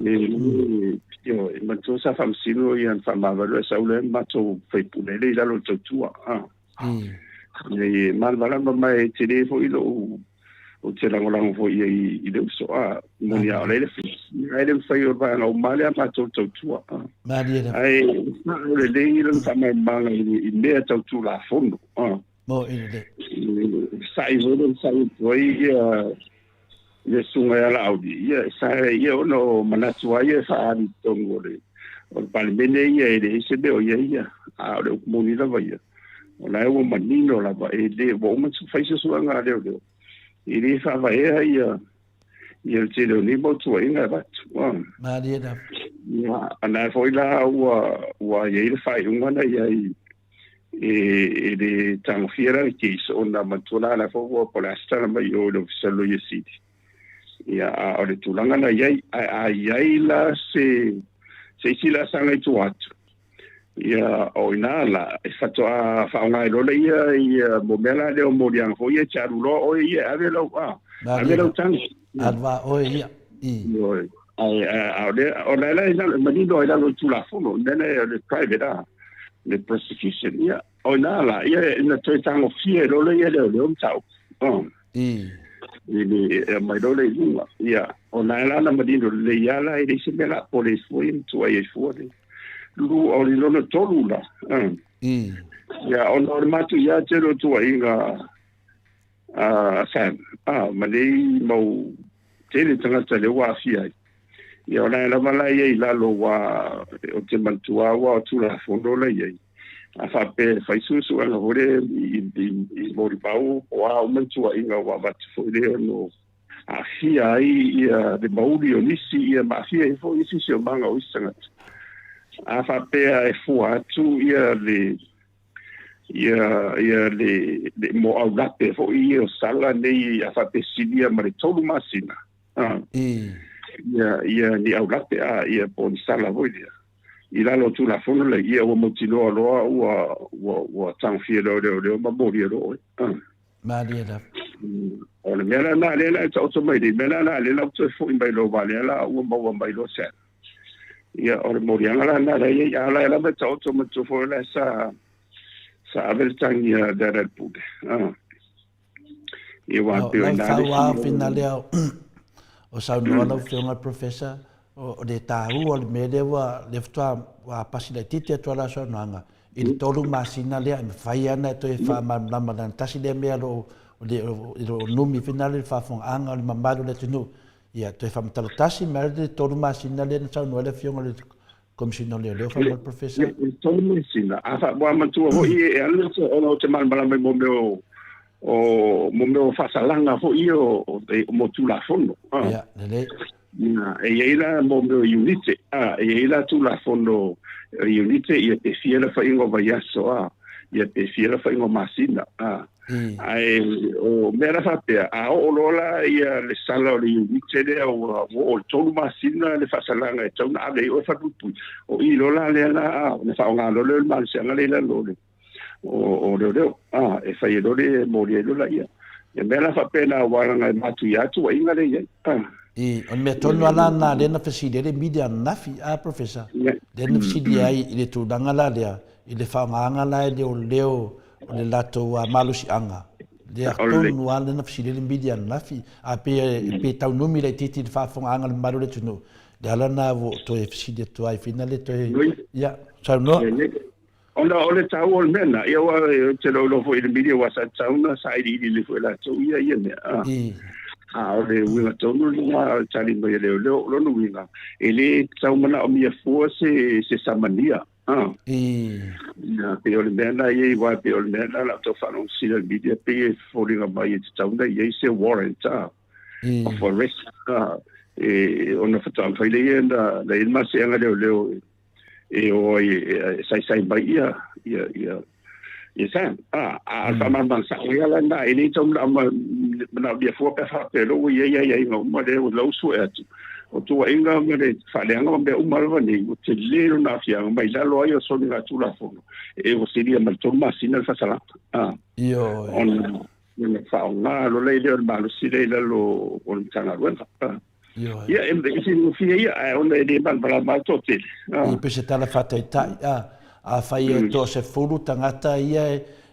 Ioe, manatua sa faamasino ia na faamavalu e sau lea matou faipule le i lalo o le tautua. E malamalama ma e telē foʻi loʻu ou te lagolago foi i ai i le uso a moni a o le ae le mafai o le vaega uma lea matou tautua. Ae o lelei lona faamalamalamaga i mea tau tulafono. Mo i lelei. Saʻi foi lona saʻi atu ai ia le susuga ia Laauli, ia sa ia ona o manatu lava ia e faaali i totonu o le Palemene ia e leai se mea o i ai ia, a o le upu moni lava ia, o la e ua manino lava e le ua uma ona fai suesuega a leoleo, e le faavaea ia ia le tele o nei mau tuuaiga e avatu. Malie lava. Ia, a na foi la ua i ai le faaiuga na i ai e le tagofia la le case ona manatua la la foi ua po o le a se tala mai i o i le Ofisa o le Loia Sili. Ia, a o le tulaga na i ai, ae a i ai la se isi laasaga i tua atu, ia o i ina la e faatoa faaaoga ai loa lea ia mo mea la lea o moliaga foi ia e te alu loa oe ia e ave lau ave lau tagi. Alu lava oe ia. Ioe. Ae a o le o la e manino ai lalo i Tulafono, le mea lea o le private a le prosecution, ia o ina la ia ina toe tagofia ai loa lea e leoleo mataupu. I le e aumai loa lea i luga. Ia, o na la na manino lelei lava la, e leai se mea la pole ai fua ia ma tuuai ai fua le lu o le lona tolu la. Ia, ona o le matuia tele o tuuaiga a Sam, a, ma nei mau tele tagata lea ua aafia ai. Ia, o la lava la ia i lalo aua ou te manatua lava aua o Tulafono la i ai. A faapea e fai suesuega foi lea i molimau po o a uma ni tuuaiga ua avatu foi lea ono aafia ai ia le mauli o nisi ia ma aafia ai foi isi siosiomaga o isi tagata. A faapea e fua atu ia le ia ia le le mo aulape foi ia o sala nei a faapea silia ma le 3 masina ia ia ni aulape a ia po o ni sala foi lea i lalo o Tulafono lea, ia ua mautinoa loa ua ua ua tagofia loa e leoleo ma molia loa oe. Malie lava. O le mea la lena lea la e taoto mai nei, mea la lena lea la ua toe foi mai loa, aua lea la ua maua mai loa se Ia, o le moliaga la lena lea e i ai, a o la e lava e taoto matua foi la sa ave le tagi a Lealailepule. Ia aua pei o i ina le isi mea. Fina lea o saunoa lau Afioga i le Professor, o le taua o le mea lea ua lea faatoa ua pasi laitiiti atu lava lau saunoaga i le 3 masina lea e mafai lava ona e toe faamalamalama leaga tasi lea mea o lo o numi foi lea i le faafofogaaga o le mamalu o le atunuu. Ia toe faamatala tasi mai le 3 masina lea na saunoa ai le Afioga i le Komesina o Leoleo faamolemole Professor. E 3 masina. A fa, ua matua foi e alu ona ou te malamalama i mo mea o o mo mea o faasalaga foi ia o mo Tulafono. Ia, lelei. Ia, e i ai la mo mea o iunite, a, e i ai la Tulafono iunite, ia pe fia le faiga o vaiaso, a, ia pe fia le faiga o masina, a. Ae o mea la faapea, a oo loa la ia le sala o le iunite lea ua oo i le 3 masina le faasalaga e tatau ona ave ai oe falepuipui, o i loa la lea la ona faaaoga loa lea o le malosiaga lea i lalo o le o leoleo, a, e fai ai loa le moli ai loa laia. Ia mea la faapena aua leaga e matuia lava tuuaiga lea i ai. I, o le mea tonu lava la lena lea na fesili ai le media ananafi, a Professor? Lea na fesili ai i le tulaga la lea, i le faaaogaina la e leoleo o le latou malosiaga, lea tonu lava lea na fesili ai le media ananafi, a pe, pe taunumi laitiiti i le faafofogaaga a le mamalu o le atunuu, le ala lena ua ou toe fesili atu ai, fina le toe, ia, saunoa. Ona o le taua o le mea lena, ia aua ou te iloa foi i le media aua sa tatau ona sailiili lelei foi e latou ia ia mea. A o le uiga tonu lena o le tali mai a leoleo, o lona uiga, e le tatau manaomia fua se samania. Ia, pei o le mea lena e i ai, aua pei o le mea lena o le a ou tau faalogologo i le media, pei e foliga mai e tatau ona i ai se warrant of arrest, e ona faatoa mafai lea ona i ai le masiaga leoleo e o ai e saisai mai ia ia ia ia Sam. A o le faamalamalamaga sao ia la lena, e le tau manaomia fua pe a faapea loa ua i ai aiaiga uma lea ua lau sue atu. O tuuaiga ma le faaleaga ma mea uma lava nei, ua telē lona aafiaga mai lalo ai o soligatulafono e ua silia ma le 3 masina le faasalaga, a Ioe. ona ona faaaoga loa lea o le malosi lea i lalo o le Matagaluega. Ioe. Ia, e faigofie ia, ae ona e le malamalama ai le toatele. I pei se tala faataitai, a, afai e toasefulu tagata ia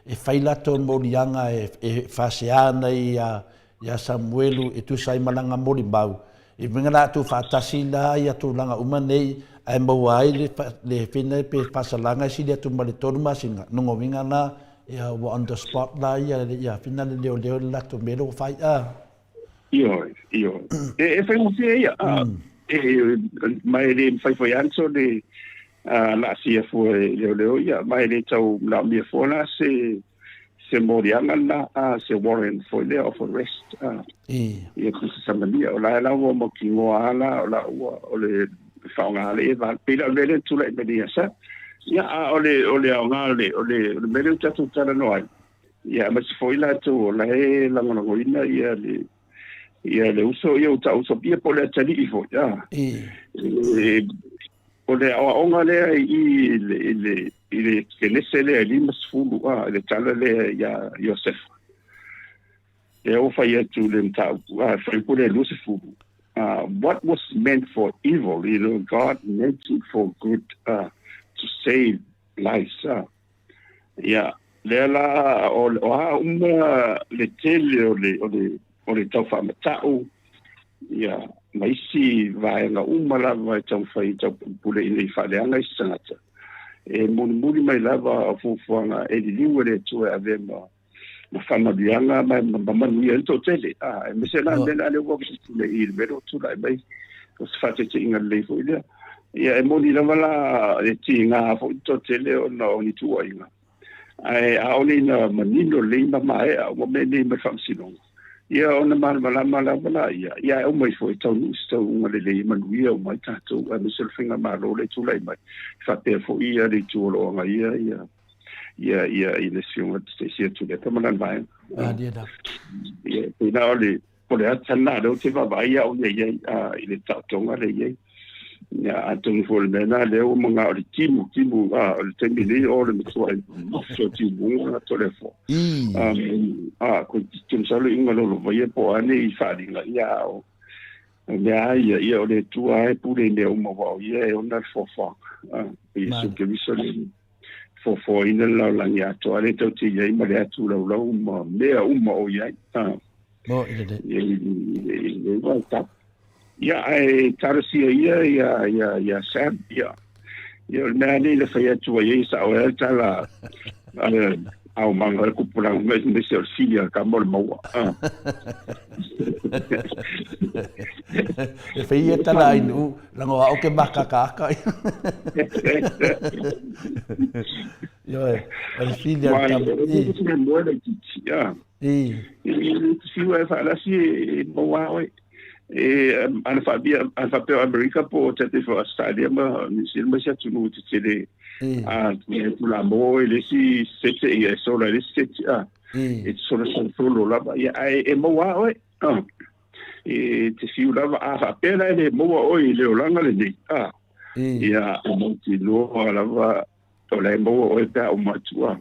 e fai latou moliaga e faasea ana ia Samuelu e tusa ai ma lana molimau, i uiga la a tuufaatasi la ia tulaga uma nei ae maua ai le fina pe faasalaga e sili atu ma le 3 masina, lona uiga la ia ua on the spot la ia fina le leoleo i le latou mea lea ua fai a. Ioe, ioe. E faigofie ia, e, ma e le mafai foi lava ona le laasia fua e leoleo ia, ma e le tau manaomia fua la se moliaga lena, se warrant foi lea of arrest. Ia tusa samania, o la e la ua mautinoa lava la, o la ua, o le faaaoga lea e val. Pei la o le mea lea na tulai mai nei ia Sam. Ia, a o le, o le aoga o le, o le, o le mea lea ua tatou talanoa ai, Ia, aemaise foi latou o la e lagolagoina ia le ia le uso ia ua ta'u uso ia po o le atalii foi a. E, o le aoaoga lea i i le i le i le Kenese lea e 50 a i le tala lea iā Iosefa. Lea ua fai atu le mataupu a, fuaiupu lea 20, what was meant for evil, God meant it for good, to save lives. Ia, lea la, o, o a uma le tele o le, o le, o le taufaamata'u, ia, ma isi vaega uma lava e taumafai e taupule ina ia faaleaga isi tagata, e mulimuli mai lava o fuafuaga e liliu e le Atua e avea ma, ma faamanuiaga ma, ma manuia ai le toatele. A, aemaise la le mea lea ua tulai i le mea lea ua tulai mai, o se faataitaiga lelei foi lea. Ia, e moni lava la e tiga foi le toatele ona o ni tuuaiga, ae ʻaʻole ina manino lelei ma maea uma mea nei ma le faamasinoga, ia ona malamalama lava laia, ia ae uma ifo e taunuu se taunuuga lelei e manuia uma ai tatou, aemaise o le faigamalo lea e tulai mai, faapea foi le itu o lo o agaia ia ia ia i le Afioga i le Sia Tuilaepa ma lana vaega. Malie lava. Ia, pei la o le o le ata lena lea ou te vaavaai au ia i ai i le taotoga lea i ai. Ia, atonu foi o le mea lena lea ua manao le timu, timu, o le taimi nei o le matuai mafua timuga Toleafoa. Ko te masalo i uga lolovaia po o a nei faaaliga, ia, a o mea lava ia, ia o le Atua lava e pule i mea uma aua o ia e ona le foafoaga. O Iesu Keriso le foafoaina le lalolagi atoa lea tatou te i ai ma le atu laulau ma mea uma o i ai. Mo i le le vaitau. Ia, ae talosia ia ia ia ia Sam, ia. Ia o le mea nei na fai atu ai e sa'o ai le tala a le aumaga o le kupulaga aemaise o le fili a le tama o le maua. E fai ia tala ai nuu, leaga o au ke makakaaka. Ioe, o le fili a le tama. I. Moe laitiiti, a. I. I te fiu e faalasi e maua oe. E ana faapea, ana faapea o Amerika po o tate fo Australia ma New Zealand ma isi atunuu tetele a e tulamo i le isi sete ia e sola i le isi sete a. E sola solo lava ia ae e maua oe. E te fiu lava a faapea la e le maua oe i le olaga lenei a. Ia e mautinoa lava O la e maua oe pe a uma atu a.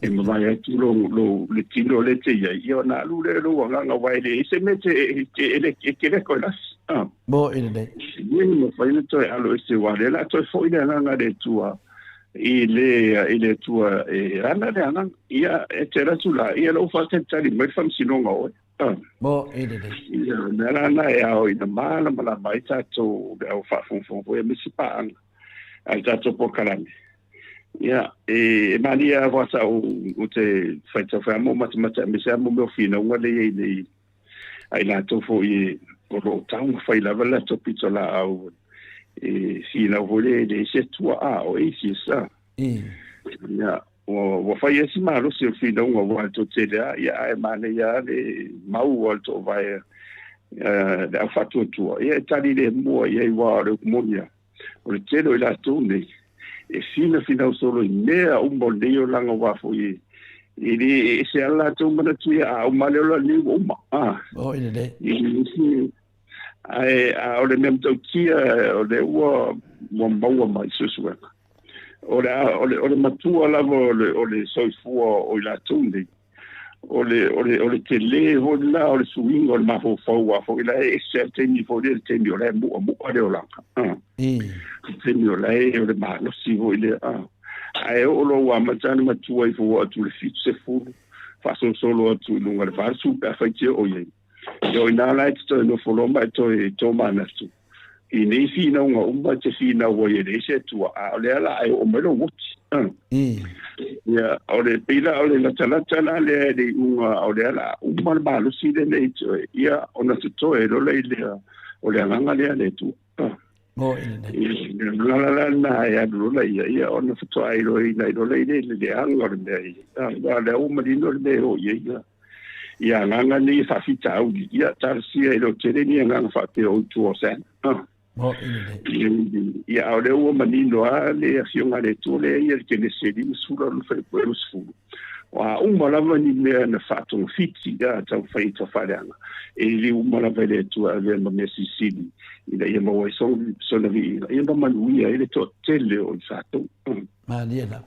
E mavae atu lou, lou, le tino lea e te i ai, ia ona alu lea o lou agaga aua e leai se mea e te, e te, e le, e te le toe lasi. A. Mo i lenei. E le mafai ona toe alo ese aua o lea o le a toe foi le agaga a le Atua i le, i le Atua e ana le agaga. Ia, e te alu atu la, ia o la ua faatalitali mai le faamasinoga o oe. A. Mo i lenei. Ia, o le mea la lena e ao ina malamalama ai tatou le au faafogafoga foi aemaise paaga. a le tatou polokalame. Ia, e malie lava sa ou te faitau foi lava ma ou matamata aemaise lava mo mea o finauga lea e i ai nei a i latou foi o lo o taumafai lava le latou pitolaau e finau foi lea e leai se Atua a o atheist a. Ia, ua fai ai si malosi o le finauga aua le toatele lava, ia ae manaia lava le mau a le toovae le au faatuatua, ia e tali lemu i ai aua o le upu moni lava. O le tele o i latou nei, e finafinau solo i mea uma o lenei olaga aua foi e le e ese lava le latou manatu ia a uma lava le ola lenei ua uma. Oi lelei. E Ae a o le mea matautia o lea ua ua maua mai suesuega, o le o le o le matua lava o le o le soifua o i latou nei, o le o le o le telē foi lena o le suiga o le mafaufau, aua foi la e ese lava le taimi foi lea, le taimi o la e mu'amu'a le olaga, le taimi o la e o le malosi foi lea, ae oo loa ua amata ona matua ifo ua atu i le 70 faasolosolo atu i luga i le 80 pe afai te oo i ai. Ia o ina la e te toe nofo loa ma e toe tomanatu i nei finauga uma e te finau ai e leai se Atua, a o lea la e oo mai lou oti. Ia, o le pei la o le latalata la lea i le iuga o lea la uma le malosi lenei toe, ia ona totoe loa lea o le agaga lea a le Atua. Ia, la la na e alu loa ia, ia ona faatoa iloaina ai loa lea i le leaga o le mea ia. A lea ua manino le mea e oo i ai ia. Ia agaga nei e faafitauli, ia talosia e le o tele ni agaga faapea o i tua o Sam. Ia, a o lea ua manino lava le Afioga a le Atua lea ia i le Kenese 50 lona fuaiupu 20. O a uma lava ni mea na faatogafiti, ia, taumafai e taufaaleaga, e liliu uma lava i le Atua e avea ma mea silisili ina ia maua ai sona viiga, ia ma manuia ai le toatele o i tatou. Malie lava.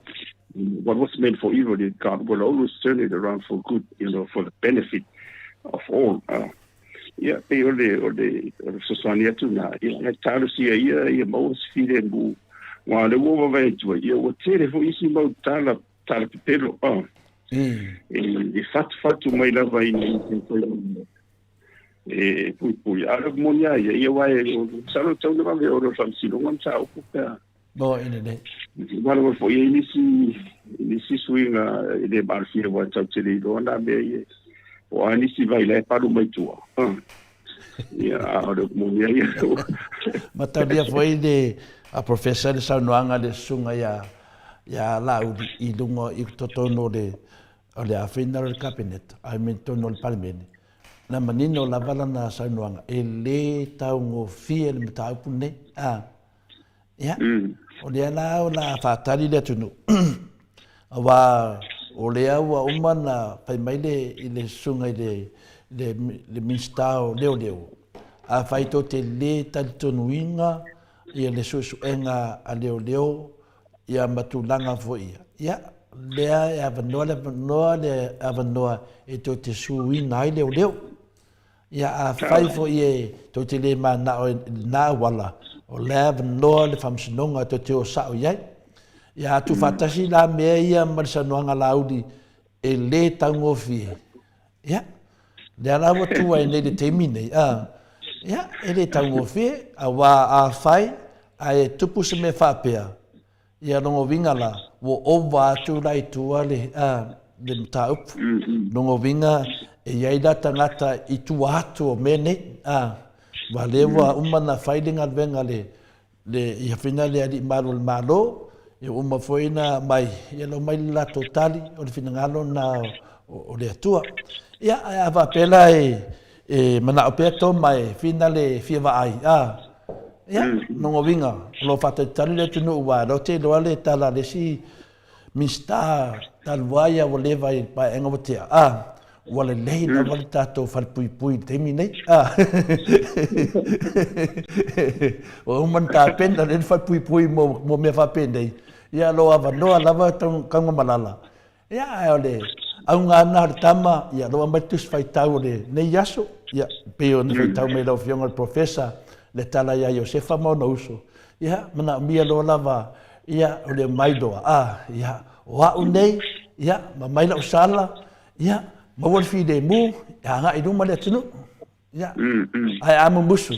What was meant for evil, God will always turn it around for good, for the benefit of all. Ia, pei o le, o le, o le fesoasoani atu lena, ia, e talosia ia, ia maua se filemu, aua o lea ua vaavaai atu ai, ia, ua tele foi isi mau tala, tala pepelo, e fatufatu mai lava i e puipui. A o le moni lava ia, ia, aua e, masalo e tatau ona vave oo i le faamasinoga mataupu pe a. Mo i lenei. Wala foi i nisi, nisi suiga e le maalofia aua tatou te le iloa na mea ia. O a nisi vai la e palu mai tua. Ia, a o le moni ai. Mataulia foi le a Professor le saunoaga a le susuga ia ia Laauli i luga i totonu o le o le afina o le Kapeneta, I mean totonu o le Palemene. Na manino lava lana saunoaga e le taugofie le mataupu lenei. A Ia, o lea la o le a faatali le atunuu, aua o lea ua uma ona fai mai le, i le susuga i le, le, le Minisita o Leoleo, afai tou te le talitonuina ia le suesuega a leoleo ia ma tulaga foi ia, ia, lea e avanoa le avanoa le avanoa e tou te suina ai leoleo. Ia, afai foi e tou te le manao i lena auala, o le avanoa le Faamasinoga tou te o sao i ai. Ia, a tuufaatasi la mea ia ma le saunoaga Laauli e le taugofie, ia, lea la ua tu ai nei i le taimi nei, a, ia, e le taugofie, aua afai ae tupu se mea faapea, Ia lona uiga la, ua ova atu la i tua le, le mataupu. Lona uiga e i ai la tagata i tua atu o mea nei, a, aua lea ua uma ona fai le galuega le, le, ia fina le Alii Malu o le Malo, ia ua uma foi ona aumai, ia lau mai le latou tali, o le finagalo lena o, o le Atua. Ia, ae a faapea la e, E manao pea Toma e whina le fia vaai, a. Ia, nongo winga, o lo whātalitali le atunuu aua lo te iloa le tala a le isi Minista talu ai a ua leva i le paeaiga ua tea, a. Ua lelei lava le tatou falepuipui i le taimi nei, a. Ua uma ona tapena lelei le falepuipui mo mea faapenei, ia o lo o avanoa lava Tanugamalala Ia, ae o le auga lena o le tama, ia loa mai le tusi faitau o lenei aso, ia, pei ona faitau mai lau Afioga i le Professor le tala ia Iosefa ma ona uso, ia, manaomia loa lava, ia, o le omai loa, a, ia, o a'u nei, ia, ma mai la'u sala, ia, maua le filemu, e agai i luma le atunuu. Ia, ae a mumusu,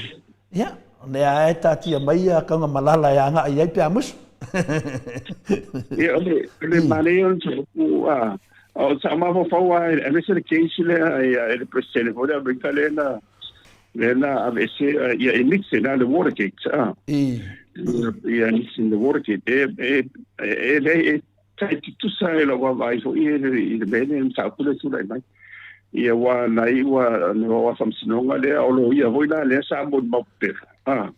ia, o lea lava e taatia mai ia Kaugamalala e agai i ai pe a musu. Ia, o le, o le manaia o le mataupu, a, o sa mafaufau lava, aemaise le case lea e le Peresetene foi lea o Amerika lea na, lea na aveese, ia, e Nixon, le Watergate, a. Ia, Nixon, le Watergate, e, e, e, e, e tai tutusa e lau vaavaai foi i le mea lea, le mataupu lea e tulai mai. Ia, aua na iu a na o a faamasinoga lea, o loia foi la lea sa molimau pepela. A.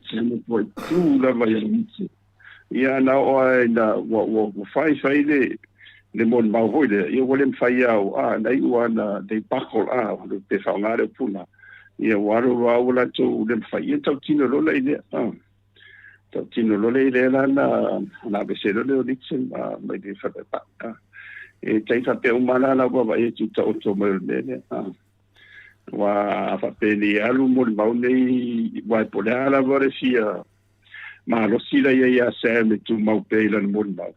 Sa matuai tu lava ia Nixon. Ia, na oo lava ina ua, ua, ua fai fai le, le molimau foi lea, ia ua le mafai lava, a, na iu lava na, they buckle, a, pe faaaoga le upu lena. Ia ua alu loa ua latou le mafai ia tautino loa la i lea. Tautino loa lea i lea la na na aveese loa lea o Nixon mai le falepaepae. E tai faapea uma la lau vaavaai atu i taoto mai o le mea lea. Aua a faapea nei alu molimau nei, aua po o le a lava le fia malosi la i ai ia Sam e tumau pea i lana molimau,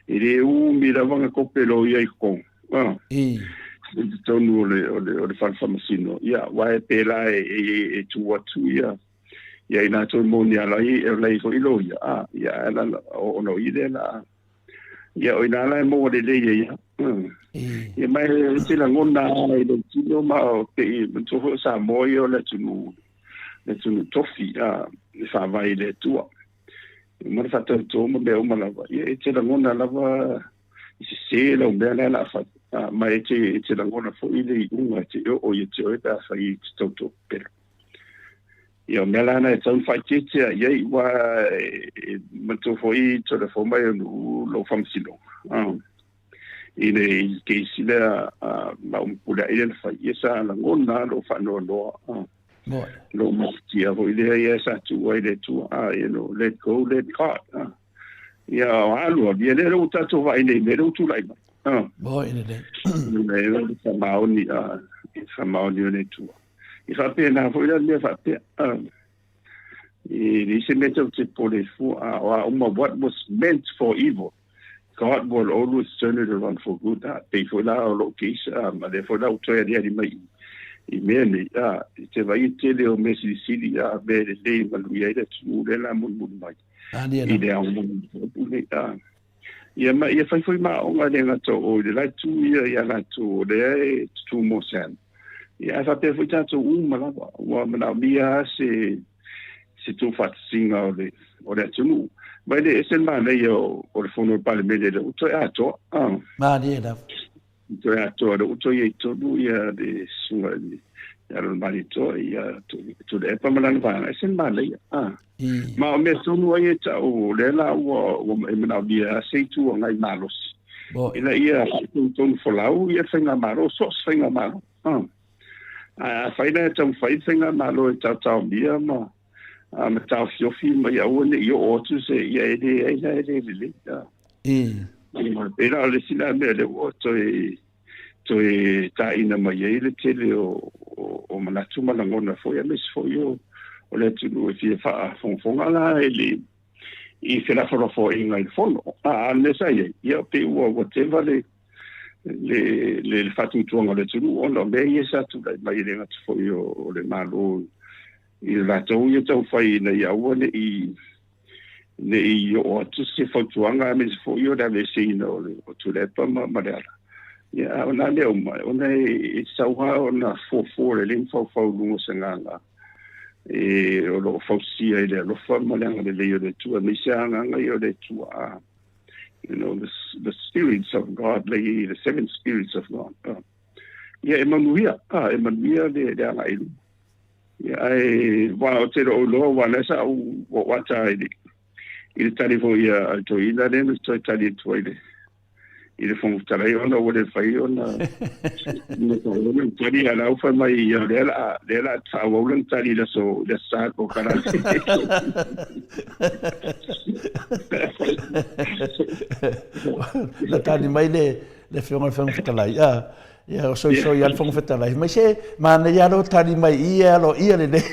e le umi lava ona kope loia i totonu. I totonu o le, o le, o le fale faamasino. Ia, aua e pēlā e, e, e tu atu ia, ia i latou e moni ala ai, e ola ai foi loia, a, ia, ae la, ona o i lea la, ia, o ina la e maua lelei ai lava. Ia, ma e te lagona lava i lou tino ma o pei, manatua foi o Samoa ia o le atunuu, le atunuu tofi, a, e faavae i le Atua. Ma le faatautō ma mea uma lava, ia e te lagona lava i sesē lau mea lea o le a fai, a, ma e te, e te lagona foi le iuga e te oo ia te oe pe afai e te tautō pepelo. Ia, o mea la na e tatau ona faaeteete i ai, aua e manatua foi Toleafoa mai o Nu'u lou faamasinoga, a, i le keisi lea a ma ou Pulea'i lea na fai, ia sa lagona lava lou faanoanoa, a, lou mafatia foi lea ia sa tuu ai le Atua, a, you know, let go, let God, a. Ia, o alu alu, ia lea ua tatou vaai nei i mea lea ua tulai mai. A. Moi lelei. Le le faamaoni, a, faamaoni o le Atua. I faapena foi la le mea faapea, a. E leai se mea tatou te popole fua, a o a uma, what was meant for evil, God will always turn it around for good. A, pei foi la o lou case, a, ma lea foi la ua toe aliali mai i, i mea nei, a, i te vaai i le tele o mea silisili, a, mea lelei e manuia ai le atunuu lea la mulimuli mai. I le ao mai, a. Ia ma ia fai foi ma aoga e le gata o i le la itu ia ia latou o lea e tutū mo Sam. Ia ae faapea foi tatou uma lava, ua manaomia lava se se tuufaatasiga o le o le atunuu. Ma e le ese le manaia o, o le fono o le Palemene lea ua toe atoa. Ah. Malie lava. Toe atoa lea ua toe i ai tonu ia le susuga i le ia Lona Malietoa ia Tuilaepa ma lana vaega, ese le manaia. Ah. Ma o mea tonu ai e tau, o lea la ua, ua e manaomia lava se Itu Agai malosi. Ina ia faatonutonu folau ia le faigamalo, so o se faigamalo. Ah. Ae afai la e taumafai le faigamalo e taotaomia ma ma taofiofi ma ia aua ne i oo atu se, ia e leai la e le lelei. Ah. Pei la o le isi la mea lea ua toe toe taina mai ai le tele o, o, o manatu ma lagona foi, aemaise foi o, o le atunuu e fia faafogafoga la i le i felafolafoaiga i le fono. A, a le mea sa i ai, ia pei ua, ua teva le, le, le, le faatuatuaga o le atunuu ona o mea ia sa tulai mai e le gata foi o, o le Malo i le latou ia taumafai ina ia aua ne i ne i oo atu se fautuaga aemaise foi o le aveeseina o le o Tuilaepa ma, ma Leala. Ia, a o nā mea uma, ona e, e tatau lava ona fuafua lelei ma faufau i luga o se agaga e o lo o fausia i le alofa ma le agalelei o le Atua, aemaise lava agaga ia o le Atua, a, you know, the, the spirits of God, the, the seven spirits of God. Ia, e manuia, a, e manuia le, le agai i luma. Ia, ae wa o te lou iloa, aua o lea sa ou oo ata i le, i le tali foi a le toeaina lea na toe tali atu ai le, i le Fofoga Fetalai ona ua le mafai ona ona tali a la ua fai mai ia lea la lea la faaauau lana tali i le aso i le aso Sa po kala. Na tali mai le le Afioga i le Fofoga Fetalai, a Ia, o soisoi lava le Fofoga Fetalai. Mai se manaia lava lou tali mai i i e aloaia lelei.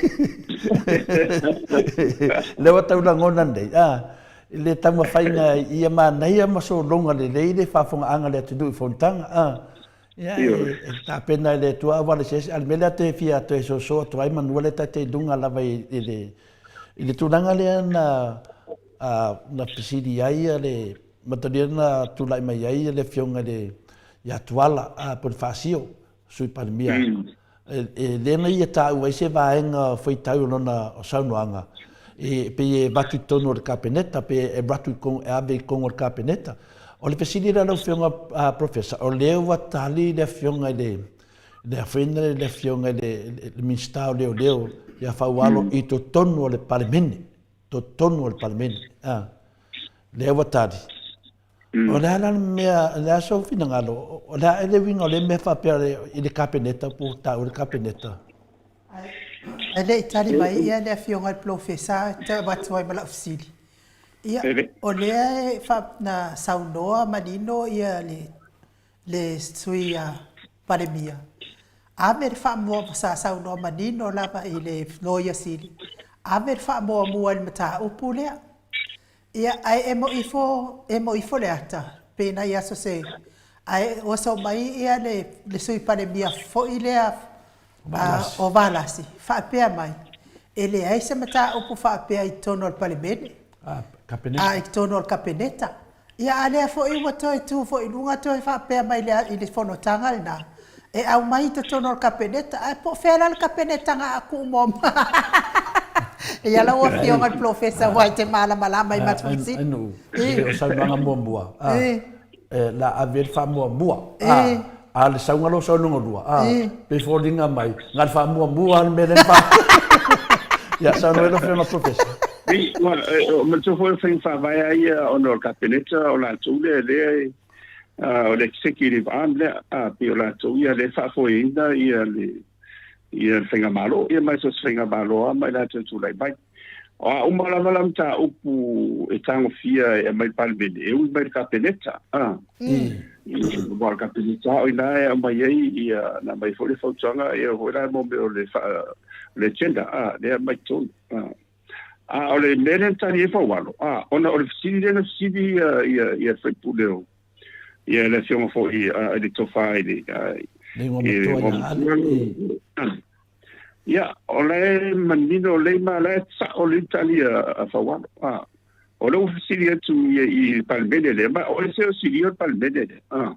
Lea ua tau lagona nei, a, i le taumafaiga ia manaia ma sologa lelei le faafofogaaga a le atunuu i fonotaga, a. Ia, e tapena e le Atua auala eseese, a o le mea lea toe fia toe soso atu ai manua lea ta te i luga lava i le, i le tulaga lea na, na fesili ai le Matalia na tulai mai ai le Afioga i le ia Tuala po o le Faasio, Sui Palemia, e le na ia taua ai se vaega faitau o lona saunoaga, e pei e avatu i totonu o le Kapeneta, pe e avatu i e ave i totonu o le Kapeneta. O le fesili lea lau Afioga Professor, o lea ua tali le Afioga i le le afioga i le Afioga i le Minisita o Leoleo ia Faualo i totonu o le Palemene. totonu o le Palemene. A, lea ua tali. O le a la le mea, o le a sou finagalo, o le a le uiga o lea mea faapea i le Kapeneta po o taua le Kapeneta? Ae le i tali mai ia le Afioga i le Polofesa e toe avatu ai ma lau fesili. Ia, o lea e na saunoa manino ia le Sui Palemia, ave le faamuamua, sa saunoa manino lava i le Loia Sili, ave le faamuamua i le mataupu lea. Ia, ae emo ifo, emo ifo le ata, pe nai aso se, ae oso mai ia le Sui Palemia foi lea o Valasi, faapea mai, e leai se mataupu faapea i totonu o le Palemene, a i totonu o le Kapeneta. Ia a lea foi ua toe tu foi i luga toe faapea mai i le fonotaga lena, e aumai i totonu o le Kapeneta. Ae po o fea la le Kapeneta na a tuu muamua? Ia lau Afioga i le Polofesa aua e te malamalama i matou fesili. Ainu, o saunoaga muamua, la ave le faamuamua. A o le sauga lea o saunoaga lua, pei foliga mai, na o le faamuamua lava le mea lea na faa... Ia, saunoa lau Afioga i le Polofesa. Manatua foi o faiga faavae lava ia ona o le Kapeneta o latou lea lea e o le executive arm lea, a pei o latou ia lea e faafoeina ia le ia le faigamalo, ia ma so o se faigamalo lava ma i latou tulai mai. O a uma lava la mataupu e tagofia e aumai i le Palemene, e ui mai i le Kapeneta. A. Aua o le Kapeneta o i ina e aumai ai ia, na aumai foi le fautuaga, ia foi la mo mea o le, le agenda, a, lea e aumai i totonu. A. A o le mea lea na tali ai Faualo, a, ona o le fesili lea na fesili ia, ia, ia le faipule o, ia le afioga foi i le tofa i le, Le igoa matua ia Ale. Ia, o la e manino lelei ma la e sao lelei le tali a Faualo. A, o lea ua fesili atu ia i le Palemene lea, ma o ese o silia o le Palemene lea. A,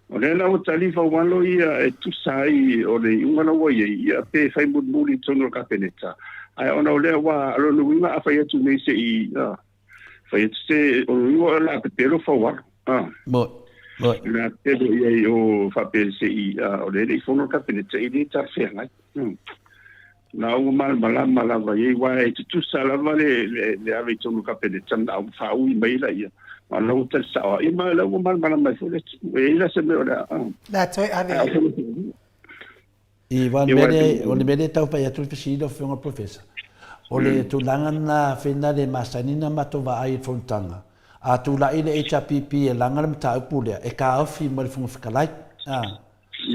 o lea la ua tali Faualo ia e tusa ai o le iuga la ua i ai, ia pe fai mulimuli i totonu o le Kapeneta. Ae ona o lea ua, o lona uiga a fai atu nei se i, a, fai atu se, o lona uiga o le a pepelo Faualo. A. Mo, mo. O le a pepelo i ai o faapea se i, a, o lea e le i fono le Kapeneta, e le talafeagai. Na ua malamalama lava i ai, aua e tutusa lava le, le, le ave i totonu o le Kapeneta, na ua faaui mai laia, ma o la ua tali sao lava. Ia ma o la ua malamalama ai foi le atunuu. E i ai la se mea o le a, Le a toe ave ai. I, aua o le mea lea, o le mea lea e tau fai atu le fesili lau Afioga i le Polofesa, o le tulaga lena fena le masani ona matou vaai i le fonotaga, a tulai le HRPP e laga le mataupu lea, e taofi mai le Fofoga Fetalai, a.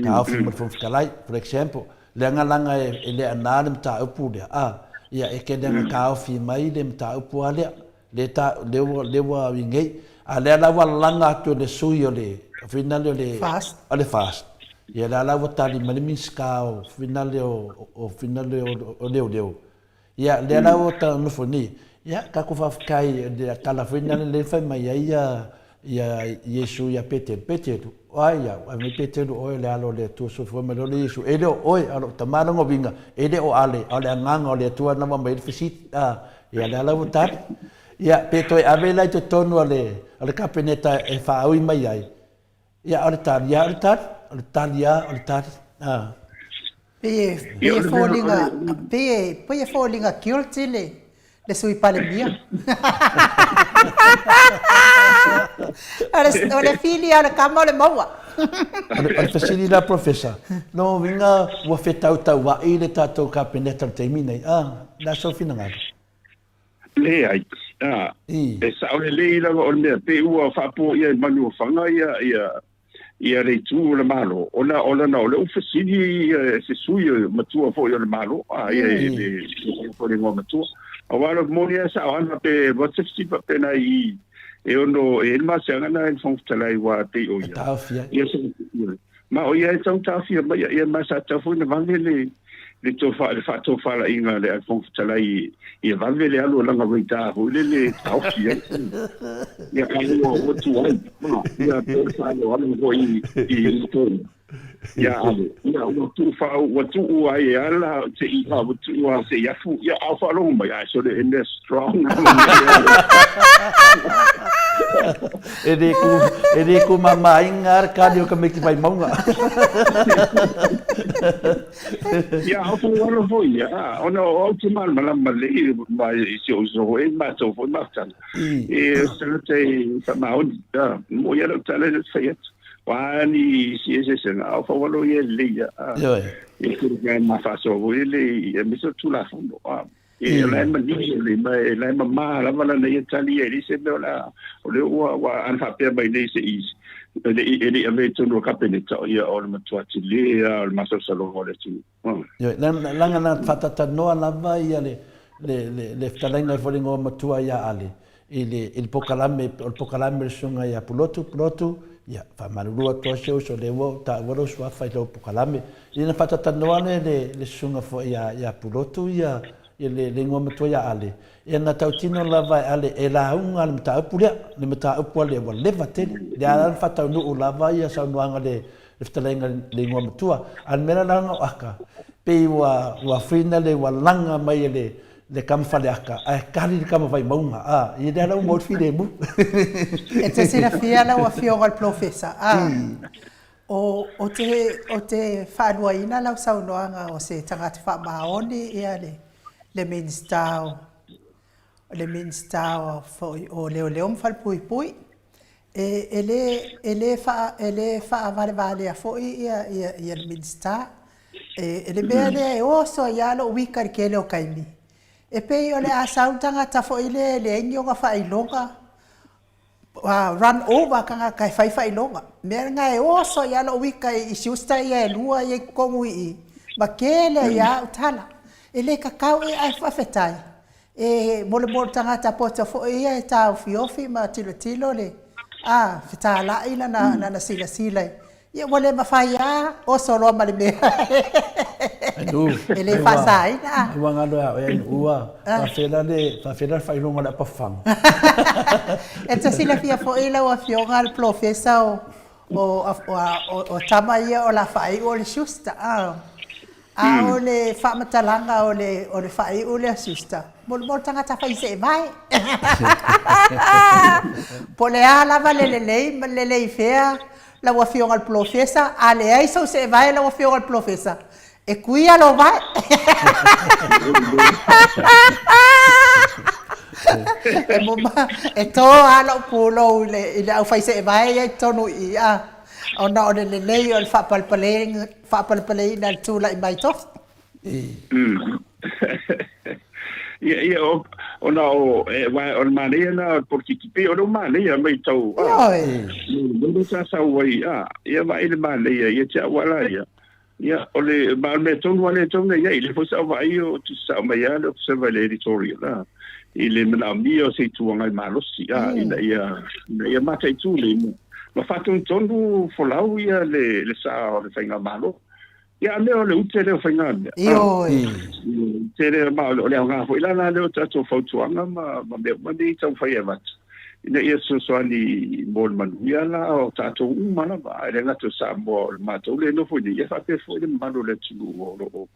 Taofi mo le Fofoga Fetalai, for example, leaga laga e le ana le mataupu lea, a, ia e te leaga taofi mai le mataupu a lea, le ta, le ua, le ua i nei. A lea la ua laga atu e le sui o le, finale o le, FAST. o le FAST. Ia lea la ua tali mai le Minisita o, finale o, o finale o, o Leoleo. Ia, lea la ua ta nofo nei, ia, tatou faafetai i le tala foi lea na fai mai ai ia, ia Iesu ia Peteru, Peteru, o ai au? Fai mai Peteru, o oe o le Alo o le Atua Soifua mai loa le Iesu, e le o oe, a o lou Tama lona uiga, e le o Ale, a o le Agaga o le Atua na ua aumai ai le fesili. A, ia lea la ua tali. Ia, pe toe ave la i totonu o le, o le Kapeneta e faaui mai ai, Ia, o le tali lava o le tali, o le tali lava o le tali. A. Pei e foliga, pei e foliga guilty le le Sui Palemia. O le fili lava o le kama o le maua. O le fesili la Professor, lona uiga ua fetautaua'i le tatou Kapeneta i le taimi nei, a? O le a sou finagalo? Leai. A, e sao lelei lava o le mea, pei ua faapuaia e manu o Faga ia, ia, ia le itu o le Malo, ona o lana o lea ua fesili ia se sui matua foi o le Malo, a, ia, le, le, le igoa matua. Aua o le moni lava e sao ana pe what's se fesili faapena i, e ono, e i ai le masiaga na e le Fofoga Fetalai aua pei o ia. Ia, Ma o ia e tau taofia mai ia ma sa tatau foi ona vave le le tofa le faatofalaiga a le Fofoga Fetalai ia vave le alu o lana radar foi lele e taofi ai. Ia a ua ua tuai. Ia pe faaaloalo foi i tonu. Ia ale. Ia ua tuu faa ua tuu ai e ala se i a ua tuu a se i afu. Ia a faalogo mai ai sole e mea strong. E le ku, e le ku mamainga le kani o ka meki vai maunga. Ia, o fo walo fo ia, ona o au te malamalama lelei ma i si ou uso foi, matou foi mafutaga. E o se tagata e faamaoni, mo ia lau tala e le fai atu. O a ni isi eseesega, a o faualo ia e lelei ia, a. Ioe. E tele mea e mafaasoa foi le aemaise o le Tulafono, a. E, o la e manino lelei, ma e la e mamā lava lana ia tali ia, e leai se mea o le a, o lea ua, ua, ana faapea mai nei se i, e le i, e le i avea i totonu o le Kapeneta, ia o le matua tele lava o le masalosaloga o le atunuu. A. Ioe, leaga na faatatalanoa lava ia le, le, le, le fetalaiga foi i le igoa matua ia Ale, i le, i le pokalame, o le pokalame o le susuga ia Pulotu, Pulotu, ia, faamalulu atu lava si ou uso, o lea ua ou taua lou suafa i lou pokalame. Ia na faatatalanoa lea e le, le susuga foi ia, ia Pulotu ia, ia le, le igoa matua ia Ale, ia na tautino lava e Ale e lauga le mataupu lea, le mataupu a lea ua leva tele. Lea la na faataunuu lava ia saunoaga le, le fetalaiga i le igoa matua. A o le mea la leaga o Aka, pei ua, ua fuina le ua laga mai e le, le kama Faleata, ae kali le kama Vaimauga, a, ia lea la ua maua le filemu. E te silafia lau Afioga i le Polofesa, a, o, o te, o te faaluaina lau saunoaga o se tagata faamaoni ia le, le Minisita o, le Minisita foi o Leoleo ma Falepuipui. E, e le, e le faa, e le faavalevalea foi ia, ia, ia le Minisita. E, le mea lea e oso ai lava lou wika i le tele o taimi, e pei o le a sau le tagata foi lea e leai ni ona faailoga, run over tagata e fai faailoga. O le mea lena e oso ai lava lou wika i siusta ia e lua ia i totonu i i, ma tele ai lava au tala. E le tatau, ae faafetai, E molemole tagata poto foi ia e taofiofi ma tilotilo le a fetalai lana lana silasila i ia ua le mafai a oso loa ma le mea e le faasaina a. Ua galo ia oe ua faafela le faafela le faailoga o le apafaga. E te silafia foi lau Afioga le polofesa o o o tama ia o le a faaiu o le Schuster a. A o le faamatalaga o le o le faaiu lea sister, molimoli tagata fai seevae. Po o le a lava le lelei ma le lelei fea lau Afioga i le Polofesa, a leai sou seevae lau Afioga i le Polofesa, e kuia lou vae. E moma, e to lava lou pulou i le i le aufai seevae ia i totonu i i a, ona o le lelei o le faapalepaleina faapalepaleina le tulai mai tofi. Ia, ia, o, ona o, e, wa, o le manaia na o le polokiki, pei o le manaia mai tau, a, Ioe. le sa sau ai, a, ia vaai le manaia, ia te au ala ia, ia, o le, ma o le mea tonu a le tonu ia, i le foi sa vaai o tusi sao mai a le Observer i le editorial, a, i le manaomia o se Itu Agai malosi, a, ina ia, ina ia mataitu le ma faatonutonu folau ia le, le sa o le faigamalo. Ia, a mea o le ute lea o faigamea. Ioe. Ute lea, ma o le aoga foi la la lea o tatou fautuaga ma, ma mea uma nei taumafai e avatu, ina ia fesoasoani mo le manuia la o tatou uma lava, ae le gata o Samoa o le matou lea e nofo i nei, ia faapea foi le mamalu o le atunuu o lo o,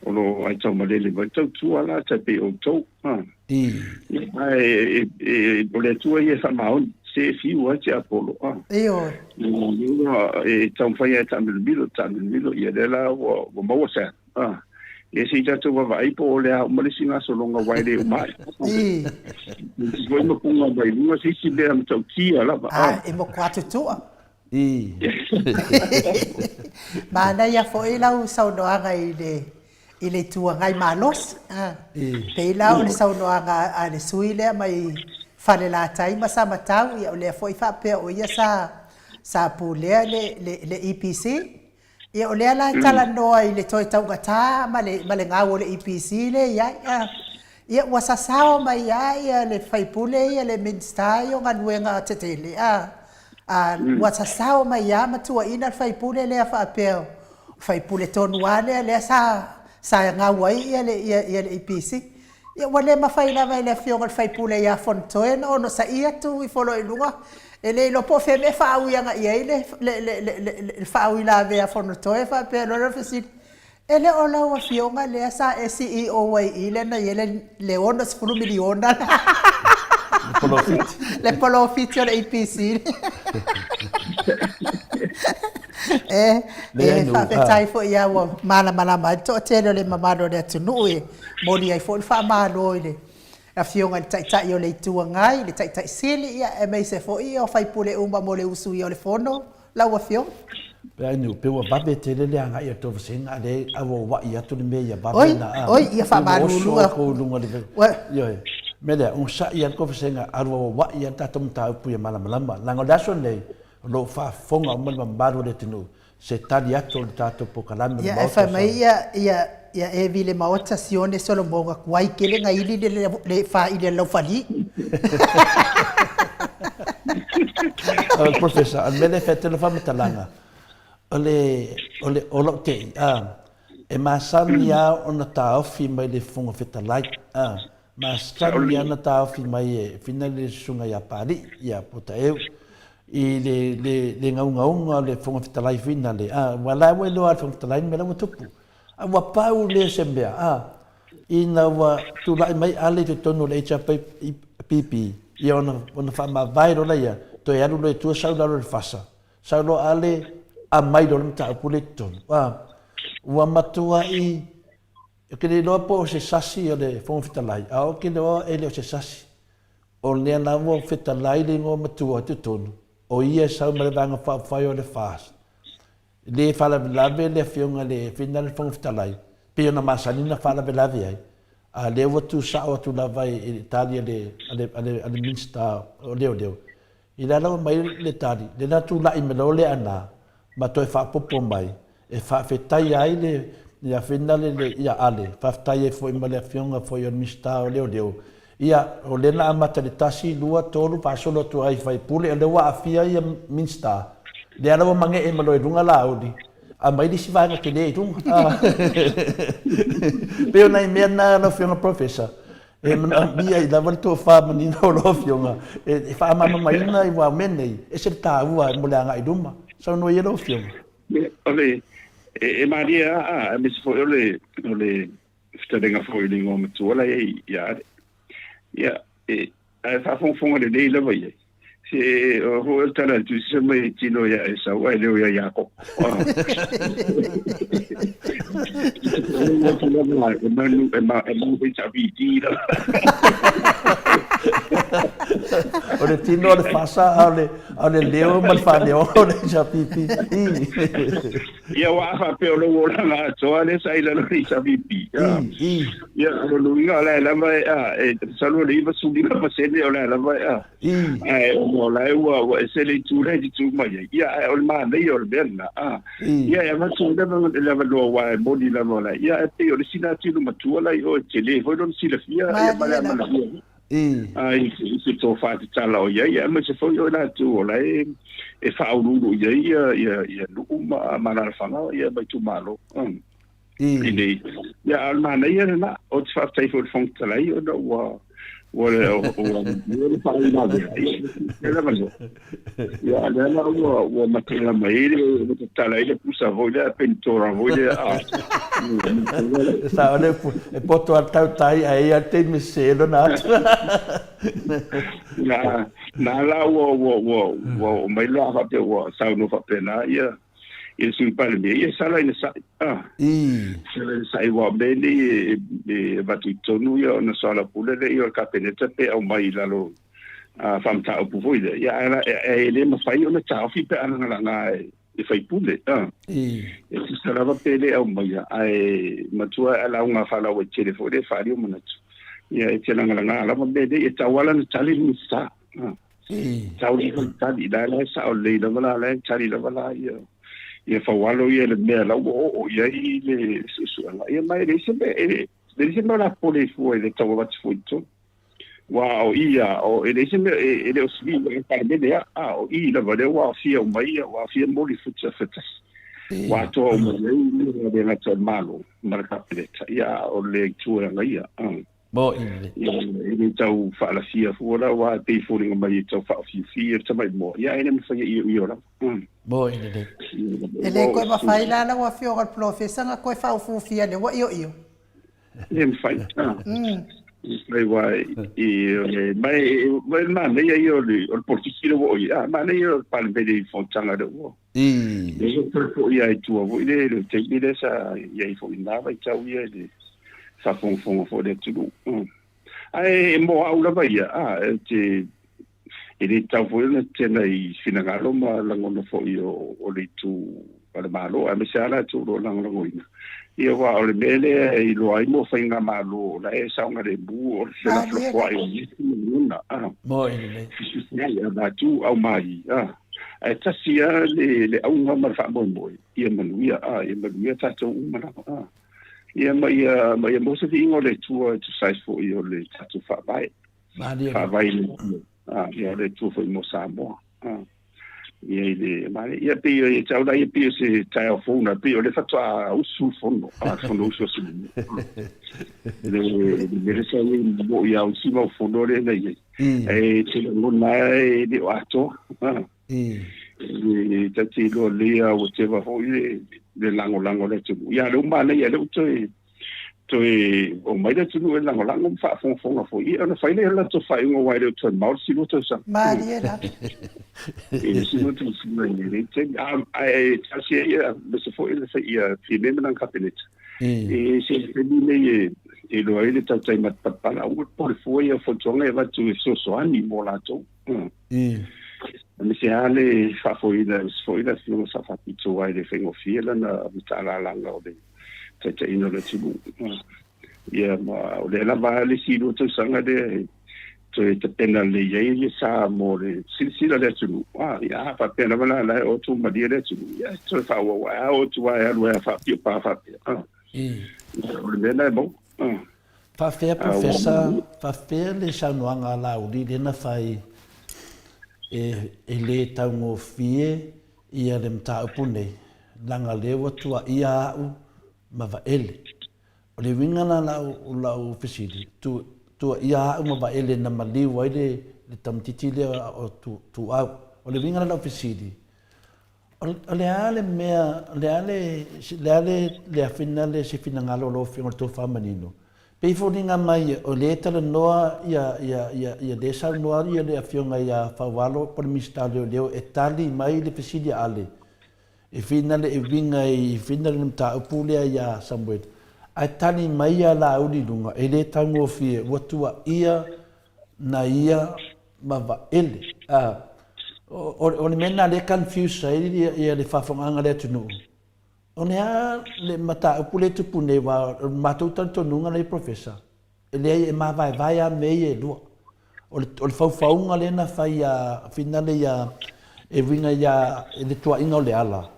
o lo o aitaumalele mai tautua la tai pei o outou. Ae o le Atua ia e faamaoni, se e fiu ai tiapolo. Ioe. E taumafai lava e taamilomilo, taamilomilo, ia lea la ua maua se a. Ia se i tatou vaavaai po o le a uma le isi gasologa aua e le uma ai. Isi foi mapuga mai luga se isi mea matautia lava. A, e matua tutua. Manaia foi lau saunoaga i le i le Itu Agai malosi. Pei la o le saunoaga a le sui lea mai Falelatai ma Samatau, ia o lea foi faapea o ia sa sa pulea le le EPC. Ia o lea la e talanoa i le toe taugata ma le ma le gau o le EPC lea e i ai. Ia ua sasao mai lava ia le sui usufono ia le Minisita ia o Galuega Tetele, ua sasao mai lava ma tuuaiina le sui usufono lea faapea o sui usufono tonu lava lea lea sa sa gau ai ia le ia le EPC. Ia ua le mafai lava e le afioga i le sui usufono ia Fonotoe ona onosaia tu ifo loa i luga, e le iloa po o fea mea e faaui agai i ai le le le le faauilavea a Fonotoe faapea loa le fesili, E le o lau afioga lea sa e CEO ai i i lea na i ai le $60 miliona le polofiti. Le polofiti o le EPC. E, e faafetai foi ia ua malamalama ai le toatele o le mamalu o le atunuu e momoli ai foi le faamalo i le Afioga i le Taitai o le Itu Agai, le Taitai Sili, ia aemaise foi o sui usufono uma mo le usuia o le Fono. lau Afioga. Pe ai niu, pe ua vave tele le agai a le tou vasega a lea a ua ua'i atu le mea ia vave na a. Oi, ia faamalulu atu. Ua oso luga le. Ioe. Mea lea, onosai lava le tou vasega alu a ua'i lava le tatou mataupu ia malamalama. Leaga o le aso lenei, o lo o faafofoga uma le mamalu o le atunuu se tali atu o le tatou polokalame o le Maota. Ia, ae fai mai ia, ia, ia Evi le Maota Sione Solomona kuai kele nga ili le, le, le faili a le laufali. Professor, o le mea lea e fai atu ai le faamatalaga, o le, o le, o lau tei, a, e masani lava ona taofi mai le Fofoga Fetalai, a, masani lava ona taofi mai e Fina le Susuga ia Papalii, ia Potaeu, i le, le, le gaugauga o le Fofoga Fetalai foi nale, a, aua la ua iloa lava e le Fofoga Fetalai le mea la ua tupu. A ua pau lea o se mea, a, ina ua tulai mai Ale i totonu o le HRPP, ia ona, ona faamavae loa lea, toe alu loa i tua sau i lalo i le fasa, sau loa Ale, aumai loa le mataupu lea i totonu. A, ua matuai, ou te le iloa po o se sasi o le Fofoga Fetalai, a ou te iloa e le o se sasi. O lea la ua fetalai le igoa matua i totonu, o ia e sau mai le Vaega Faaupufai o le FAST. E le faalavelave le Afioga i le Fina le Fofoga Fetalai, pei ona masani ona faalavelave ai, a o lea ua tu sao atu lava i le tali a le, a le, a le, a le Minisita o Leoleo. I le ala ua mai le tali, lea na tulai mai loa le Aana ma toe faaopoopo mai e faafetaia ai le ia Fina le, le, ia Ale, faafetai ai foi ma le Afioga foi o le Minisita o Leoleo. Ia, o lea na amata i le tasi, lua, tolu, faasolo atu ai i faipule, o lea ua aafia ia Minisita, lea la ua magee ma loa i luga Laauli, aumai le isi vaega tele i luga. Pei o nai mea na lau Afioga Professor, e manaomia ai lava le tofa manino o lau Afioga e faamalamalamaina aua o mea nei, e ese le taua mo le agai i luma. Saunoa ia lau Afioga. O le, e malie lava, aemaise foi o le, o le fetalaiga foi i le igoa matua la i ai ia Ale. Ia, e, ae faafogafoga lelei lava i ai. Se, o foi o le tala a le Tusi fai mai e tino ia Esau ae le o ia Iakopo. E manu, e ma, e mau foi HRPT lava. O le tino o le fasa a o le, a o le leo ma le faaleoga o le HRPP. Ia aua a faapea o lou olaga atoa lea sa i lalo o le HRPP. Ia, o lona uiga o la e lava e, a, e masalo o le 95% o la e lava e, a. Ae ona o la e ua, ua ese le itu la e tutū mai ai. Ia, ae o le manaia o le mea lena, a. Ia, e avatu ai lava le avanoa aua e moni lava o la e, ia, ae pei o le isi lena tino matua la i o e tele foi lona silafia, ia ma le amanaia foi. A i se tofa tatala o i ai, aemaise foi o i latou o la e e faauluulu i ai ia, ia, ia nuu ma, ma alaalafaga, ia ma itumalo. I nei. Ia, a o le manaia lena, ou te faafetai foi i le Fofoga Fetalai ona ua, ua, ua, ua le faauilavea. Ia, e lava lea. Ia, lea la ua, ua matala mai ai le, ua tatala ai le pusa foi lea, penitora foi lea. A. E sao le e poto a tautai ae ia le taimi sese lona atu. Na, na la ua, ua, ua, ua oo mai la faapea ua saunoa faapena ia, ia le Sui Palemia, ia sala ina sa'i. Ah. Sala ina sa'i aua o mea nei e, e avatu i totonu ia ona soalaupule lea o le Kapeneta pe aumai i lalo a faamataupu foi lea, ia ae e le mafai ona taofi pe a lagalaga e e faipule. A. E tusa lava pe le aumaia, ae matua e lauga faalauaitele foi lea e faaali ou manatu. Ia e te lagalaga lava mea nei, e tatau lava ona tali le Minisita. A. Tatau lava ona tali, la la e sao lelei lava la, la e tali lava la ia ia Faualo ia i le mea la ua oo i ai le suesuega. Ia ma e leai se mea e leai se mea o le a popole ai fua i le tau avatu fua i totonu. Aua o i a, o, e leai se mea, e, e le o sili i le Palemene a, a, o i lava lea ua aofia uma ia, ua aofia moli futa fatasi. Ua atoa uma i ai le gata o le Malo ma le Kapeneta, ia, a o le itu e agaia. A. Moni. Ia, e le tau faalafia fua la, aua e pei e foliga mai e tau faaofiofia le tamai moa, ia, ae le mafai e ioio lava. Moni lelei. E le toe mafai la lau Afioga i le Polofesa ona toe faaofiofia lea ua ioio. Le mafai. Mafai aua i o le ma e ma e manaia ia o le o le polokiki lea ua oo i ai. A manaia ia o le Palemene i fonotaga lea ua. Lea ua toe foi lava i tua foi lea i le taimi lea sa i ai foi i lena vaitau ia i le faafogafoga foi a le atunuu. Ae mo au lava ia, a, e te. E le tatau foi ona tetena i finagalo ma lagona foi o o le itu a le Malo, aemaise lava latou o lo o lagolagoina. Ia aua o le mea lea e iloa ai mo faigamalo o la e saogalemu o le felafolafoai o nisi ma lagona, a. Moi lelei. Fesuisuiai avatu aumai, a. Ae tasi lava le le auga ma le faamoemoe, ia manuia, a, ia manuia tatou uma lava, a. Ia ma ia ma ia maua se viiga o le Atua e tusa ai foi o le tatou Faavae. Malie. Faavae i le Atua, a, ia o le Atua foi mo Samoa, a. Ia i le male, ia pei o ia tau la ia pei o se taeao fou na, pei o le faatoa usu le fono, a, le fono usu a Samoa. Le le mea lea sa i ai mo ia isi mau fono lea na i ai. E te lagona lava e le o atoa, a. E ta te iloa lelei lava ua teva foi le le lagolago a le atunuu. Ia a o lea ua manaia lea ua toe toe omai le atunuu e lagolago ma faafogafoga foi, ia ona fai lea o le latou faaiuga aua e le o toe mamao le isi lua tausaga. Malie lava. I le isi lua tausaga i lenei taimi. Ae talosia ia aemaise foi le ia Fiame ma lana Kapeneta i se taimi nei e iloa ai le tautai matapalapala, aua le popole fua ia fautuaga e avatu e fesoasoani mo latou. Aemaise lava le faafoeina aemaise foi le Afioga Sa Faapito aua e le faigofie lana mataalalaga o le taitaiina o le atunuu. Ia ma o lea lava le isi lua tausaga lea e toe tapena lelei ai le sa mo le silasila le atunuu. A, ia a faapea lava la la e o atu malie le atunuu, ia e toe faaauau ae a o atu lava e alu ai faapio pa faapea. O le mea lena e maua. Faafefea Professor, faafefea le saunoaga a Laauli lea na fai e le taugofie ia le mataupu nei, leaga lea ua tuaia au ma Vaele. O le uiga la o lau fesili, tuaia au ma Vaele na maliu ai le tamaitiiti lea o Tuau. O le uiga la o lau fesili, O le a le mea, o le a le, le a le, le afina le se finagalo o lau Afioga i le Tofa Manino? Pei e foliga mai o lea e talanoa ia, ia, ia, ia lea e saunoa ia le Afioga ia Faualo po o le Minisita o Leoleo e tali mai le fesili a Ale e finale e uiga i finale le mataupu lea ia Samueli. Ae tali mai ia Laauli i luga, e le taugofie, ua tuaia na ia ma Vaele. A, o le mea lena lea e confuse ai ia le faafofogaaga a le atunuu, o le a le mataupu lea e tupu nei aua o le matou talitonuga nei Professor, e leai e mavaevae lava mea ia e lua. O le faufauga lea na fai ia finale ia e uiga ia i le tuuaiga o Leala,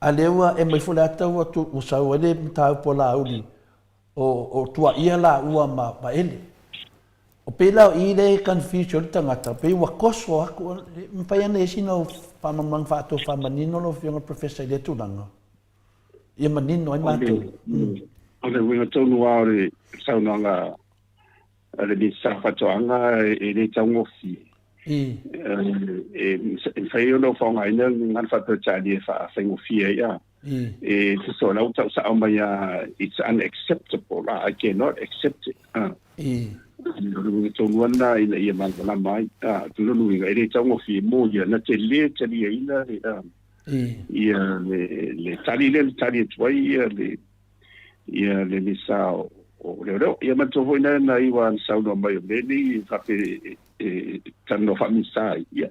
a lea ua e mai foi le ata ua sau ai le mataupu a Laauli O tuaia laua ma Vaele. O pei la o i lea e confuse ai le tagata, pei ua toso atu, e mafai ona i ai sina faamalamalamaga faatofa manino lau Afioga i le Professor i lea tulaga, ia manino ai matou. O le uiga tonu lava o le saunoaga a le Minisita o Faatoaga e le taugofie. E mafai ona ou faaaogaina le gagana faa-Peretania e faafaigofie ai a. E tusa o la ua tau sao mai a, it's unacceptable, I cannot accept it. O le uiga tonu lava lena ina ia malamalama ai. O lona uiga, e le taugofie mo ia, na te le taliaina le, ia le tali lea na tali atu ai ia le, ia le Minisita o Leoleo. Ia manatua foi na na iwa na saunoa mai o mea nei e faapea e talanoa faa-Minisita ai. Ia,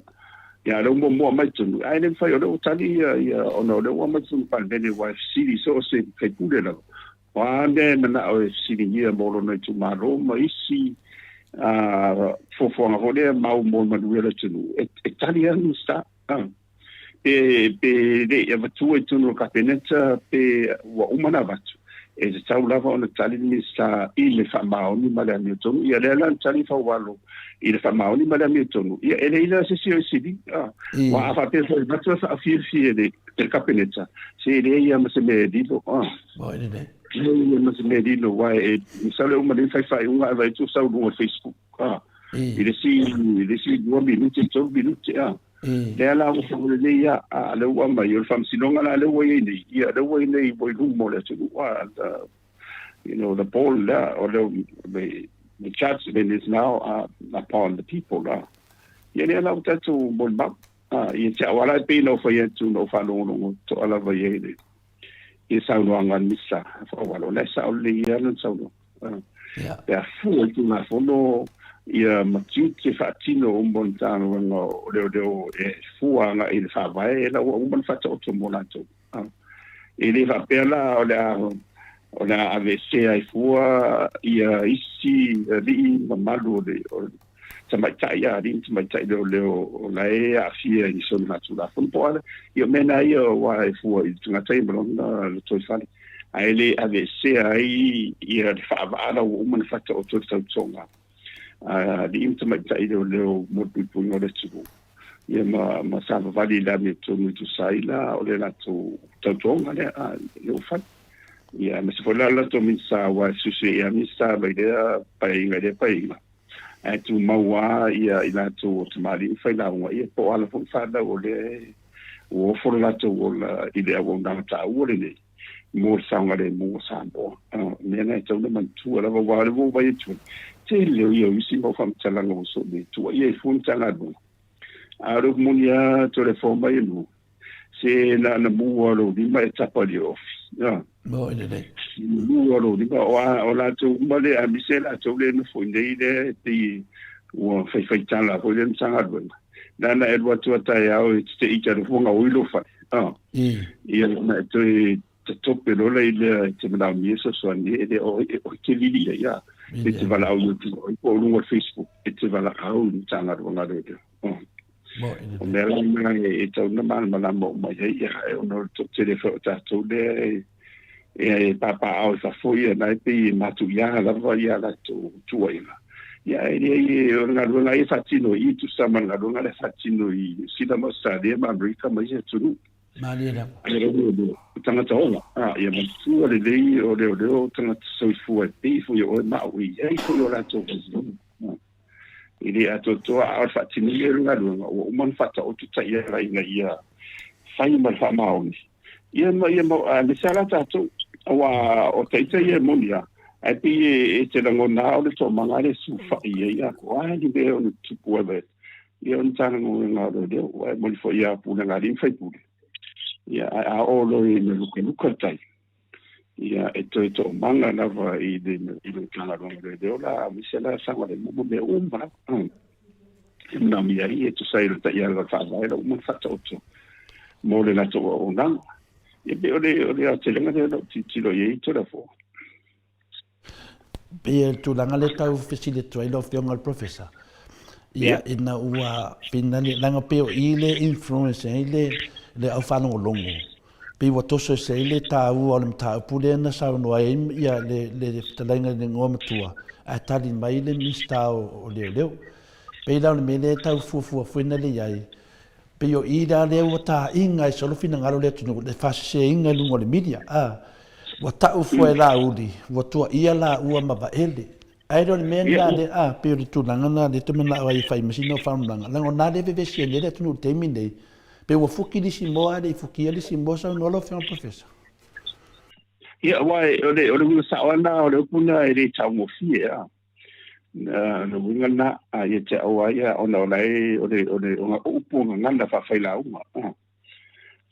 ia o lea ua muamua aumai totonu, ae le mafai o lea ua tali ia, ia ona o lea ua aumai totonu Palemene aua e fesili so o se faipule lava. O a mea e manao e fesiligia mo lona itumalo ma isi fuafuaga foi lea mau mo le manuia o le atunuu, e tali lava le Minisita. Pe, pe le i avatua i totonu o le Kapeneta pe ua uma ona avatu, e tatau lava ona tali le Minisita i le faamaoni ma le amiotonu. Ia lea la na tali Faualo i le faamaoni ma le amiotonu, ia e leai la se isi o e sili. Aua a faapea foi e avatu e faafiafia e le Kapeneta, se e leai lava ma se mea e lilo. E leai lava ma se mea e lilo, aua e masalo e uma nei fai faaiuga ae vaai atu ua sau i luga o le Facebook. I le isi, i le isi 2 minute, 3 minute. Lea la ua fau lelei lava, a lea ua aumai, o le faamasinoga la lea ua i ai nei, ia lea ua i nei ua i luma o le atunuu, a, the, you know, the ball lea, o le, the, the judgment is now upon the people, a. Ia lea la ua tatou molimau, a, ia te au lava la e pei ona ou fai atu, na ou faalogologo totoa lava i ai le, i saunoaga a le Minisita Faualo, o la e sao lelei lava lana saunoaga. Pe a fua i Tulafono, Ia ma tiute faatino uma o le Matagaluega o Leoleo e fua agai i le Faavae, e la ua uma ona faataoto mo latou. E le faapea la o le a o le a aveesea ai fua ia isi alii mamalu o le o tamaitai a alii ma tamaitai leoleo o la e aafia i soligatulafono po o a ia mea na ia aua e fua i le tagata ia ma lona lotoifale ae le aveesea ai ia le faavaa la ua uma ona faataoto i le tautoga a alii ma tamaitai leoleo mo le puipuiga o le atunuu ia ma ma savavali i le amiotonu e tusa ai la o le latou tautoga lea a le ua fai. Ia aemaise foi la le latou Minisita aua e fesuisuiai lava Minisita mai lea paeaiga i lea paeaiga ae tumau lava ia i latou o tamalii ma failauga ia po o ala foi fanau o lea ua ofo le latou ola i le auaunaga taua lenei mo le saogalemu o Samoa. O mea na e tatau ona manatua lava aua o lea ua ou vaai atu ai, tele ia o isi mau faamatalaga ua soo nei, tuuaia ai fua Matagaluega. A o le upu moni lava, toe mai e lua, se na ona mu lava o lou lima e tapa i le ofi. Mo i lelei. Mu lava o lou lima, o, a, o latou uma lea, aemaise latou lea e nofo i inei lea e pei ua faifaitala foi lea Matagaluega. Na ona e alu atu lava taeao e te ita i le gaoi lou fale. Ia ona e toe tatope loa lea i lea e te manaomia e fesoasoani e le o e te vili ai a. E te valaau i atu po o luga o le Facebook e te valaau i le Matagaluega a Leoleo. O mea la na e tatau ona malamalama uma i ai ia ona o le toatele foi o tatou lea e papaaao i fafo ia na e pei e matuia lava ia latou tuuaiga. Ia ae leai o le galuega ia e faatino i i tusa ma le galuega lea e faatino i Niu Sila ma Ausetalia ma Amerika ma isi atunuu. Malie lava. Ae o tagata ola, ia manatua lelei o leoleo o tagata soifua e pei foi o oe ma au e i ai foi o latou vaivaiga. E le atoatoa a o le faatinoina o le galuega ua uma ona faataoto taiala ina ia fai ma le faamaoni. Ia ma ia mau aemaise lava la tatou aua o taita ia e moni lava ae pei e te lagona lava o le toomaga lea e sulufai i ai a o a ni mea e ono tutupu ai ia o le Matagaluega o Leoleo aua e moni foi ia pulega a alii ma faipule ia ae a oo loa ina lukaluka le tai ia e toe toomaga lava i le i le Matagaluega o Leoleo la aemaise la saogalemu ma mea uma lava e manaomia ai e tusa ai o le taiala o le faavae la uma ona faataoto mo le latou auaunaga. Ia pei o le o le aotelega lea o lau tilotilo i ai Toleafoa. Pei o le tulaga lea tau fesili atu ai lau Afioga i le Professor, ia ina ua finali, leaga pei o i le influence ai le, le au faalogologo, pei ua toso ese ai le taua o le mataupu lea na saunoa ai ia le, le fetalaiga i le igoa matua, ae tali mai le Minisita o, o Leoleo. Pei la o le mea lea e tau fuafua foi na le i ai, Pei o i la lea ua taina ai solo finagalo o le atunuu, le faaseseina i luga o le media, a. Ua tau fua e Laauli, ua tuaia laua ma Vaele. Ae le o le mea lena lea, a, pei o le tulaga lena lea e te manao ai e fai ma sina faamatalaga, leaga o na lea e vevesi ai nei le atunuu i le taimi lenei, pei ua fuki le isi moa ae le i fukia le isi moa, saunoa lau Afioga Professor. Ia, aua o le, o le uiga sao lava lena o le upu lena e le taugofie, a. Le uiga lena, a ia te au lava ia, ona o la e, o le, o le, o upu o gagana faafailauga.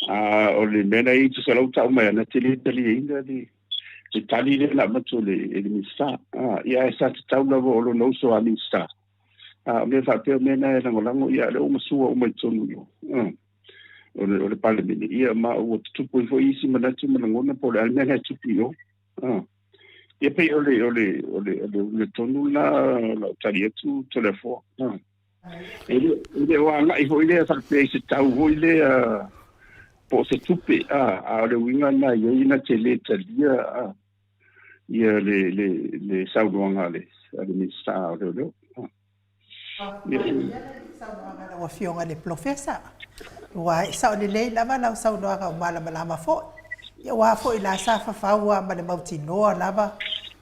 A o le mea la e tusa lau tau mai ana te le taliaina le, le tali lea na avatu e le, e le Minisita. Ia ae sa tatau lava o lona uso a Minisita. A o mea faapea o mea na e lagolago, ia o lea ua masua uma i totonu i o. O le, o le Palemene, ia ma ua tutupu ai foi isi manatu ma lagona po o le a le mea la e tupu i o. Ia pei o le o le o le o le uiga tonu lena o lau tali atu Toleafoa. E le e le o agai foi lea faapea i se tau foi lea po o se tupe, a a o le uiga lena e i ai na te le talia a ia le le le saunoaga a le a le Minisita o Leoleo. Saunoaga a lau Afioga i le Polofesa. Ua sao lelei lava lau saunoaga ua malamalama foi. Ia aua foi la sa fafau lava ma le mautinoa lava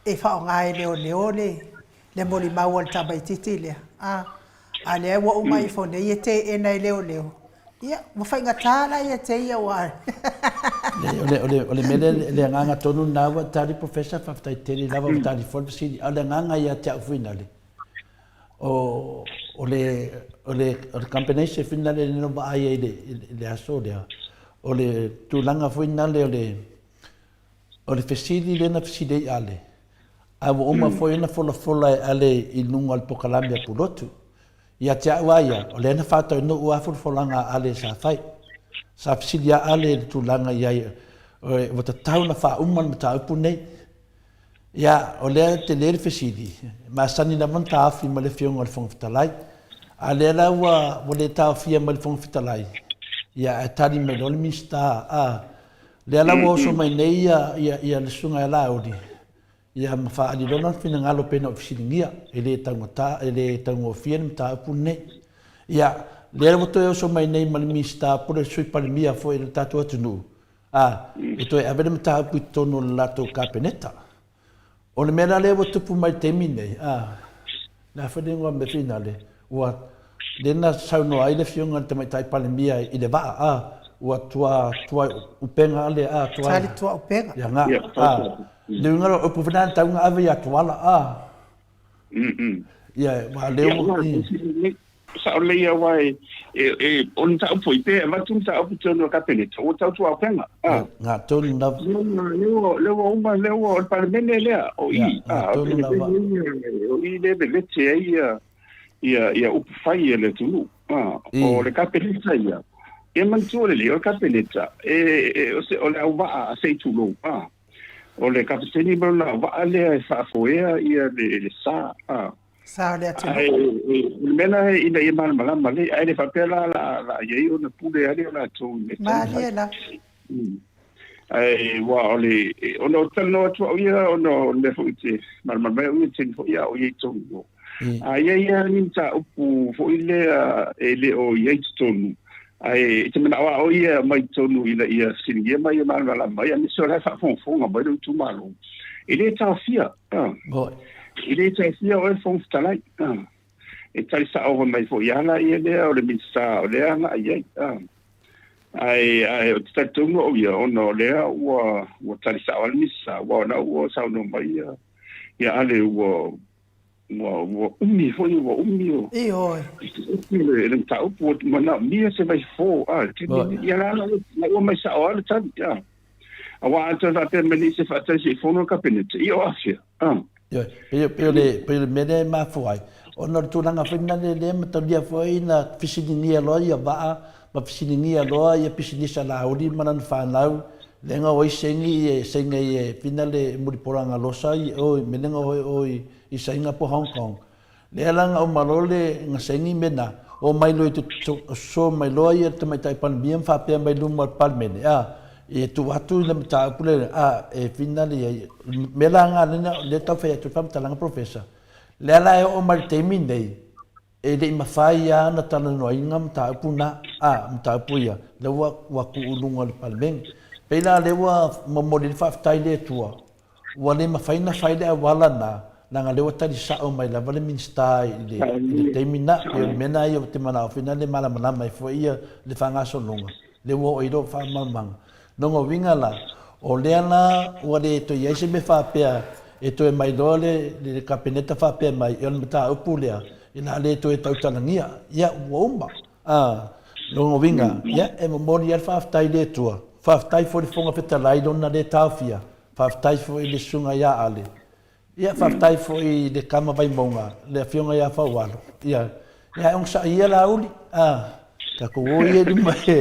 e faaaoga e leoleo le le molimau a le tamaitiiti lea. A, a lea ua uma ifo nei e teena e leoleo. Ia, ua faigata la ia te ia aua. Leai, o le, o le, o le mea lea, le agaga tonu lena ua tali Professor, faafetai tele lava ua tali foi le fesili. A o le agaga ia te au foi nale, o, o le, o le, o le combination foi nale lea na vaai ai i le, i le aso lea, o le tulaga foi nale o le, o le fesili lea na fesili ai Ale, A ua uma foi ona folafola e Ale i luga o le pokalame a Pulotu. Ia te au a ia, o lea na faataunuu a folafolaga a Ale sa fai. Sa fesili a Ale i le tulaga i ai, ua tatau ona faauma le mataupu nei. Ia, o lea e tele le fesili, e masani lava ona taofi mai le Afioga i le Fofoga Fetalai. A o lea la ua ua le taofia mai le Fofoga Fetalai, ia ae tali mai loa le Minisita, a, lea la ua oso mai nei ia, ia, ia le Susuga ia Laauli, ia ma faaali loa lona finagalo pei ona ou fesiligia, e le taugata, e le taugofie le mataupu lenei. Ia, lea ua toe oso mai nei ma le Minisita po o le Sui Palemia foi o le tatou atunuu, A, e toe ave le mataupu i totonu o le latou Kapeneta. O le mea la lea ua tupu mai i le taimi nei, a, le a foi le igoa mea finale, ua, lea na saunoa ai le Afioga i le Tamaitai Palemia i le vaa, a, ua tua, tua upega le, a, tua. Tali tua upega. Ia, nga, a, le uiga o le upu foi lena na tau na ave ia Tuala, a. Ia, aua o lea ua, i. Sao lelei aua e, e, e, o le mataupu foi, pe avatu le mataupu i totonu o le Kapeneta, ua tautuaupega. Ah. Ngā tonu lava. Lea ua, lea ua uma, lea ua, o le Palemene lea, o i. Ngā ah, tonu lava. O i lea vevete ai ia, ia, ia upu fai a le atunuu. Ah, o le Kapeneta ia. Ia manatua lelei, o le Kapeneta, e, e, o, se, o le auvaa a se i tulou. Ah, o le Kapeteni ma lona auvaa lea e faafoea ia le, le sa. Ah. Sa o le atunuu. Ae, o le mea la ina ia malamalama lelei, ae le faapea la la la i ai ona pule ai o latou i mea Malie la. Ae ua o le ona o talanoa atu au ia ona o le mea foi te malamalama ai au ia taimi foi a o i ai totonu o. A i ai lava ni mataupu foi lea e le o i ai i totonu, ae e te manao lava oe ia e aumai i totonu ina ia fesiligia ma ia malamalama ai, aemaise o la e faafogafoga mai lou itumalo. E le taofia. E le taofia oe le Fofoga Fetalai. E tali sao mai foi lava ia lea o le Minisita o lea agai i ai. Ae, ae ou te talitonu au ia, ona o lea ua, ua tali sao lava le Minisita, aua o lena ua saunoa mai ia, ia Ale ua, ua, ua umi foi, ua umi o. Ioe. Le, le mataupu ua manaomia se vaifofo, a, ia la, la ua mai sao lava le tali, a. Aua a toe faapea mai nei se faatali se i fono le Kapeneta, ia o afea? Ah. Ioe, pei, pei o le, pei o le mea lea e mafua ai, ona o le tulaga foi lena lea mataulia foi na fesiligia loa ia vaa ma fesiligia loa ia pisinisi a Laauli ma lana fanau, lea o ai sengi e senge e fina le mulipola galosa i o i mea o o i Saina po Hong Kong. Lea la na uma loa le gasegī me na, o mai loa i te so mai loa ia le Tamaitai Palemia ma faapea mai luma o le Palemene, a, e tuu atu i le mataupu lea, a, e finale i ai. Mea la na lea, lea tau fai atu le faamatalaga Professor, lea la e oo mai le taimi nei, e le i mafai lava ona talanoaina mataupu na, a, mataupu ia, lea ua, ua tuu i luga o le Palemene. Pei la lea ua momoli le faafetai i le Atua, Ua le mafai na fai le auala na, leaga lea ua tali sao mai lava le Minisita i le, i le taimi na. Pei o le mea na ia ou te manao foi na le malamalama ai foi ia le faagasologa, lea ua oo i lou faamalamalamaga. Lona uiga la, o lea la ua le toe i ai se mea faapea e toe mai loa le, le Kapeneta faapea mai, o le mataupu lea, o le a le toe tautalagia. Ia, ua uma. A, lona uiga, ia, e momoli lava le faafetai i le Atua. Faafetai foi i le Fofoga Fetalai i lona le taofia. Faafetai foi i le Susuga ia Ale. Ia, faafetai foi i le tama Vaimauga, le Afioga ia Faualo. Ia, ia e onosai ia Laauli, a, tatou o ia i luma e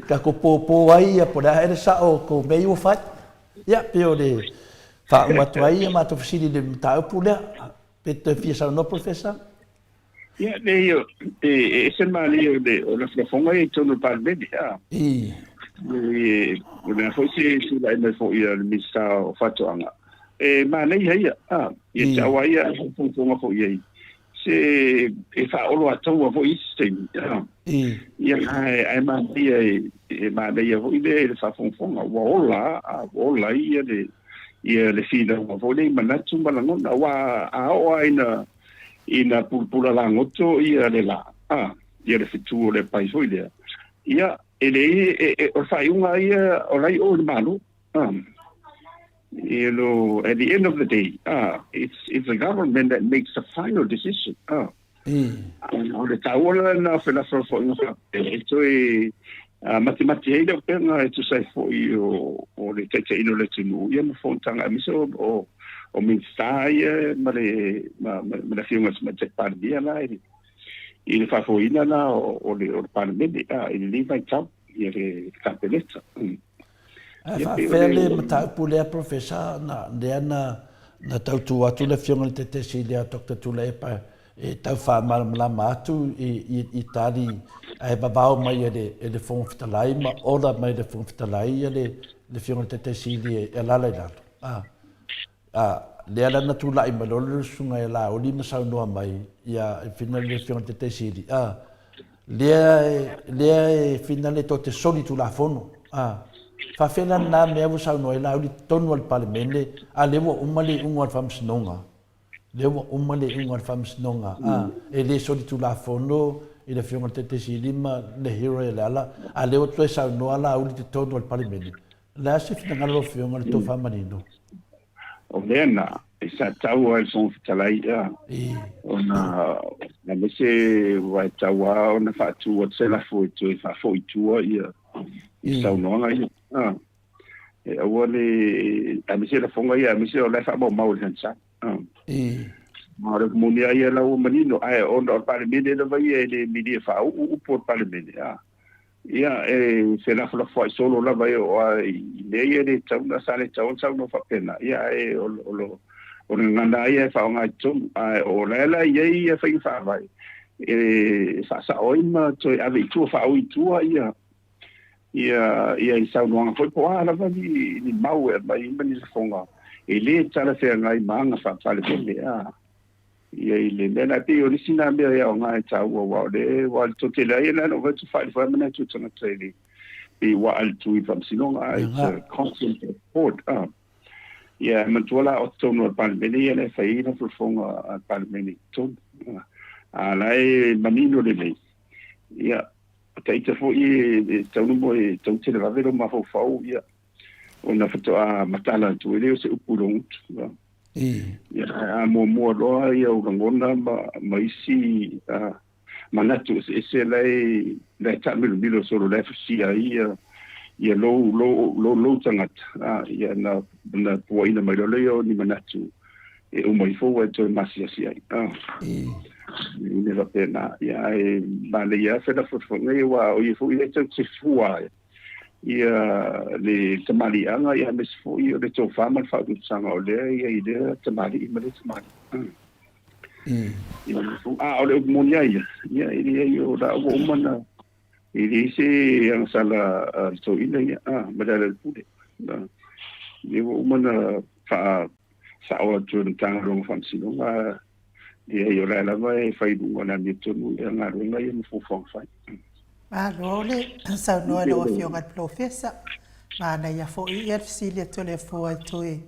tatou pōpō ai ia po o le a ea le sao o tou mea ia ua fai. Ia, pei o le faauma atu ai ia matou fesili i le mataupu lea. Pe toe fia saunoa Professor? Ia, leai, e ese le manaia o le o lafolafoga ia i totonu o le Palemene, a. I. E, o le a foi se tulai mai foi a le Minisita o Faatoaga, e manaia ia, a. Ia te au lava ia a faafogafoga foi i ai, se e faaoloataua foi i isi taimi, a. I. Ia, ae, ae manaia e, e manaia foi le, le faafogafoga, ua ola, a, ua ola ai ia le, ia le finauga foi lea i manatu ma lagona, aua a oo lava ina ina pulapula lagoto ia le la, a, ia le fetu o le pai foi lea, ia, e leai, e, e, o le faaiuga ia o la i o i le Malo. A, you know, at the end of the day, it's, it's the government that makes the final decision. O le taua la lena o felafolafoaiga faapea, e toe Matimati ai le upega e tusa ai foi o le taitaiina o le atunuu ia ma fonotaga aemaise o Minisita ia ma le ma le Afioga i le Tamaitai Palemia la i le faafoeina la o le Palemene i lenei vaitau ia le Kapeneta. Ae faafefea le mataupu lea Professor na lea na na tautu atu le Afioga i le Taitaiseili ia Doctor Tuilaepa e tau faamalamalama atu i, i, i tali ae vavao mai e le, e le Fofoga Fetalai ma ola mai le Fofoga Fetalai ia le, le Afioga i le Taitaisili e, e alala i lalo. Ah. Ah, lea la na tulai mai loa le susuga ia Laauli ma saunoa mai ia e fina le Afioga i le Taitaisili. Ah, lea e, lea e fina le tou te soli tulafono. Ah, faafefea la lena mea ua saunoa ai Laauli i totonu o le Palemene, a lea ua uma le iuga o le Faamasinoga. Lea ua uma le iuga o le Faamasinoga, a, e le solitulafono i le Afioga i le Taitaisili ma le hero ia Leala, a lea ua toe saunoa Laauli i totonu o le Palemene. O le a se finagalo lau Afioga i le tofa manino? O lea na, e sa tau ai le Fofoga Fetalai, a, ona aemaise ua e tau lava ona faatu atu se lafo e toe faafoi i tua ia saunoaga ia. A. E aua ne aemaise lafoga ia aemaise o la e faamaumau e le Hansard. Ma o le upu moni lava ia la ua manino, ae ona o le Palemene lava ia e le milia faauu upu o le Palemene, a. Ia, e felafolafoai solo lava e oo lava i mea ia e le tatau ona, sa le tatau ona saunoa faapena, ia ae o le gagana lava ia e faaaoga i totonu. Ae o la e la e i ai ia faiga faavae e faasao ai ma toe ave i tua, faaui i tua ia ia ia i saunoaga foi po o a lava ni ni mau e aumai ma ni lafoga e le talafeagai ma aga faa-Palemene a ia i le mea lena. E pei o le isi lena mea e aoga e taua aua o le aua o le toatele lava ia lena na ou vaai atu faaali foi manatu o tagata e le pei ua alu i le faamasinoga a it's a contempt of court a ia e manatua la o totonu o le Palemene ia la e fai ai lafolafoga a le Palemene i totonu a la e manino lelei ia O ta ita foi e tatau ona moe e tatau televave lou mafaufau ia ona faatoa matala atu ai lea o se upu i lou gutu. Ia a muamua loa ia ou lagona ma ma isi manatu eseese la e la e taamilomilo solo la e fusia ai ia ia lou lou lou lou tagata ia na na puaina mai loa lea o ni manatu e uma ifo ua e toe masiasi ai. I le faapena, ia ae manaia lava felafolafoaiga ia aua o ia foi lea tatou te fua ai ia le tamaliiaga ia aemaise foi o le tofa ma le faautautaga o lea e i ai i lea tamalii ma lea tamalii. Ia, a o le upu moni lava ia, ia e leai o la ua uma ona e leai se agasala a le toeaina ia, a, ma Lealailepule. Lea ua uma ona faa sao atu e le Matagaluega o Faamasinoga, leai o la lava e fai i luga o le amiotonu ia galuega ia ma fuafuaga fai. Malo le saunoa i lau Afioga i le Polofesa. Manaia foi ia le fesili a Toleafoa e toe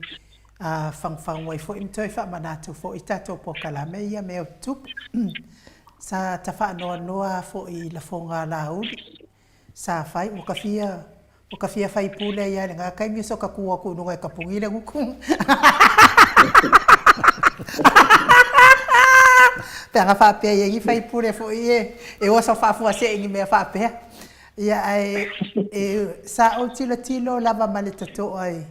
fagufagu ai foi ma toe faamanatu foi tatou polokalame ia mea o tutupu. Sa ta faanoanoa foi i lafoga a Laauli sa fai, ua ka fia Ua ka fia fai pule ai a i lena taimi so ka tu atu i luga e tapuni le gutu. Pe ana faapea i ai ni fai pule foi e e oso faafuasei ni mea faapea. Ia ae e sa ou tilotilo lava ma le totoa i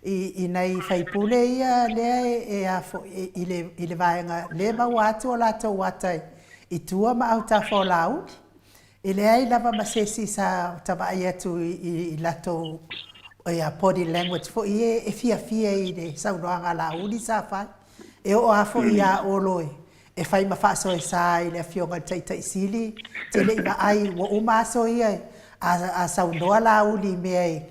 i i nai fai pule ia lea e a foi i le i le vaega le maua atu o latou ata i tua ma autafa o Laauli. E leai lava ma se isi sa ta vaai atu i latou body language foi ia e fiafia i le saunoaga a Laauli sa fai. E oo lava foi ia Olo e fai ma faasoesa i le Afioga i le Taitai Sili, te le i vaai ua uma aso ia a saunoa Laauli i mea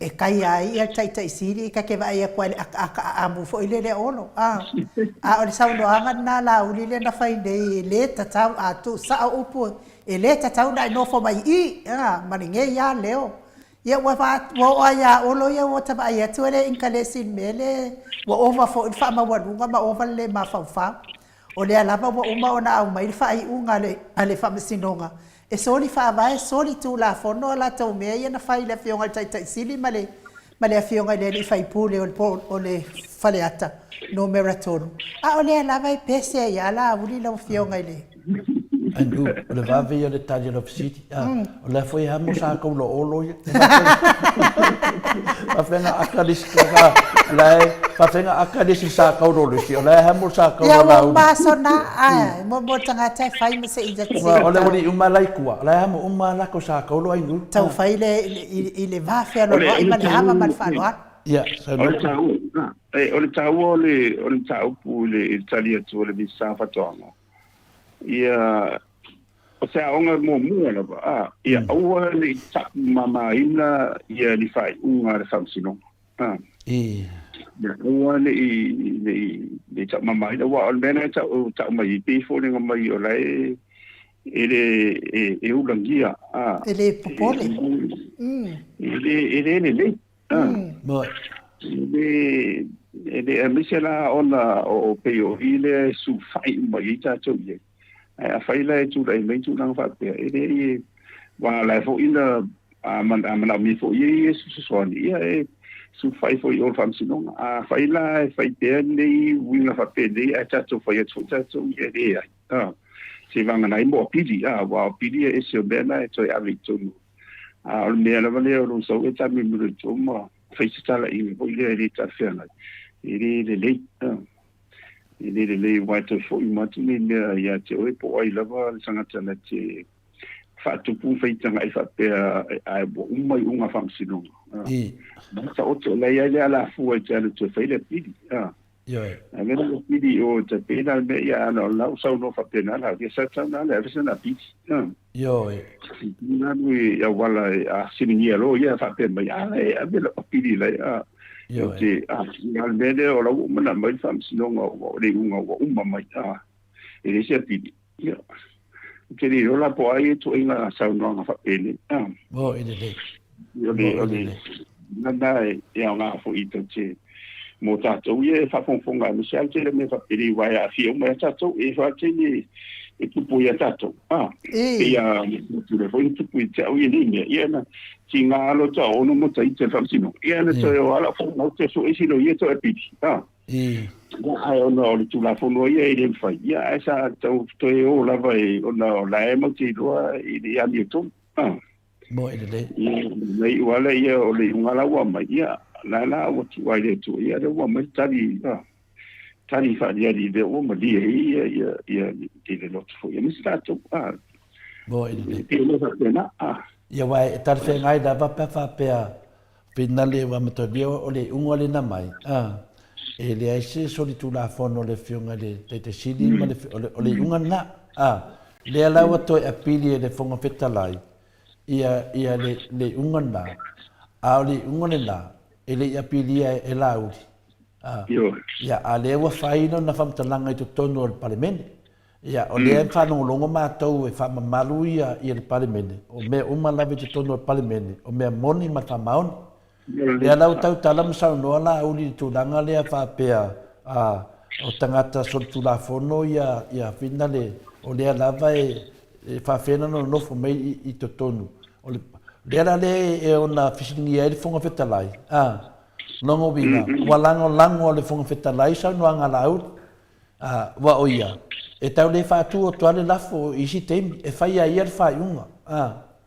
e kaia ai le Taitai Sili, ta te vaai atu lava i le akaaka aamu foi lele a Olo. A o le saunoaga lena a Laauli lea na fai nei, e le tatau, a tuusao upu, e le tatau ona e nofo mai i i, ma lenei lava leo. Ia ua oo lava ia Olo ia ua ta vaai atu e le inkalesi i le mea lea, ua ova foi le faamaualuga ma ova le le mafaufau. O lea lava ua uma ona aumai le faaiuga a le Faamasinoga e soli faavae, soli tulafono a latou mea ia na fai i le Afioga i le Taitai Sili ma le ma le Afioga i le Alii Faipule o le o le Faleata Numera 3. A o lea lava e pese ai lava Laauli lau Afioga i le. Ainu, o le vave ia o le tali a lau fesili. O le a foi e amo sa kaula olo ia. Faafeaga aka le isi ka la e faafeaga aka le isi sa kaula o le isi. O la e amo sa kaula la. Ia uma sona a mo mo tagata e fai ma se i te. O le uli uma la i tua. La e amo uma la ko sa kaula ainu. Tau fai le i le va fealoaloai ma le ava ma le faaaloalo. Ia, o le taua, o le taua o le o le mataupu i le tali atu a le Minisita o Faatoaga, ia, o se aoga muamua lava, a, ia aua ne i taumamaina ia ni faaiuga a le Faamasinoga, a. Ia aua ne i ne i ne i taumamaina, aua o le mea lena e tau tau mai ai, pei e foliga mai o la e e le e, e ulagia, a. E le popole. E le e le lelei. E le aemaise la ona o pei o i lea e sulufai uma i ai tatou i ai. Ae afai la e tulai mai tulaga faapea, e le i aua o la e foi na a manaomia foi e ia se fesoasoani, ia e sulufai foi i o i le Faamasinoga. Afai la e fai pea nei uiga faapenei ae tatou fai atu foi tatou, ia e leai. Seivagana ai mo apili, aua o apili e ese o mea na e toe ave i totonu. A o le mea lava lea o lou sau e taamilomilo i tua ma fai se talaiga foi lea e le talafeagai, e le lelei. E le lelei aua e toe foi uma atu nei mea ia te oe po o ai lava le tagata na te faatupu ma faitagai faapea ae ua uma iuga a faamasinoga. Taoto, o la e i ai le alafua e te alu e toe fai le apili. Ioe. Ave le apili i o te pena le mea ia ana o lau saunoa faapena la ia sa tau na le ave sana apili. Ioe. Na nui ia wala a siligia lo ia faapea mai a e ave le apili lai a. Ioe. Te a ia le mea lea o lau uma na mai le faamasinoga o le iuga ua uma mai a. E le se apili. Ia. Te le iloa la po o ai e tuuaiga saunoaga faapenei. Mo i lelei. O le, o le, lana e aoga foi tou te, mo tatou ia e faafogafoga aemaise lava le tele o mea faapenei aua e aafia uma ia tatou, e ifo lava le taimi e tupu ia tatou. Pei lava o lea foi na tupu ia te au ia nei mea, ia na tiga loa ta ono ma ita i le faamasinoga, ia na toe o lava lau fanau toe sue isi loia toe apili. Ae ona o le Tulafono ia e le mafai, ia ae sa tau toe o lava e, ona o la e matou te iloa i le amiotonu. Moe lelei. Ia, na iu lava lea o le iuga la ua aumai, ia, la la ua tuu ai le Atua, ia lea ua aumai le tali, tali faaaliali lea ua malie ai ia, ia, ia, i le loto foi, aemaise tatou. Moe lelei. E pei o faapena. Ia, aua e talafeagai lava pe a faapea Finale ua amatalia o le iuga lena mai, a, e leai se solitulafono a le Afioga i le Taitai Sili ma le, o le iuga lena, a, lea la ua toe apili e le Fofoga Fetalai ia, ia le, le iuga lena, a o le iuga lena, e le i apilia e Laauli, a, ia, a lea ua fai lona faamatalaga i totonu o le Palemene. Ia, o lea e faalogologo matou e faamamalu ia ia le Palemene, o mea uma lava i totonu o le Palemene, o mea moni ma le faamaoni. Lea la ua tautala ma saunoa Laauli i le tulaga lea faapea, a, o tagata solitulafono ia, ia finale, o lea lava e, e faafefea ona nonofo mai i, i totonu. O le, lea la lea e ona fesiligia ai le Fofoga Fetalai, a, lona uiga, ua lagolago a le Fofoga Fetalai saunoaga a Laauli. Ā, ua o ia, e tau le faatū atu lava le lafo i isi taimi, e fai a ia le faaiuga, ā,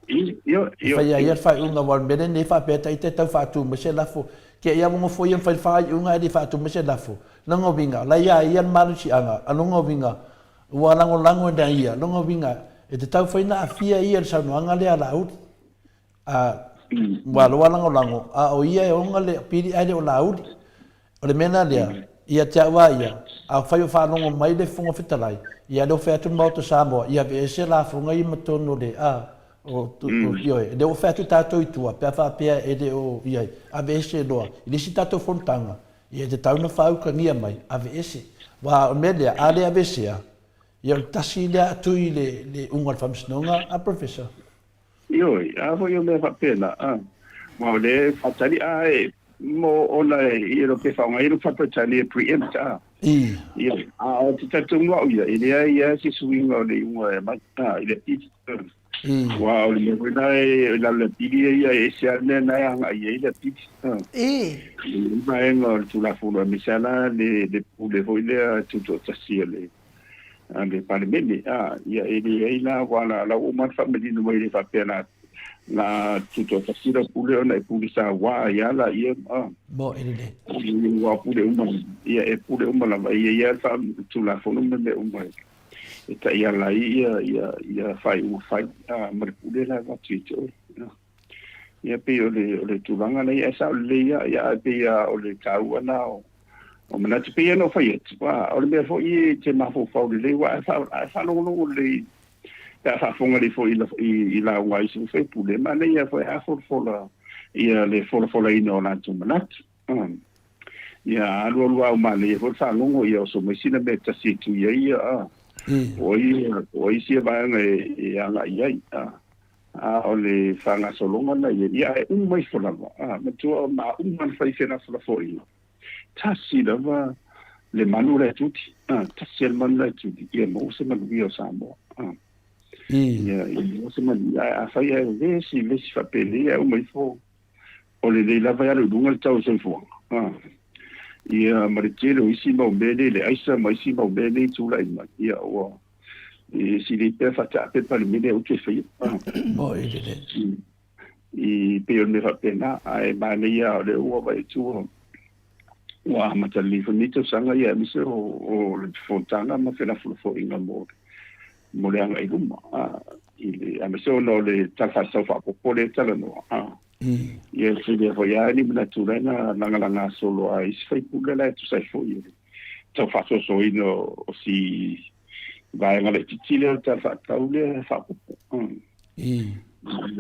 e fai a ia le faaiuga, aua o le mea lenei faapea ita e tau faatū mai se lafo, kia ia ua nofo ia ma fai le faaiuga ae le faatū mai se lafo. Lona uiga, o la e iā ia le malosiaga, a lona uiga, ua lagolago ina ia, lona uiga, e tatau foi ona aafia ia i le saunoaga lea a Laauli. A, ua loa lagolago, a o ia e ona le pili ae le o Laauli. O le mea la lea, ia te au a ia, afai o faalogo mai le Fofoga Fetalai, ia le o fai atu le Maota Samoa, ia aveese lafoga ia ma totonu o le, a, o, o, ioe, le o fai atu tatou i tua, pe a faapea e le o i ai, aveese loa. I le isi tatou fonotaga, ia e tatau ona faautagia mai, aveese. Aua o le mea lea, a le aveesea, ia o le tasi lea atui i le, le uga o le Faamasinoga a Professor. Ioe, a foi o mea faapena, a. Aua o lea e faatali, a e, mo ona e, i lo pe faaaoga ai lo Faa-Peretania e pre-empt, a. Ioe, a o te talitonu au ia, e leai lava se suiga o le iuga e aumai, a, i le apili. Aua o le mea foi lena e, i lalo o le apili ia, e ese lava le mea lena e agai i ai le apili, a. I le vaega o le Tulafono, aemaise lava la le, le pule foi lea tutoatasi a le. a le Palemene, a, ia e leai la aua la la ua uma ona faamanino mai le faapea la la tutoatasi lau pule ona e pule sauā ai lava laia, a. Mo e lelei. Aua pule uma, ia e pule uma lava, e i ai lava le faatulafono ma mea uma e taiala ai ia ia ia faaiuga fai, a, ma le pule la e avatu ia te oe. Ia pei o le o le tulaga lea, ae sao lelei lava, ia ae pei lava o le taua lena o o manatu. Pei lava ona ou fai atu, a o le mea foi e te mafaufau lelei, aua a e faalogologo lelei pe a faafofoga lelei foi i i lauga a isi sui usufono, e manaia foi a folafola ia le folafolaina o latou manatu. Ia alualu lava manaia foi le faalogo ia oso mai sina mea e tasi e tui ai ia a. Po o ai sia vaega e agai i ai. A o le faagasologa lena i ai, ia ae uma ifo lava, a, matua ma uma ona fai felafolafoaiga, tasi lava le manu la e tuli, a, tasi lava le manu la e tuli, ia maua se manuia o Samoa, a. Ia, ia maua se manuia. Ae afai ae vesi vesi faapenei ae uma ifo, o lenei lava e alu i luga le tau o le soifuaga, a. Ia, ma le tele o isi mau mea nei, le aisa ma isi mau mea nei e tulai mai, ia ua e sili pea faataape Palemene aua toe faia. Moi lelei. I pei o le mea faapena, ae manaia o lea ua vaai atu ua ua amata lelei foi lenei tausaga ia aemaise o, o le fonotaga ma felafolafoaiga mo mo le agai i luma. I le aemaise ona o le Tala Faatatau Faaopoopo lea e talanoa. Ia e tele foi lava ni manatu la e na lagalaga solo a isi sui usufono la e tusa ai foi o le tau faasoasoaina o si vaega laitiiti lea o le Tala Faatatau lea faaopoopo.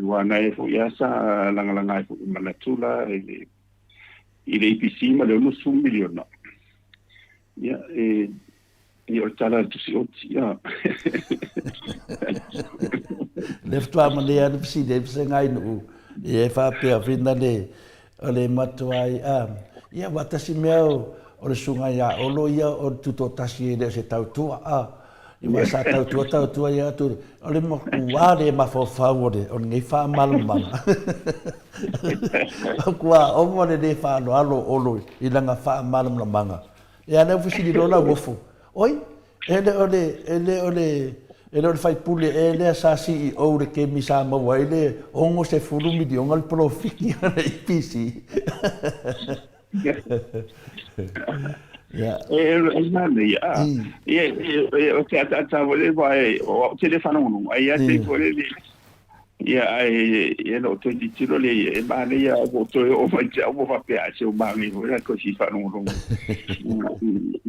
Aua na e foi lava sa lagalaga ai foi manatu la i le i le EPC ma le $60 miliona. Ia, e Ia, o le tala a le tusi oti, a. Lea faatoa manaia lava le fesili ai fesegai nuu, ia e faapea whina le, o le matua ai, a, ia aua tasi mea o le susuga ia Olo ia o le tutoatasi e le o se tautua, a. Aua sa tautua tautua ia atu, o le matua le mafaufau o le, o lenei faamalamalamaga. Matua ova le le faaaloalo o Olo i lana faamalamalamaga. Ia lea ua fesili loa Lauofo, Oi, e le o le, e le o le, e le o le faipule ea lea sa CEO i le kemi sa maua ai le $60 miliona le polofiti a le EPC? Ia. E manaia, a, ia, o te ataata foi lele, aua o au ou te le faalogologo, ae ia te foi lele, Ia, ae ia na ou toe tilotilo lea i ai, e manaia lava ua ou toe oo mai te au ua faapea, ai se ua manaia foi la toe fia faalogologo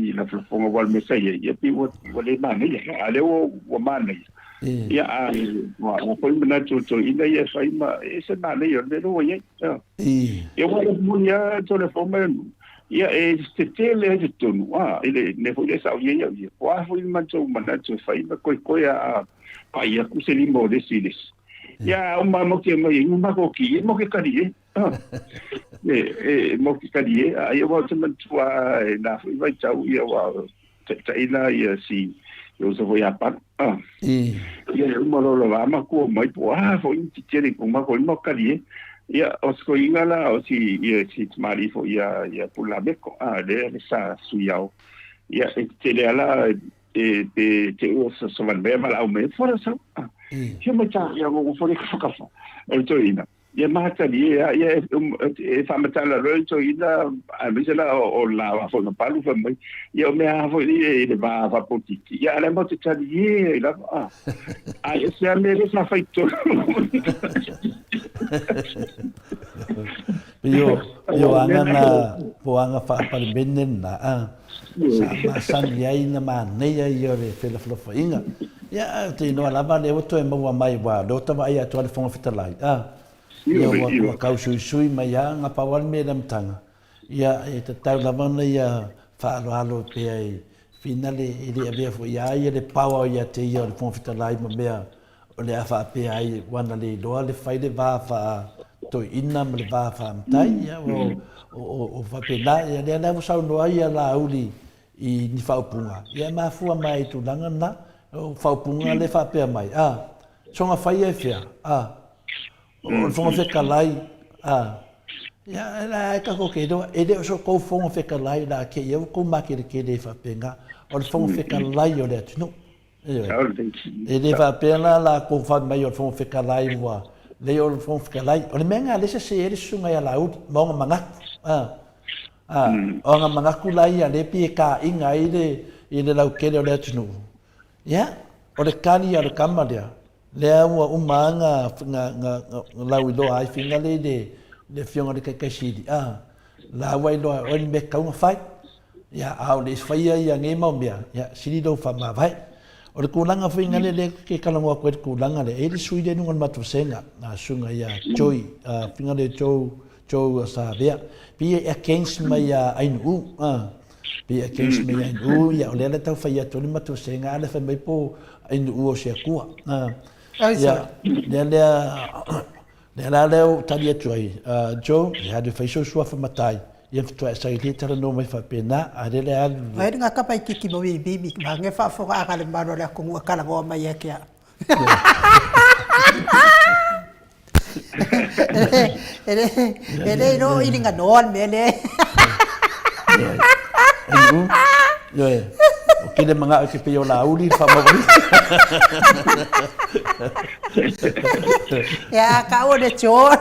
i lafolafoga aua o le mea sa i ai, ia pei ua ua le manaia, a o lea ua ua manaia. Ia, a ua foi manatu o toeaiina ia e fai ma e ese manaia o le mea lea ua i ai. Ia, aua e moni lava Toleafoa Ia, e tetele ai totonu, a, i le mea foi lea sa ou i ai au ia, po o a foi le matou manatu e fai ma koekoe a a pai atu se lima o le isi i le isi. Ia, a uma mau te mai, i mako ki, e mo ke kali e. E, e mo ke kali e. A ia wau te manatua e nā foi vaitau, ia wa taʻitaʻi la ia si ia uso foi a palu. Ia e uma loa lava makua mai po o a foi ni tetele i ko makou lima o kali e. Ia o se koiga la o si ia si tamalii foi ia ia Pule Lameko a lea le sa sui ao. Ia e tetele a la e pe te ua savali mai a valaau mai fola sau. Ia mai ta ia ngo fole kafa kafa. O le toeaina. Ia matalie a ia e faamatala loa le toeaina aemaise la o le la foi ma palu fai mai ia o mea foi i le va faapolokiki ia a o la e matou te talie ai lava a ae ese lava mea lea sa fai i totonu. Pei o pei o aga na po o aga faa-Palemene lena a sa masani ai na manaia ia o le felafolafoaiga. Ia, ae ou te iloa lava lea ua toe maua mai aua o lea ua tau vaai atu lava le Fofoga Fetalai, a, ia ua, ua tausuisui mai lava na pau lava le mea i le amataga, ia, e tatau lava ona ia faaaloalo pea i finale, e le avea foi ia ia le power ia te ia o le Fofoga Fetalai ma mea o le a faapea ai ua na le iloa le fai le va faa-toeaina ma le va faa-matai, ia, o, o, o faapena, ia lea la ua saunoa ai ia Laauli i ni faaupuga, ia e mafua mai i tulaga na, o faaupuga lea e faapea mai, a, soga faia e fea, a, o le Fofoga Fetalai, a, ia, e la e tatou te iloa, e le o so tou Fofoga Fetalai la te ia ua tou makeletele ai faapena, o le Fofoga Fetalai o le atunuu. Ioe. E le faapea la lakou fai mai o le Fofoga Fetalai ua leai o le Fofoga Fetalai. O le mea lena lea e sese ai le susuga ia Laauli ma ona manatu. A, a, o ana manatu la ia lea e pei e taina ai le, i le lautele o le atunuu. Ia, o le tali a le tama lea, lea ua uma lava na, na, na, na lauiloa ai finale i le, le Afioga i le Taitai Sili, a, la ua iloa e oe le mea e tatau ona fai. Ia, a o le i faia ia nei mau mea, ia, sili lou faamavae. O le tulaga foi lea lea ou te talanoa atu ai i le tulaga lea, e i ai le sui lea i luga o le matou vasega, a susuga ia Joy, a finga lea Joe, Joe Savea, pei e against mai ia Ainuu, a, pei e against mai ia Ainuu, ia, o lea la e tau fai atu ai le matou vasega, a lea fai mai po Ainuu o se Atua, a, ia, lea lea, Lea la lea ou tali atu ai, Joe, e alu e fai sou suafa matai, ia faatoa e saili e talanoa mai faapena, a lea le alu. Ai nga kapa i kiki mo mimimi, ma nge faafofoga aga le mamalu o le atunuu e talanoa mai ia te au. E le iloa o iliga noa le mea lea. Ioe, o kele manao ke pei o Laauli faamaualii. Ia, ka ua le John.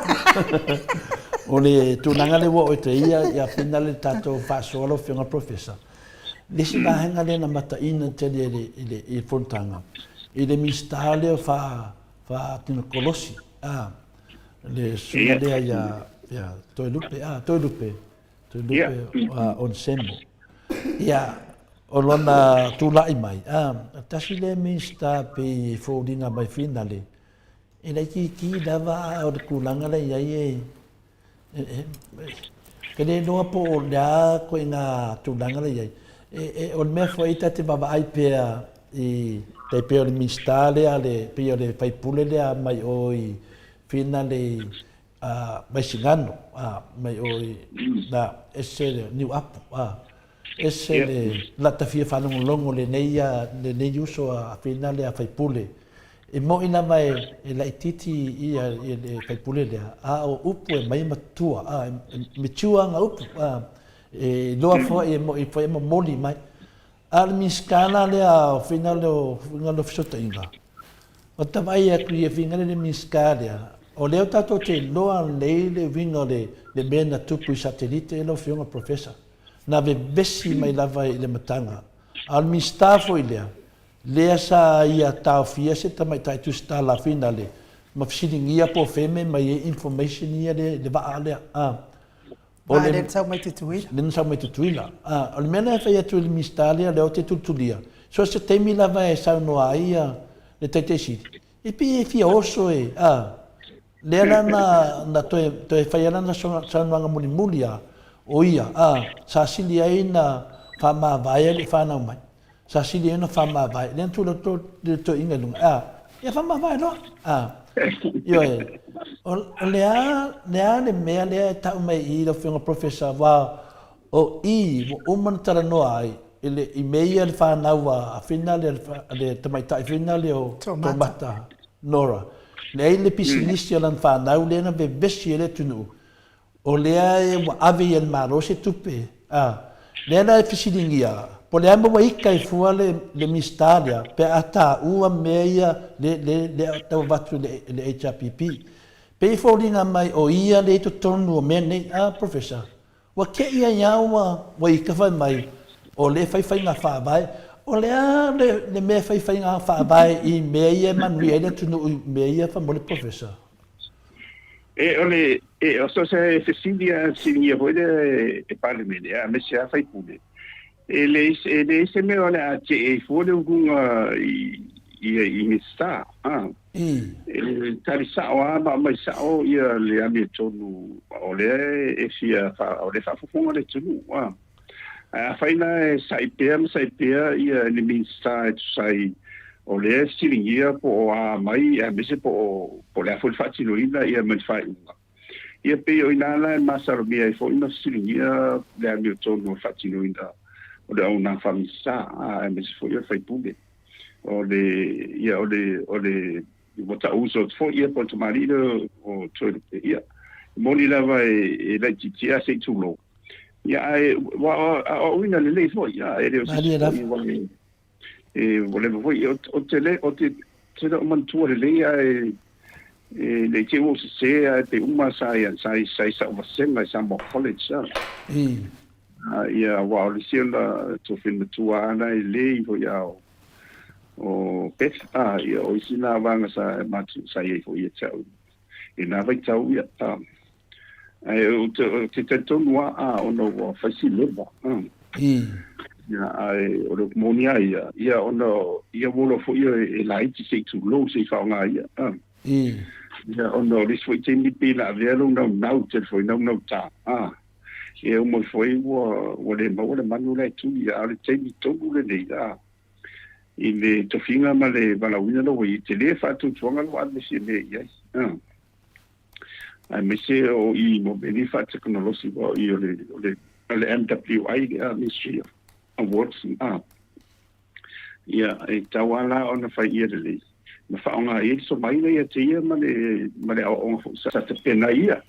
O le tulaga lea ua oo i te ia, ia pena le tatou faasoa lau Afioga Professor. Le isi vaega lea na mataina tele i le, i le, i le fonotaga, i le Minisita lea o faa, faatino kolosi, a, le susuga lea ia, ia Toelupe, a, Toelupe, Toelupe Onesemo. Ia, o lona tulai mai, a, tasi lea Minisita pei e foliga mai finale, e laitiiti lava a o le tulaga la i ai e, Ke le iloa po o le a ituaiga tulaga la i ai. E, o le mea foi ta te vaavaai pea i tai pei o le Minisita lea le pei o le faipule lea mai o i Fina le Vaisigano mai o i na ese le Niuapu ese le la ta fia faalogologo lenei lenei uso a Fina lea faipule. E moni lava e laitiiti ia le faipule lea, a o upu e aumai e matua, a, e mature ana upu, a, e iloa foi e moni foi e momoli mai. A o le Minisita la lea o faiga lea o faiga lea o fesootaiga, o ta vaai atu i faiga lea le Minisita lea, o lea tatou te iloa lelei le uiga o le mea na tupu i satelite lau Afioga Professor, na vevesi mai lava i le amataga. A o le Minisita foi lea, Lea sa ia taofia se tamaitai tusitala finale ma fesiligia po o fea mea mai ai information ia le le vaa lea. A. O le Vaa lea na sau mai Tutuila. Lea na sau mai Tutuila. A, o le mea lea e fai atu i le Minisita lea, lea ou te tulitulia, so o se taimi lava e saunoa ai ia le Taitai Sili, e pei e fia oso e, a. Lea la na, na toe, toe fai ai lana saunoaga mulimuli a, o ia, a, sa sili ai na faamavae alii fanau mai. Sa sili ai ona faamavae. Lea na tu le toeaina i luga, a, ia faamavae loa, a. Ioe, o, o le a, le a le mea lea e tau mai i i lau Afioga Professor, aua o i ua uma ona talanoa ai i le, i mea ia le fanau a Fina le, le tamaitai Fina le o Tomata. Nora, leai le pisinisi a lana fanau lea na vevesi ai le atunuu, o lea e ua ave i e le Malo se tupe, a, lea la e fesiligia, po o le a mea ua ita ai fua le, le Minisita lea pe a taua mea ia le, le, le tau avatu i le, le HRPP. Pei e foliga mai o ia lea i totonu o mea nei, a, Professor? Ua te i ai a ua ua ita fai mai o lea e fai faiga faavae. O le a le le mea e fai faiga faavae i mea ia e manuia ai le atunuu i mea ia faamolemole Professor? E o le e o so se fesili a fesiligia foi lea e Palemene aemaise a sui usufono e leai e leai se mea o le a tee ai fua le uluga i i i Minisita a. E tali sa'o lava ma aumai sa'o ia le amiotonu o lea e fia o lea e faafofoga le atunuu a. Ae afai la e sa'i pea ma sa'i pea ia le Minisita e tusa ai o lea e fesiligia po o a mai aemaise po o po o le a foi le faatinoina ia ma le faaiuga. Ia pei o i ina la e masalomia ai foi ma fesiligia le amiotonu o le faatinoina o le auaunaga faa-Minisita aemaise foi o le sui usufono. O le, ia, o le, o le, ua tau uso atu foi, ia, po o le tamalii lea o Toelupe, ia, e moni lava e, e laitiiti lava se i tulou, ia, ae ua aoaoina lelei foi, ia, e le o se isi foi ua, E ua leva foi, ou te le, ou te, te le o manatua lelei ae e le i te ua ou sesē ae pe uma sa ia sa i sa i sa'u vasega i Samoa College a. A ia aua o le isi ona tofin matua ana e le i foi a o o Beth a ia o isi na vaega sa matu sa i ai foi ia te au i na vaitau ia a. Ae ou te, ou te talitonu lava a ona ua fai si leva. Ia, ae o le upu moni lava ia, ia ona ia ua iloa foi e laiti se i tulou se i faaaoga ia. Ia ona o le isi foi taimi pei na avea lou naunau tele foi naunautā. Ia uma foi ua ua le maua le manu la e tui, a o le taimi tonu lenei a i le tofiga ma le valaauina lea ua i ai, tele faatuatuaga la ua ave se mea i ai. Aemaise o i mo mea nei faatekonolosi aua o i o le o le o le MWI lea Ministry of Awards a ia e tatau lava la ona fai ia lelei ma faaaoga i ai le somai lea ia te ia ma le ma le aoaoga foi sa tapena ai ia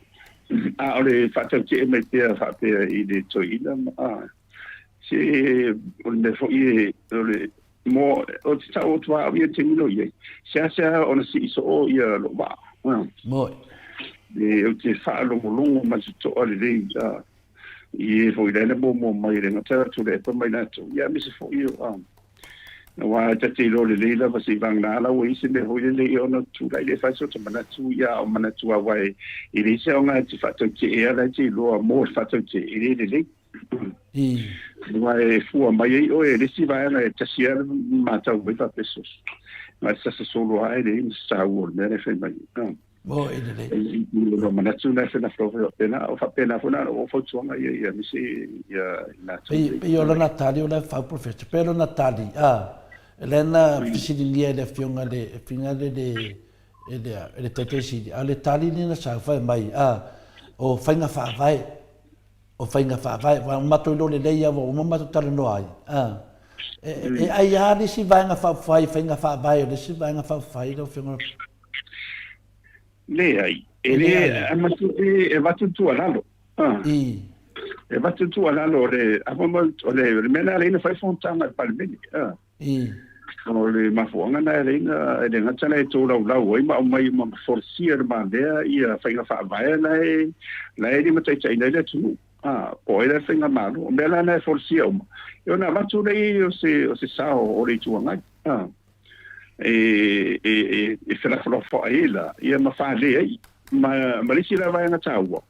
a o le faatautee mai pea faapea i le toeaina a se o le mea foi e o le Mo, o te tau atu lava au ia i le taimi lo i ai, seasea ona sii soo ia lou vaa. Moi. E, ou te faalogologo ma le totoa lelei a, i e foi la na muamua mai e le gata atu le epa mai latou, ia aemaise foi o, a, aua ta te iloa lelei lava se i vagana la ua i ai se mea foi lele ia ona tulai lea e fai so ta manatu, ia a o manatu lava e leai se aoga e te faatauteea la e te iloa mo le faatautee, e le lelei. Aua e fua mai ai oe e le isi vaega e tasi lava le matau mai faapea soso. Na o le sasa solo lava e leai ma se taua o le mea la e fai mai ai. Mo e lelei. O manatu na e felafolafoai faapena, o faapena foi na o fautuaga ia ia aemaise ia i latou. Pei o lana tali o la e fau professor, pei o lana tali, a, lea na fesiligia e le afioga i le afioga i le e le e le Taitaisili, a o le tali lea na sau fai mai, a, o faiga faavae. O faiga faavae, ua matou iloa lelei lava ua uma matou talanoa ai, a. E ai lava le isi Vaega Faaupufai i faiga faavae o le isi Vaega Faaupufai lau Afioga? Leai, e le, e avatu le tuualalo. I. E avatu le tuualalo, o le, o le mea lena e ala ai ona fai fonotaga a le Palemene. I. O le mafuaaga lena e ala ai ona, e le gata la e tolaulau ai ma aumai ma folasia i lumamea ia faiga faavae la e, la e limataitaiina ai le atunuu, a, po o ai la le faigamalo. O mea la na e folasia uma, ia ona avatu lea o se, o se sao o le Itu Agai, a, e, e, e, e felafolafoai ai la, ia ma fale ai. Ma, ma le isi la vaega taua,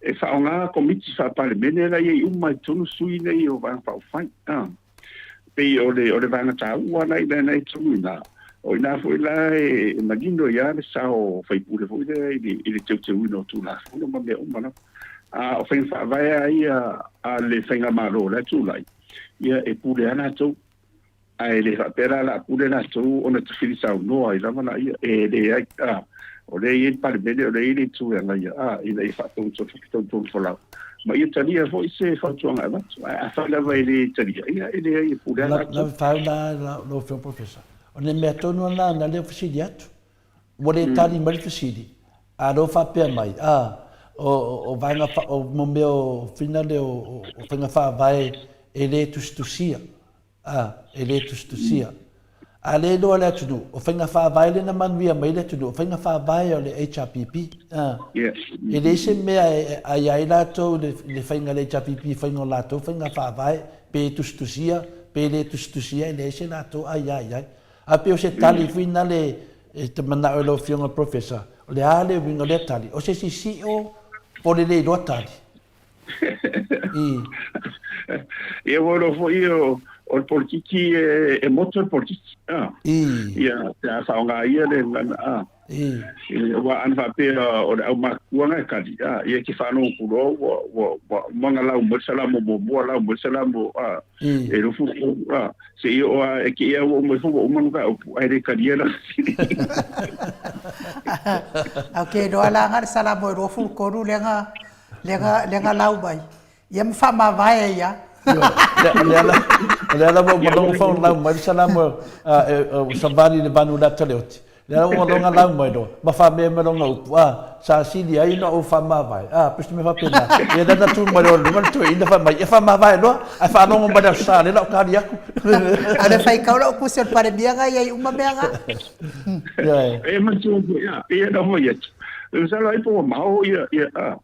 e faaaoga Komiti Faa-Palemene la e i ai uma i totonu sui nei o Vaega Faaupufai, a. Pei o le, o le vaega taua la i lena e tonu i ina, o i ina foi la e manino ai lava le sao o faipule foi lea i le, i le teuteuina o Tulafono ma mea uma lava. A o faiga faavae lava ia a le faigamalo o la e tulai, ia e pule lava latou. Ae le faapea la o le a pule latou ona tafili saunoa ai lava laia. E leai, a, o lea e i ai le Palemene, o lea e i ai le Itu e agaia, a, ina ia faatonutonufolau. Ma ia talia foi se fautuaga e avatu. Ae afai lava e le talia, ia e leai e pule lava latou. Lau la lau Afioga Professor, o le mea tonu lava lena lea ua fesili atu. Ua le tali mai le fesili, a o lea ua faapea mai, a, o, o vaega, o mea o fina lea o faiga faavae e le tusitusia. A, e le tusitusia. A le iloa le atunuu, o faiga faavae lea na manuia mai ai le atunuu, o faiga faavae o le HRPP. A, e leai se mea e aia ai latou i le faiga a le HRPP i faiga o latou faiga faavae, pe tusitusia, pe le tusitusia, e leai se latou aia i ai. Ae pei o se tali foi nale e te manao e lau Afioga i le Professor, o le a le uiga o lea tali? O se isi sio po o le le iloa tali? I. Ia ua iloa foi o, o le polokiki e, e motu le polokiki. Ah. I. Ia, pe a faaaoga ia le gagana. Ah. I. Aua ana faapea o le aumatutua na e kali, ah, ia e te faalogo atu loa ua, ua, ua magalau mai le salamo muamua, lau mai le salamo, ah, I. e 23, ah, seia oo lava, e te i lava ua uma ifo ua uma lona upu, ae le talia lana fesili. Ae ou te iloa la na le salamo e 23 lea na lea na lau mai, ia ma faamavae ai lava. O lea lava ua malogo fau lau mai le salamo ua savali i le vanu o le ata leoti. Lea ua loga lau mai loa, ma faamea mai loga upu, a, sa sili ai ona ou faamavae, a, pei se mea faapena. Ia lea na tu mai loa i luga le toeaina fai mai, ia faamavae loa, ae faalogo mai le Aso Sa lea la o tali atu. A le faitau lau tusi o le Palemia na i ai uma mea na. Ioe. E matua foi, a, pei ona fai atu. Masalo ai po ua mao ia, ia, a,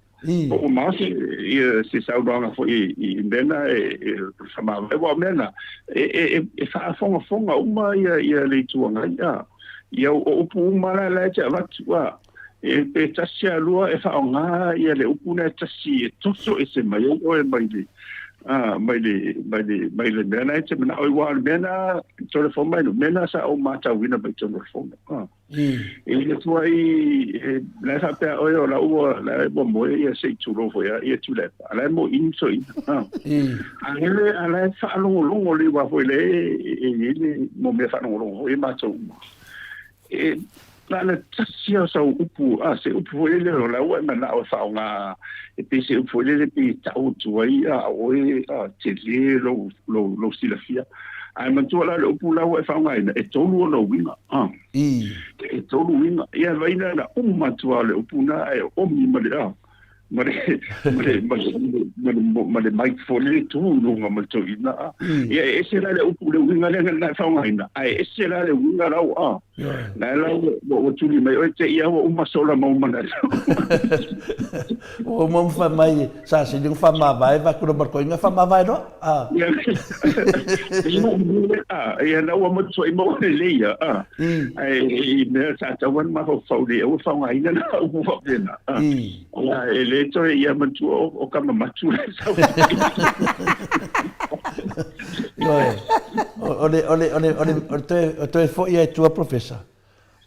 po ua mao se, ia, se saunoaga foi i mea na e faamavae. Aua o mea na, e faafogafoga uma ia, ia le Itu Agai, a. Ia, o upu uma la la e te avatu, a. E, pe tasi a lua e faaaoga ia le upu lea e tasi e toso ese mai ai oe mai le, a, mai le, mai le, mai le mea na e te manao ai. Aua o le mea na, Toleafoa mai, o le mea na sa ou matauina mai totonu o le fono, a. I le tuai, la e faapea oe o la ua, la e ua moe ia se i tulou foi a ia Tuilaepa, a la e moʻi toeaina. A lele, a la e faalogologo le aua foi le e i ai le mo mea faalogologo foi e matou uma. E na ona tasi lava o sau upu, a se upu foi lele o la ua e manao e faaaoga e pei se upu foi lele pei e tau atu ai a oe a tele lou lou lou silafia. Ae manatua la le upu la ua e faaaogaina e tolu ona uiga. A. E tolu uiga. Ia vaai la na uma atu lava o le upu na ae omi ma le a ma le ma le ma le ma le ma le mic foi lele tu i luga ma le toeaina a. Ia e ese la le upu le uiga lea na e faaaogaina ae ese la le uiga lau a. La la ua tuli mai oe te ia ua uma sola mau manatu. Ua uma fai mai sa sili ona faamavae vaku le markoinga faamavae loa. A. Ia na ua matuai maua lelei ia. A. Ae i mea sa tatau ona mafaufau lelei aua faaaogaina na upu faapena. A. E le toe ia matua o ka mamatu le sau. Ioe. O le o le o le o le o le toe o toe foi ai tua professor.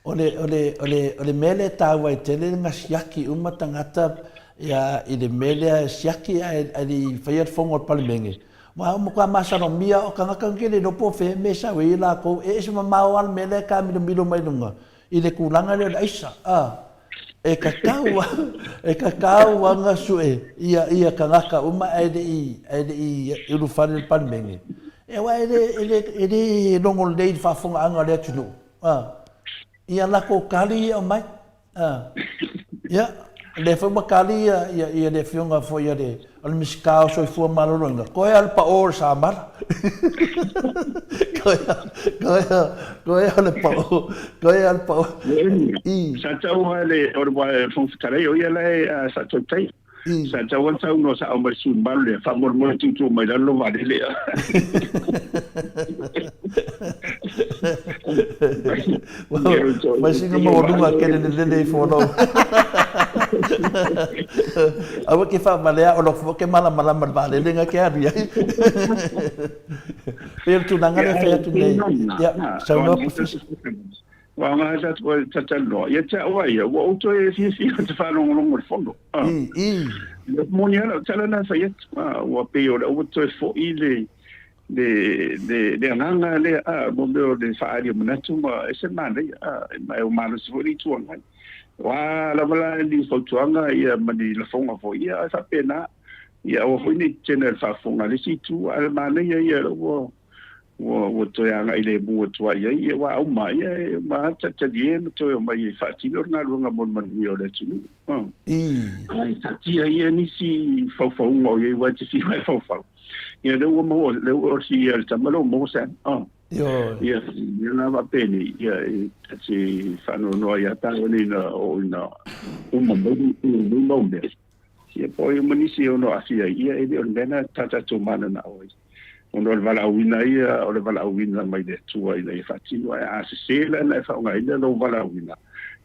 O le o le o le o le mea lea e taua ai tele le siaki uma tagata ia i le mea lea e siaki ae ae le i faia le fono a le Palemene. Aua ua matua masalomia o tagata ou te le iloa po o fea mea e sau ai latou e ese mamao lava le mea lea e taamilomilo mai luga i le tulaga lea o le aisa a. E tatau lava, e tatau lava ona sue ia ia tagata uma ae le i ae le i ulufale i le Palemene, aua e le e le e le logo lelei i le faafofogaaga a le atunuu a. Ia latou tali ia aumai a. Ia, lea foi ua tali ia ia ia le afioga foi a le o le Minisita o Soifua Maloloina, toe lava le pao o le samala. Toe toe lava le pao, toe lava le pao. I. Sa tau lava le, o le Fofoga Fetalai, o ia la e sa tautai. Sa tau lava saunoa sao mai le sui mamalu lea, faamolemole tuutuu mai lalo lou vaalele. Mai sina maualuga kele le lele ifo o lou. Aua ke faavalea o lou fua ke malamalama i le vaalele na ke alu i ai. Pei o le tulaga lea e fai atu nei. Ia, saunoa Professor. Ua aoga sa talanoa ia te au a ia, ua ou toe fiafia ou te faalogologo i le fono. E moni lava lau tala na fai atu, ua pei o lea ua toe foi le le le le agaga lea a mo mea o le faaali o manatu ma e ese le manaia a ma e ua malosi foi le Itu Agai. O a lava la ni fautuaga ia ma ni lafoga foi ia ae faapena ia aua foi ne i tetena i le faafofoga a le isi itu ae o le manaia ia lea ua ua ua toe agai lemu atu ai i ai ia aua a uma ia e uma lava talitalie ma toe omai e faatino le galuega mo le manuia o le atunuu. Ae taatia ia nisi faufauga o i ai aua e te fiu lava e faufau. Ia lea ua maua, lea ua si ia le tama lea ua maua se ah. Ioe. Ia, ia la faapeni, ia e ta te faanoanoa ia tāua nei na o ina uma mai nei mau mea. Ia po o ai uma nisi e ono aafia ai, ia e le o le mea lena ta tatou mananao ai. Ona o le valaauina ia, o le valaauina mai le Atua ina ia faatino, ae a sese la ona e faaaogaina lou valaauina,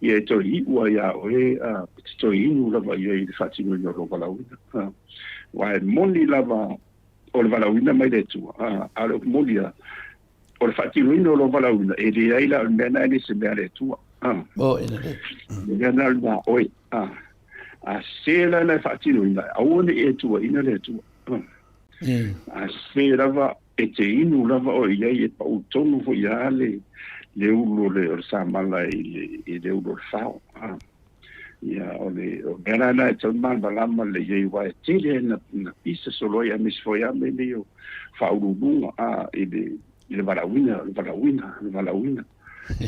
ia e toe iu lava ia oe, e te toe inu lava i ai i le faatinoina o lou valaauina. Aua e moni lava o le valaauina mai le Atua, a o le upu moni lava, o le faatinoina o lou valaauina, e leai la o le mea lena e le o se mea a le Atua. O le mea lena o le mea a oe. A sese la ona e faatinoina, aua ne i e tuuaina le Atua. A sese lava, e te inu lava oe i ai, e pau tonu foi lava le ulu o le samala i le ulu o le fao. Ia, o le mea la lena e tatau ona malamalama lelei ai, aua e tele na pisa solo ai aemaise foi lava mea nei o faauluuluga i le valaauina, o le valaauina, o le valaauina.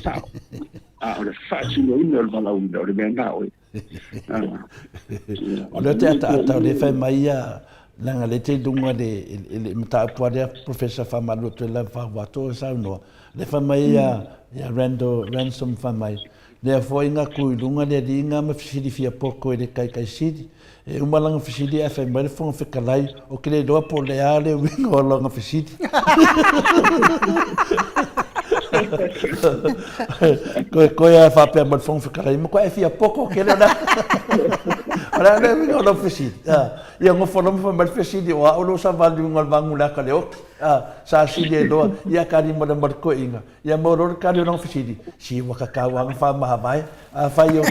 Sao. A o le faatinoina o le valaauina, o le mea na oe. O lea te ataata o lea fai mai ia leaga lea te i luga le le mataupu a lea Professor faamalu atu ai lava ua to saunoa lea fai mai ia ia Randall Ransom fai mai lea foi na ku i luga le alii na ma fesili fia poko i le taitaisili e uma lana fesili ae fai mai le Fofoga Fetalai o ke le iloa po o le a le uiga o lana fesili. Koe koe a faapea mai le Fofoga Fetalai, matua e fia poto tele o le o le a le uiga o lau fesili. Ia nofo loa ma fai mai le fesili o au lou savali i luga o le vagu le aka le oti. Sa sili ai loa ia kali ma le ma le toeaina. Ia maua loa le kali o lana fesili, si ua tatau lava ona faamavae afai o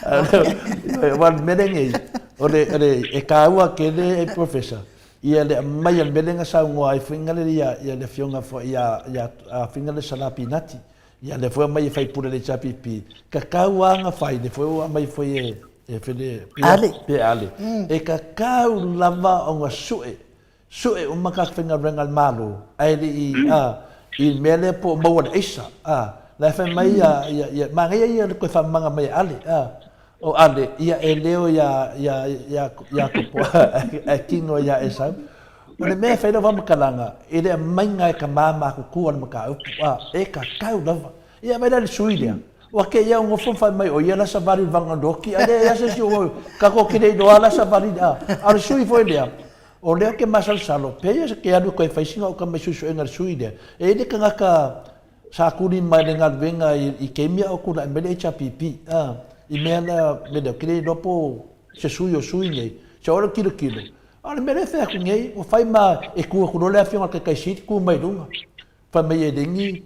Aua o le mea lenei, o le, o le, e taua tele e Professor, ia le aumai o le mea lea na saunoa ai foi le ia, ia le afioga foi ia, ia afioga le Sala Pinati. Ia lea foi aumai e faipule le HRPP, tatau lava ona fai, lea foi ua aumai foi e, e Fele, Ale. Pe Ale. E tatau lava ona sue Sue uma ka faigaluega a le Malo ae le i a i le mea lea po o maua le aisa a la e fai mai ia ia ia manaia ia le toe faamamaga mai e Ale a o Ale ia e leo ia ia ia Iakopo ae kino ia Esau. O le mea e fai lau faamatalaga i le aumaiga e ka ma matutua o le mataupu a e tatau lava. Ia aumai la le sui lea ua te ia nofo ma fai mai o ia la savali i le vaga oki a leai a se isi o tatou te le iloa la savali a o le sui foi lea O lea ou te masalosalo, pehea ia ke alu e koe fai sina oka mai suesuega i le sui lea. E i ai le tagata sa kuli mai le galuega i taimi a o tulai mai le HRPP, a, i mea la, mea lea, ou te le iloa po o se sui o sui nei, se o le tilotilo. A o le mea lea e fai atu nei, ua fai ma e tu atu loa le afioga i le Taitai Sili, tu mai i luga. Fai mai e Legi,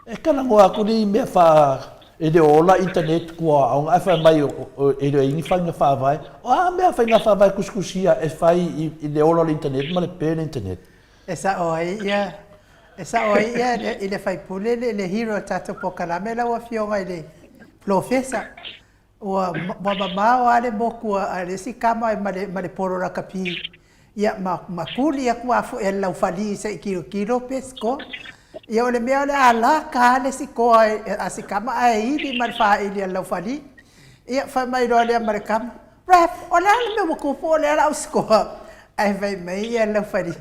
E talanoa atu nei i mea faa, e le o ola internet kua aoga ae fai mai e le o i ai ni faiga faavae. O a mea faiga faavae tusitusia e fai i le ola o le internet ma le pe o le internet? E sao ai ia, e sao ai ia i le faipule le hero o le tatou polokalame lau afioga i le polofesa. Ua mamao lava le motu a le isi tama ma le polo lakapi, ia ma ma tuli atu lava foi e le laufali se i tilotilo pe sikoa. Ia o le mea o le a laka lava le sikoa a si tama ae ili ma le faili a le laufali. Ia fai mai loa lea ma le tama, Ref, o le a le mea ua tupu o lea o le a ou sikoa? Ae fai mai ia le laufali,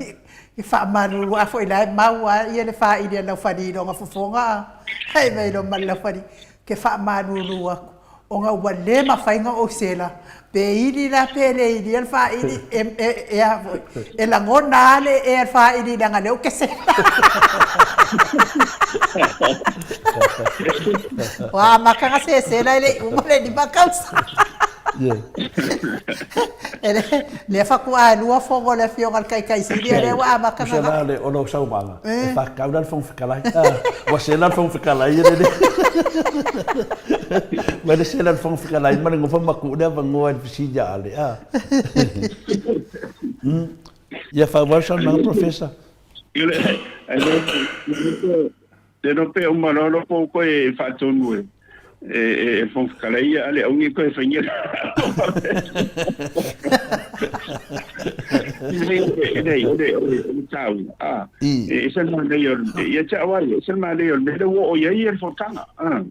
e faamalulu a foi la e mau lava ia le faili a le laufali i lona fofoga. Fai mai loa ma le laufali, Ke faamalulu atu, ona ua le mafai ona ou sela, pe ili la pe le ilia le faili, e, e, e, a foi, e lagona lava le ea le faili leaga lea ou te sela. Ua amata ona sesela e le i uma le 5 tausaga. E le, lea faatoa lua fono a le Afioga i le Taitaisili, a lea ua amata ona. Tusa la o lau saunoaga, e faatatau la le Fofoga Fetalai. Ua sela le Fofoga Fetalai e le Mai le sela le Fofoga Fetalai ma le nofo ma tuu le avanoa i le fesili a Ale. Ia faaauau le saunoaga Professor. Le no pe uma loa lo pou koe e faatonu e e e Fofoga Fetalai ia ale auni koe faia. Nei, o le o le o le tau. Ah. E se manaia o le ia te au ai, e se manaia o le mea ua o iai le fonotaga. Ah.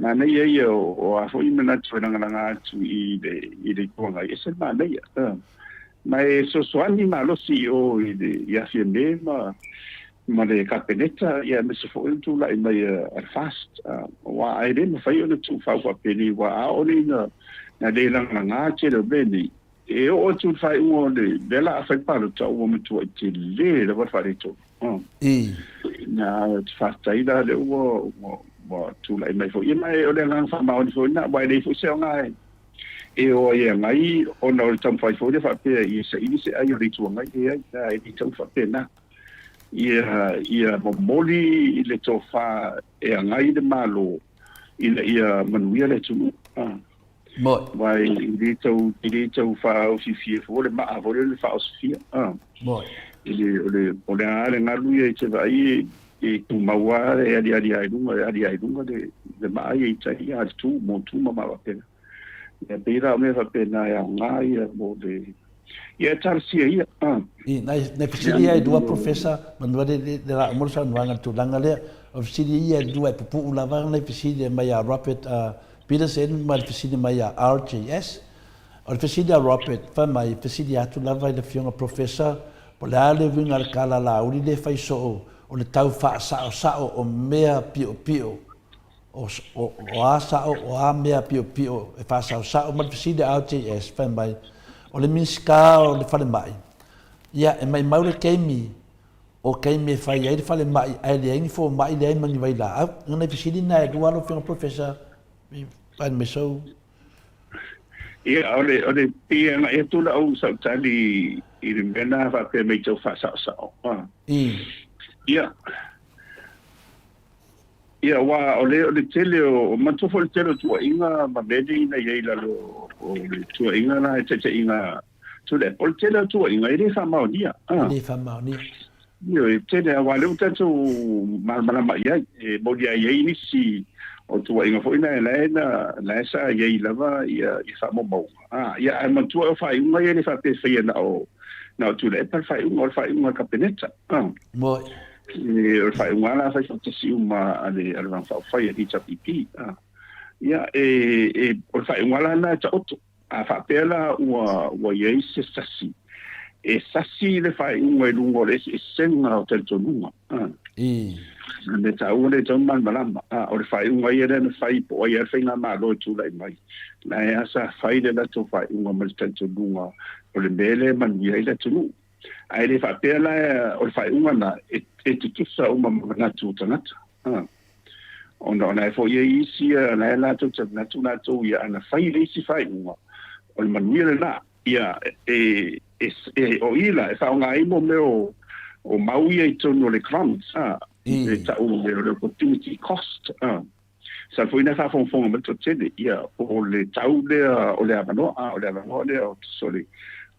Manaia ia o a foi manatu e lagalaga atu i le i le Itu Agai, e se manaia. Ah. Ma e fesoasoani malosi i o i le i a Fiame ma ma le Kapeneta, ia aemaise foi le tulai mai a le FAST, aua e le mafai ona tuufau faapenei, aua a oo nei ina le lagalaga le tele o mea nei, e oo atu i le faaiuga o le mea la a fai palota ua matuai tele lava le faaletonu. Na ou te faafetai la lea ua ua tulai mai foi, ia ma o le agaga faamaoni foi lena, aua e leai foi se aoga e o ai e agai ona o le taumafai foi lea faapea ia saili se ai o le Itu Agai, leai, e le tau faapena. Ia, ia momoli le tofa e agai le Malo ina ia manuia le atunuu. Moi. Aua e le tau, e le tau faaosifia fua le maa foi lea le faaosifia. Moi. E le, o le, o le a le galu ia i te vaai e tumau lava e aliali lava i luga, e aliali i luga le, le maa ia i tai, a le tu, mo tu ma maa faapena. Ia pei la o mea faapena e aoga ia mo le, Ia e talosia ia. I, nai, nai fesili ia e lua Professor, manu le, le, le la uma le saunoaga i le tulaga lea. O fesili ia e lua e pupuu lava nai fesili e mai ia Robert Peterson ma le fesili mai ia RJS. O le fesili a Robert, fai mai, fesili atu lava i le Afioga Professor, po o le a le uiga o le kalalauli lea e fai soo o le tau faasaosao o mea piopio, o, o, o a sao, o a mea piopio e faasaosao. Ma le fesili a RJS, fai mai, o le Minisita o le Falemai, ia, e maimau le taimi o taimi e fai ai le falemai ae leai ni fomai, leai ma ni vailaau. O nai fesili na e lua lau Afioga Professor, fai mai sou. Ia, o le, o le pei e agai atu lau sau tali i le mea na faapea mai tau faasaosao. Ah. Ia, ia aua o le, o le tele o, manatua foi le tele o tuuaiga ma mea nei na i ai i lalo o le tuuaiga la e taitaiga Tuilaepa. O le tele o tuuaiga e le faamaonia. E le faamaonia. Ioe, e tele, aua o lea ua tatou malamalama i ai, e molia ai ai nisi o tuuaiga foi na la na la sa i ai lava ia ia faamaumauga. Ah, ia ae manatua o faaiuga ia e le faapea e faia na o na o Tuilaepa le faaiuga, o le faaiuga a le Kapeneta. Ah. Moi. E, o le faaiuga la fai faatasi uma a le a le Vaega Faaupufai a le HRPP. Ah. Ia e e o le faaiuga la lena e taoto. A faapea la ua, ua i ai se sasi, e sasi le faaiuga i luga o le eseesega o talitonuga. A. O le mea taua lea e tatau ona malamalama, a, o le faaiuga ia lea na fai po o ai lava le faigamalo e tulai mai, la e lava sa fai le latou faaiuga ma le talitonuga o le mea lea e manuia ai le atunuu. Ae le faapea la o le faaiuga lena e, e tutusa uma ma manatu o tagata. A. Ona o la e foi e i ai isi la e latou te manatu latou ia ana fai le isi faaiuga, o le manuia lena. Ia, e, e, e, o i la, e faaaoga ai mo mea o, o mau ia i totonu o le economics, a, e ta'u o le opportunity cost, a. Sa foi na faafogafoga mai le toatele, ia, o le tau lea o le avanoa, a, o le avanoa lea o, o le,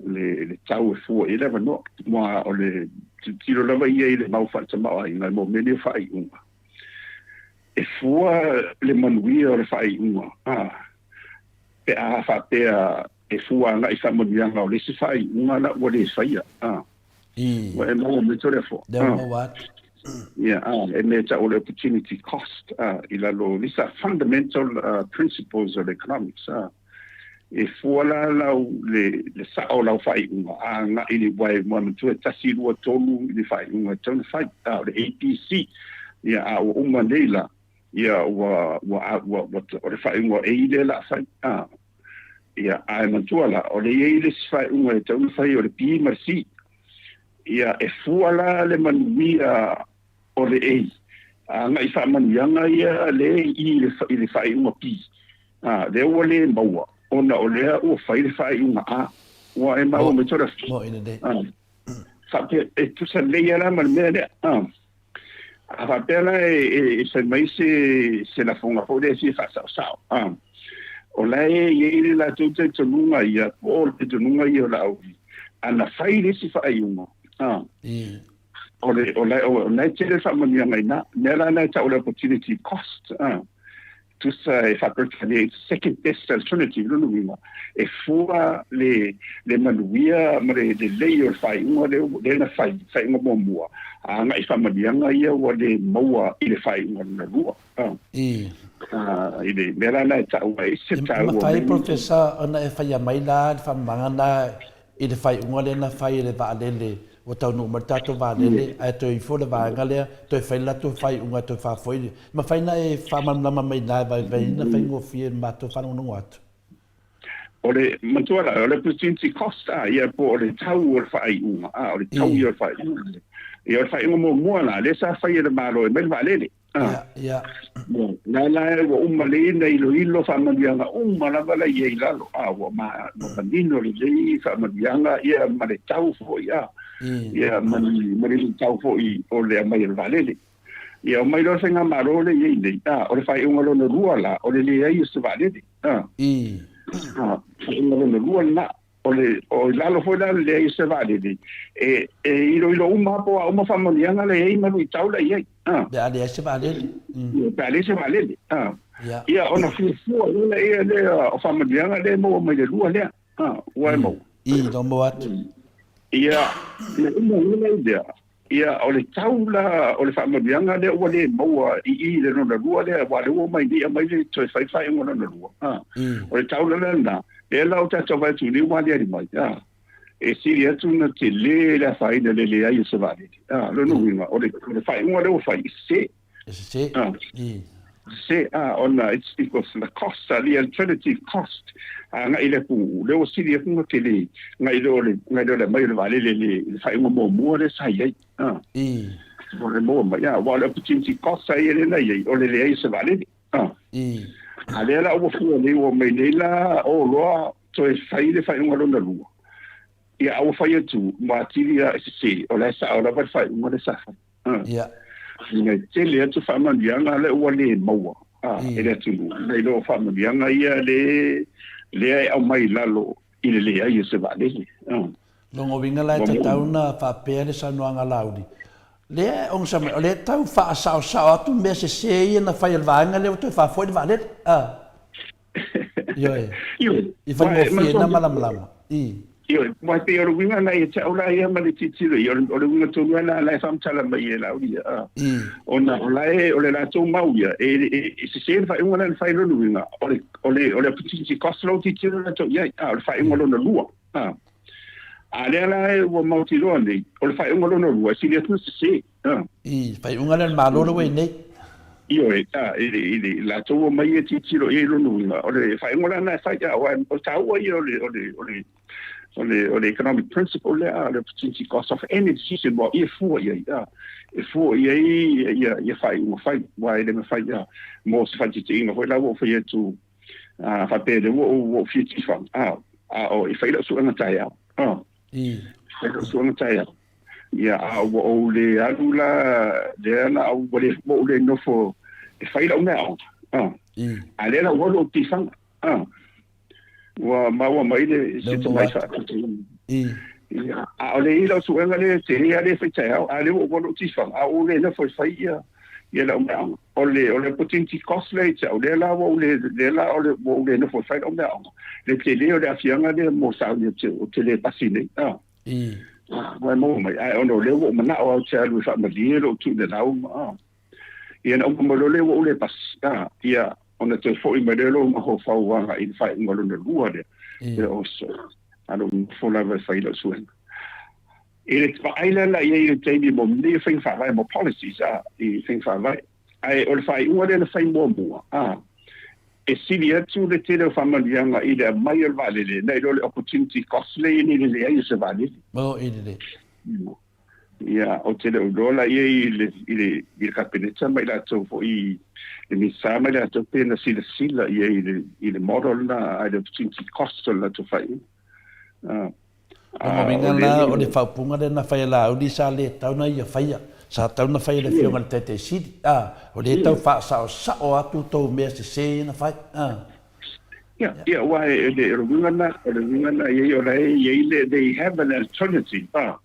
le, le tau e fua i ai le avanoa. Aua o le tilotilo lava ia i le mau faaletamaoaiga mo mea nei o faaiuga. E fua le manuia o le faaiuga, a, pe a faapea e fua agai i faamanuiaga o le isi faaiuga la ua le faia, a. Ua e maua mai Toleafoa? Lea ua maua atu. Ia, a, e mea e tau o le opportunity cost, a, i lalo, these are fundamental principles of economics, a. E fua la lau, le, le sao o lau faaiuga, a agai i le, aua e manatua e 1, 2, 3 i le faaiuga e tatau ona fai, a, o le ABC. Ia, a ua uma nei la, ia, ua, ua, ua, ua, o le faaiuga A lea o le a fai, a. Ia, ae manatua la, o le i ai le isi faaiuga e tatau ona fai o le B ma le C. Ia, e fua la le manuia o le A, agai i faamanuiaga ia lea e i i le faaiuga B. A, lea ua le maua, ona o lea ua fai le faaiuga A. Ua e maua mai Toleafoa? Mo'i lelei. A, faapea, e tusa lelei lava la ma le mea lea. A, a faapea la e, e, e fai mai se, se lafoga foi lea e fia faasaosao. A, o la e i ai le latou talitonuga ia, po o le talitonuga ia o Laauli, ana fai le isi faaiuga, a, o le, o la, o la e tele le faamanuiaga i ina. O le mea la lena e tau o le opportunity cost, a, tusa e faa-Peretania, it's the second best alternative, lona uiga, e fua le, le manuia ma le lelei o le faaiuga lea, lea na fai, faaiuga muamua, a agai i faamanuiaga ia ua le maua i le faaiuga lona lua. A, i le mea la lena e tau ai, e ese le taua o mea nei. E mafai, Professor, ona e faia mai la le faamamaga lena I le faaiuga lea na fai e le vaalele, ua taunuu mai le tatou vaalele, ae toe ifo le vaega lea, toe fai le latou faaiuga e toe faafoi. E mafai ona e faamalamalama mai i ina e vaivaiina faigofie i le matou faalogologo atu? O le, manatua la, o le opportunity cost, a, ia, po o le tau o le faaiuga, a, o le tau ia o le faaiuga. Ia, o le faaiuga muamua la, lea sa fai e le Malo e aumai le vaalele. Ia, ia. La la ua uma lelei ona iloilo faamanuiaga uma lava la i ai i lalo, a ua ma, ua manino lelei faamanuiaga, ia ma le tau foi, a, ia ma le, ma le tau foi o le aumai o le vaalele. Ia, omai loa le faigamalo lea i ai nei, a, o le faaiuga lona lua la, o le leai o se vaalele, a. A, faaiuga lona lua lena. O le, o i lalo foi la o le leai o se vaalele, e, e iloilo uma lava po o a uma faamanuiaga la i ai ma luitau la i ai. A. Pe a leai se vaalele. Mm. Pe a leai se vaalele. A. Ia. Ia, ona fuafua loa lea lea o faamanuiaga lea e maua mai le lua lea. A, ua e maua. I, no maua atu. Ia, na uma loa la i lea. Ia, o le tau la o le faamanuiaga lea ua le maua i i i le lona lua lea, aua o lea ua omai nei aumai le toe fai faaiuga lona lua. A, o le tau la lena, lea la ua tatou vaai atu nei ua aliali mai, a, e sili atu ona tele le afaina i le leai o se vaalele. A, o lona uiga, o le, o le faaiuga lea ua fai, e sese. E sese. A. Sese, a, ona it's because the cost, the alternative cost agai i le atunuu, lea ua sili atu ona tele nai lo le, nai lo le aumai o le vaalele i le, i le faaiuga muamua lea sa i ai. A. O le maua mai, a, aua o le opportunity cost sa i ai lea na i ai, o le leai o se vaalele. A. A lea la ua fua nei, ua omai nei la o loa toe fai le faaiuga lona lua. Ia, a ua fai atu, ua atili lava e sese, o la e sao lava le faaiuga lea sa fai. Ia. Ina tele atu faamanuiaga lea ua le maua e le atunuu, nai lo faamanuiaga ia le lea e aumai i lalo i le leai o se vaalele. Lona uiga la e tatau ona faapea le saunoaga a Laauli, lea e onosai mai, o lea e tau faasaosao atu mea sese ia na fai e le vaega lea ua toe faafoi le vaalele. Ioe. I faigofie ai na malamalama. I. Ioe, aua e pei o le uiga lena ia te au la ia ma le tilotilo ia, o le uiga tonu lava lena la e faamatala mai e Laauli ia, a. Ona o la e, o le latou mau ia, e, e sese le faaiuga lea na fai i lona uiga, o le, o le, o le opportunity cost la ua tilotilo latou i ai, a, o le faaiuga lona lua, a. A lea la e ua mautinoa nei, o le faaiuga lona lua e sili atu ona sese. I faaiuga lea a le Malo lea ua i ai nei. Ioe, a, i le, i le latou ua omai e tilotilo i ai lona uiga, o le faaiuga la lena e fai, a, aua o le taua ia o le, o le, o le, o le, o le economic principle lea, a, o le opportunity cost of any decision, ua e fua i ai, a, e fua i ai ia, ia faaiuga fai, aua e le mafai, a, mo se faataitaiga foi la ua ou fai atu, a, faapea lea ua ou, ua ou fia tifaga, a, a o, e fai lau suega taeao, a, fai lau suega taeao. Ia, a ua ou le alu la, lea la ua le, ua ou le nofo e fai lau meaaoga. A. A lea la ua alu ou tifaga. A. Ua maua mai le se tamai faataitaiga. Ia, a o le i lau suega lea tele lava lea e fai taeao, a lea ua ou alu ou tifaga, a ua ou le nofo e fai ia, ia lau meaaoga. O le, o le opportunity cost lea i te au, lea la ua ou le, lea la o le, ua ou le nofo e fai lau meaaoga. Le tele o le aafiaga lea mo sauni ou te le pasi nei. A. Ua e maua mai, ae ona o lea ua ou manao lava ou te alu e faamalie lou tuulelau ma, a. Ia na uma mai loa lea ua ou le pasi, a, ia, ona toe foi mai lea o lou mafaufau agai i le faaiuga lona lua lea, ia, o, a lou nofo lava e fai lau suega. I le vaai la la i ai i le taimi mo mea ia faiga faavae mo policies, a, i faiga faavae. Ae o le faaiuga lea na fai muamua, a, e sili atu le tele o faamanuiaga i le aumai o le vaalele nai lo le opportunity cost lea e i ai nei le leai o se vaalele. Oh, i le. Ia, ou te le o iloa la i ai i le, i le, i le Kapeneta ma i latou foi, le Minisita ma i latou pe na silasila i ai i le, i le model lena, ai le opportunity cost o le latou faaiuga. Ah. Lona uiga la, o le faaupuga lea na fai e Laauli sa le tatau ona ia faia. Sa tatau ona fai e le Afioga i le Taitai Sili. A, o lea e tau faasaosao atu tou mea sese ia na fai. A. Ia, ia, aua e, le, o le uiga lena, o le uiga lena e i ai, o la e i ai le, they have an alternative, a.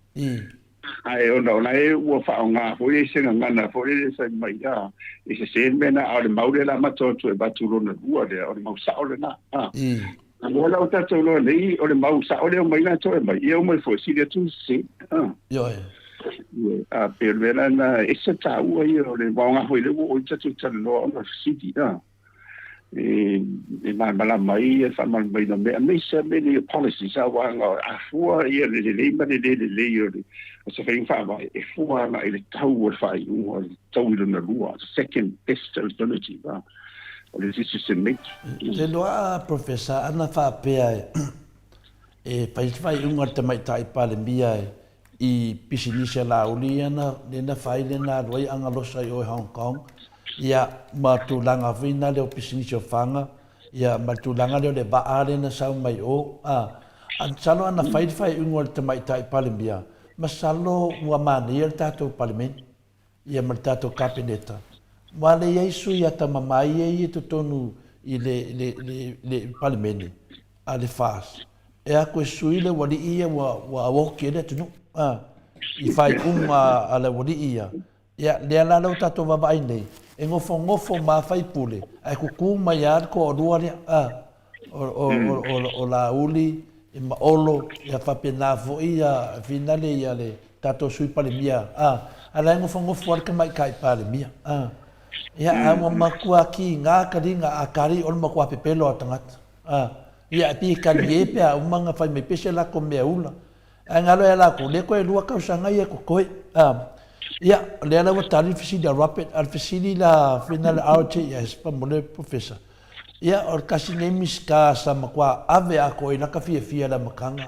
Ae ona o la e ua faaaoga foi e se gagana foi lele fai mai, a, e sese le mea lena, a o le mau lea o le a matou atu e avatu lona lua lea, o le mau sao lena, a. Aua la o tatou loa nei, o le mau sao lea omai latou e aumai, ia omai foi, sili atu sese. Ioe. A pei o le mea la lena, e ese taua ia o le vaoga foi lea ua oo i tatou talanoa ona o le fesili, a. E, e malamalama ai ia le faamalamalamaina o mea, aemaise lava mea nei o policies, aua a fua ia le lelei ma le le lelei o le, o se faiga faavae, e fua agai i le tau o le faaiuga, o le tau i lona lua, second best alternative, a. O le decision maker. Te iloa a Professor ana faapea e fai se faaiuga a le Tamaitai Palemia i pisinisi a Laauli ia na lea na fai lea na alu ai Agalosa i o i Hong Kong ia ma tulaga foi na lea o pisinisi o Faga ia ma le tulaga lea o le vaa lea na sau mai o a masalo ana fai le faaiuga a le Tamaitai Palemia masalo ua manaia le tatou Palemene. ia ma le tatou Kapeneta, ua le i ai sui atamamai ia i totonu i le, le, le, le Palemene a le FAS, e a koe sui le ualii ia ua, ua oki ai le atunuu, a, i faaiuga a le ualii ia, ia, lea la lea ua tatou vaavaai nei, e nofonofo ma faipule, ae kuku mai lava le toalua lea, a, o, o, o, o, o Laauli ma Olo, ia faapena foi ia, finale ia le. tatou Sui Palemia, a, a la e nofonofo lava le Tamaitai Palemia, a. Ia, a ua matua kiga kaliga a kali o le matua pepelo lava o tagata, a. Ia, e pei e kalie pe a uma ona fai mai pea se latou mea ula. Ae galo ia latou, lea toe lua tausaga ia e totoe, a. Ia, o lea la ua tali le fesili a Robert, a o le fesili la fina le RJS pa mo le Professor, ia, o le tasi nei Minisita sa matua ave atoa i lata fiafia i le amataga.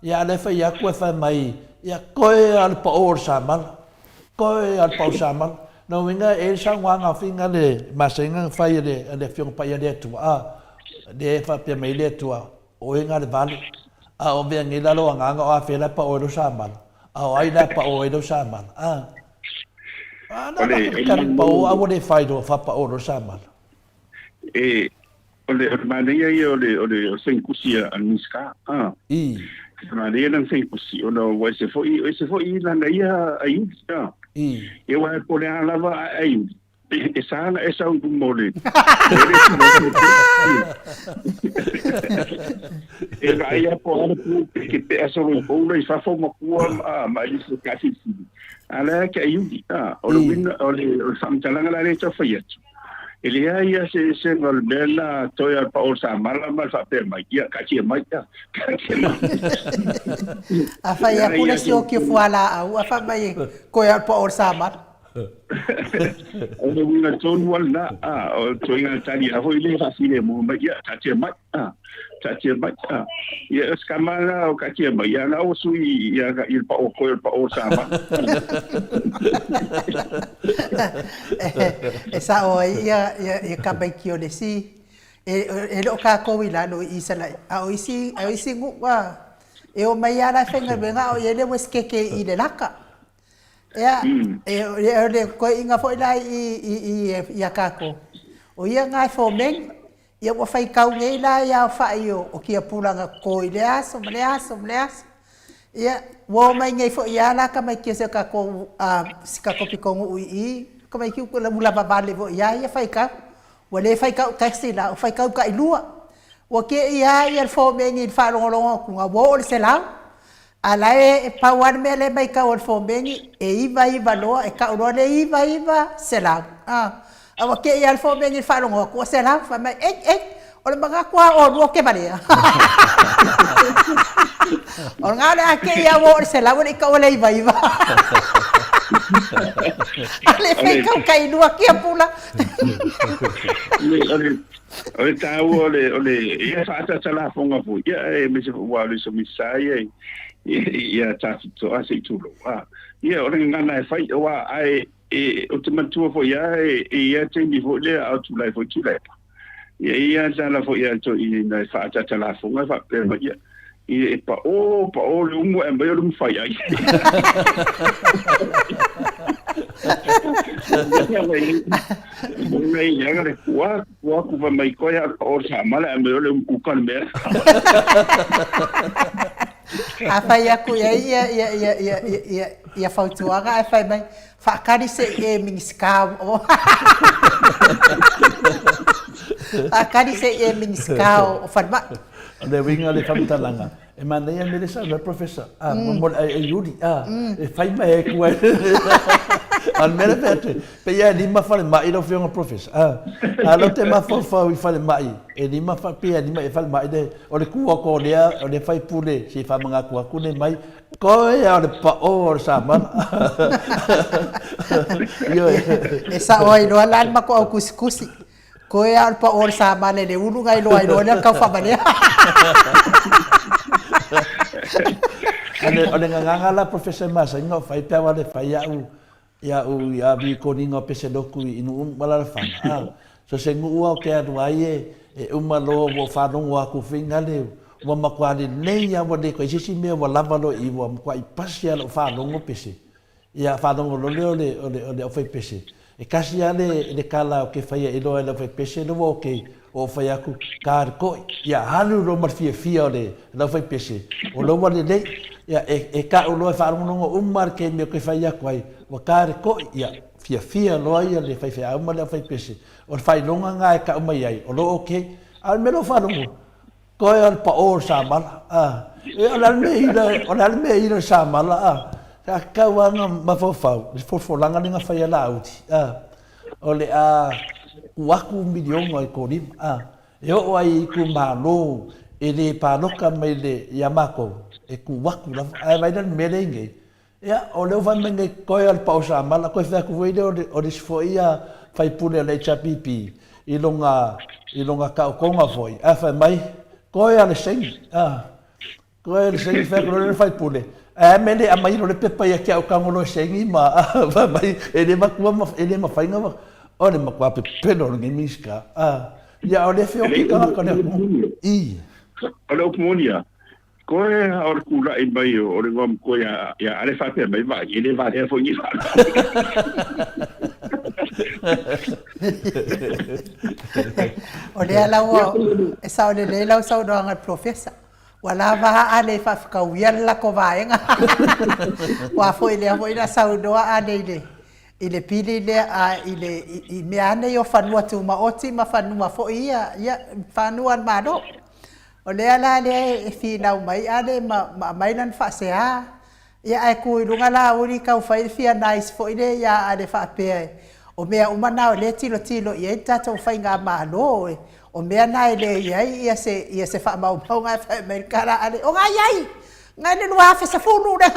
Ia, a o lea e fai atu e fai mai, ia, toe lava o le pao o le samala, toe lava o le pao samala. Lona uiga e i ai le saunoaga foi na le masani ona fai e le Afioga Paia a le Atua, a, lea e faapea mai ai le Atua, O oe na le vale, a o mea nei la lou agaga o afea la e pao ai lou samala, a o ai la e pao ai lou samala, a. A na la ka tali pao a ua le fai loa fa pao lou samala. E, o le, o le manaia ia o le, o le, o le fenikusi a le Minisita, a. I. O le manaia lana fenikusi, ona ua ese foi, ese foi lana ia aiuli, a. I. Ia aua po o le a lava aiuli, E sa ona e sau i luma o le... E vaai a po o le pu ke pe a solo i poula i fafo ma kua ma ma i se ka filifili. A la ke ai a o le wina o le o le faamatalaga la le tau fai atu. E leai ia se se o le mea na toe a pa o sa mala ma le faapea mai. Ia kaatia mai a. Kaatia mai. A fai aku le isi o ki fualaau, a fai mai koe a pa o sa mala. O le uiga tonu lava lena, a, o le ituaiga tali lava foi lea e faafilemu mai, ia, taatia mai, a, taatia mai, a. Ia, o si tama lena o taatia mai, ia, na ua sui ia, i le pao koe o le pao o Samala. E sao ai ia, ia, ia tamaiti o le isi, e, e le o tatou i lalo i Isaraelu, a o isi, a o isi nuu, a, e omai lava la e faigaluega a o i ai le Uesetete i le laka. Ia, e, o le toeaina foi la i, i, i, ia tatou, o ia na e fomeni, ia ua faitau nei la i aofai o, o tiapula na toto i lea aso ma lea aso ma lea aso. Ia, ua omai nei foi lava la tamaiti o si o tatou, a, si tatou pitonuu i i, tamaiti ua lava vale foi lava ia faitau. Ua le faitau taxi la, ua faitau tailua. Ua te i lava ia le fomeni i le faalogologo atu, ua oo i le 100. A la e pau lava le mea lea e matau e le fomeni, e 99 loa, e tau loa le 99, 100. A, a ua te i lava le fomeni i le faalogo atu ua 100, fai mai, ei, ei, o le manatu lava o oulua ou te valea. O lena o le a te i lava ua oo i le 100 e le i taua le 99. A le faitau tailua tiapula. O le taua o le, o le, ia faaataata lafoga foi, ia aemaise foi aua o le Minisita ia ia Tafitoa se i tulou, a, ia o le gagana e fai, aua ae e, ou te manatua foi lava e, e i ai taimi foi lea a o tulai foi Tuilaepa, ia e i ai lava tala foi a toeaiina e faaataata lafoga e faapea mai, ia, ia e pao, pao le umu ae aumai o le umu faiai. A fai aku i ai ia, ia, ia, ia, ia, ia fautuaga ae fai mai, faatali se i e Minisita o Faatali se i e Minisita o Falemai. O le uiga o le faamatalaga, E manaia mea lea saunoa ai Professor, a, mo le aiaiuli, a, e fai mai ai tua. A o le mea lea e fai atu ai, pei lava e lima falemai lau Afioga Professor, a, a o lea ou te mafaufau i falemai, e lima, pei lava e lima ea falemai lea, o le tu atu o lea, o lea faipule, se i faamanatu atu nei mai, koe lava o le pao o le samala. Ioe. E sao ai loa la le matou au tusitusi. Koe a o le pao o le samala i le ulu na iloa ai loa lea le tau faavalea. O le, o le gagana la Professor masani ona ou fai pe a ua le fai a'u ia'u ia vikoniga o Peseloku i nuu ma alaalafaga a. So se nuu a ou te alu ai e e uma loa ua ou faalogo atu foi nale ua matua lelei a ua le toe i se isi mea ua lava loa i i ua matuai pasi a lou faalogo pese. Ia faalogo loa lea o le, o le, o le aufaipese, e kasi lava le, le kala ou te faia i loa e le aufaipese lea ua okay, ua ou fai atu, ka le koʻi. Ia alu loa ma le fiafia o le, le aufaipese, o lea ua lelei. Ia e, e kaʻu loa e faalogologo uma le kemi ou te fai atu ai, ua ka le koʻi, ia fiafia loa ia le faifeau ma le aufaipese. O le faailoga lena e kaʻu mai ai, o loo okay. A o le mea lea ua faalogo, Koe o le pao o le samala, a. E, o le a le mea ila, o le a le mea ila le samala, a. Sa tatau lava ona mafaufau i le folafolaga lea na fai a Laauli, a, o le a tuu atu miliona i Kolima, a, e oo ai i itumalo e le palota mai le, ia matou, e tuu atu lava. Ae vaai la i le mea lea e i ai nei, ia, o lea ua fai mai nei, toe lava o le pao samala, toe fai atu foi lea o le isi foi sui usufono a le HRPP i lona, i lona taotoga foi, ae fai mai, toe lava o le saini, a. Toe le saini fai atu loa le faipule, ae a mea e le aumai loa le pepa ia te au tago loa e saini ma fai mai e le matua ma e le mafai na o le matua pepelo o lenei Minisita. Ah, ia o lea feoki tagata o le atunuu. I. O le upu moni lava, koe a o le tulai mai o le igoa matua ia ia Ale faapea mai, vaai, e le valea foi ni faaaloalo. O lea la ua e sao lelei lau saunoaga i le Polofesa. Ua lava a Ale e faafetauia le latou vaega. Aua foi lea foi na saunoa Ale i le i le pili lea a i le i mea lava nei o fanua tumaoti ma fanua foi ia ia fanua a le Malo. O lea la lea e finau mai Ale ma aumai lana faasea. Ia ae tu i luga Laauli tau fai le fia nice foi lea ia Ale faapea o mea uma na o lea e tilotilo i ai le tatou faigamalo o mea na e le i ai ia se ia se faamaumauga ae fai mai le tala a Ale, o na i ai! Na i le 2010 lea!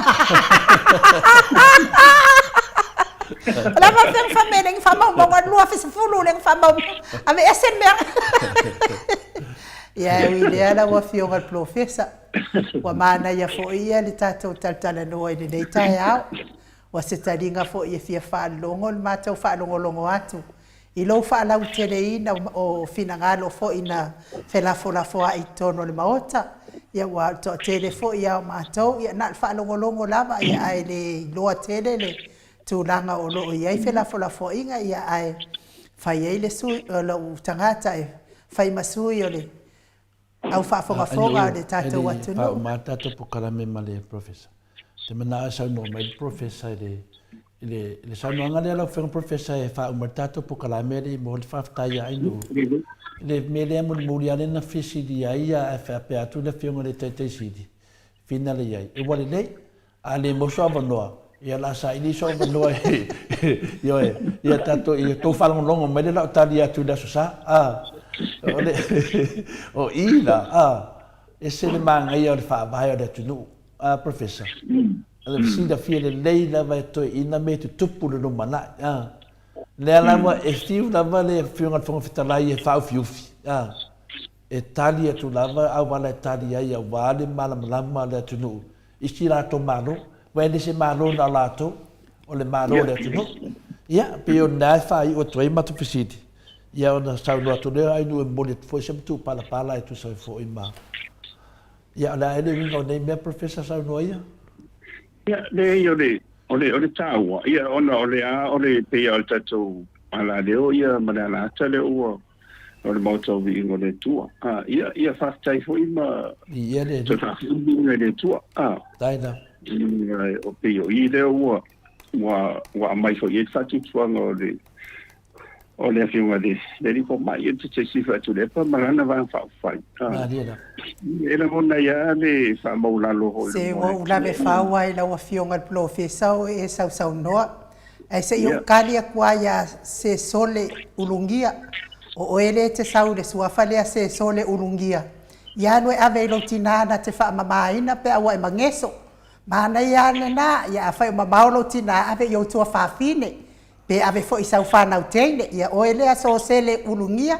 O le a faapefea ona fai mai e leai ni faamaumauga i le 2010 lea na faamaumau. Aveese le mea. Ia e ui i lea lau Afioga i le Polofesa. Ua manaia foi ia le tatou talatalanoa i lenei taeao. Ua se taliga foi e fia faalogo le matou faalogologo atu i lou faalauteleina o finagalo foi na felafolafoai i totonu o le Maota. Ia ua toatele foi a o matou, ia na o le faalogologo lava ia ae le iloa tele le tulaga o lo o i ai felafolafoaiga, ia ae fai ai le sui, lou tagata e fai ma sui o le au faafogafoga a le tatou atunuu. Faauma le tatou polokalame ma le Professor. Ou te manao e saunoa mai le Professor i le, i le, i le saunoaga lea lau Afioga Professor e faauma le tatou polokalame alii mo le faafetai ia Ainuu. I le mea lea mulimuli lava lea na fesili ai ae faapea atu le Afioga i le Taitai Sili, finale i ai, e ua lelei, A le maua sou avanoa, ia o le a saili sou avanoa ioe, ia tatou, ia tou faalogologo mai lea o le a ou tali atu i le Aso Sa. A, o le, o i la, a, ese le manaia o le faavae o le atunuu, a, Professor. O le silafia lelei lava e toeaiina mea e tutupu i le lumanai, a. Lea lava e fiu lava le Afioga i le Fofoga Fetalai e faaufiufi, a, e tali atu lava auala e tali ai aua le malamalama o le atunuu i si latou Malo, aua e le se Malo na o latou, o le Malo o le atunuu. Ia, pei o lena e faaiu atu ai matou fesili, ia ona saunoa atu lea ai nuu e momoli atu foi se matupalapala e tusa ai foi ma... Ia, o le a ea le uiga o nei mea, Professor, saunoa ia? Ia, leai, o le, o le, o le taua, ia, ona o le a, o le, pei lava o le tatou alaleo ia ma le alaata lea ua, o le Maota o Viiga o le Atua. A, ia, ia faafetai foi ma Viia le toe Alii. faafoi le viiga i le Atua. A, Faafetai lava. ia, o pei o i lea ua, ua, ua aumai foi i ai le faatuatuaga o le, o le Afioga i le, le Alii Fomai, e te Sifa Tuilaepa ma lana Vaega Faaupufai. A, Malie lava. e lagona ai lava le faamaualalo foi i Se luma o ua le ou lave Atua. fau lava i lau Afioga i le Polofesa o e sausaunoa. Ae se i ou Ia. tali atu lava ia Sesole Ulugia, o oe lea e te sau i le suafa lea Sesole Ulugia, ia alu e ave i lou tina na te faamamaina pe a ua e mageso. Manaia lava lena, ia afai o mamao lou tina, ave i ou tuafafine, pe ave foi i sau fanau teine, ia oe lea Sosele Ulugia,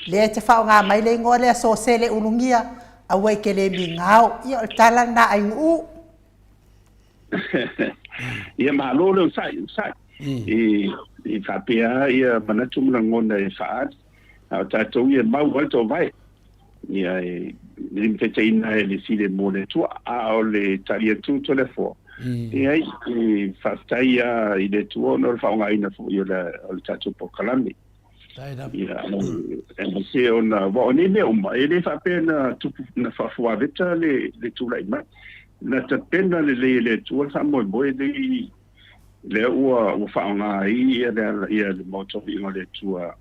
lea e te faaaoga mai le igoa lea Sosele Ulugia, aua e te le migao. Ia o le tala lena Ainuu. Ia malo le onosai, onosai. I, i faapea ia manatu ma lagona e faaali. A o tatou ia e mau ai le toovae. Ia e limataitaiina e le filemu o le Atua. A o le tali atu Toleafoa, leai, e faafetai lava i le Atua ona o le faaaogaina foi o le, o le tatou polokalame. Ia, aemaise ona, aua o nei mea uma, e le faapea na tupu, na faafuaveta le, le tulai mai. Na tapena lelei e le Atua le faamoemoe lenei, lea ua, ua faaaoga ai ia le, ia le Maota o Viiga o le Atua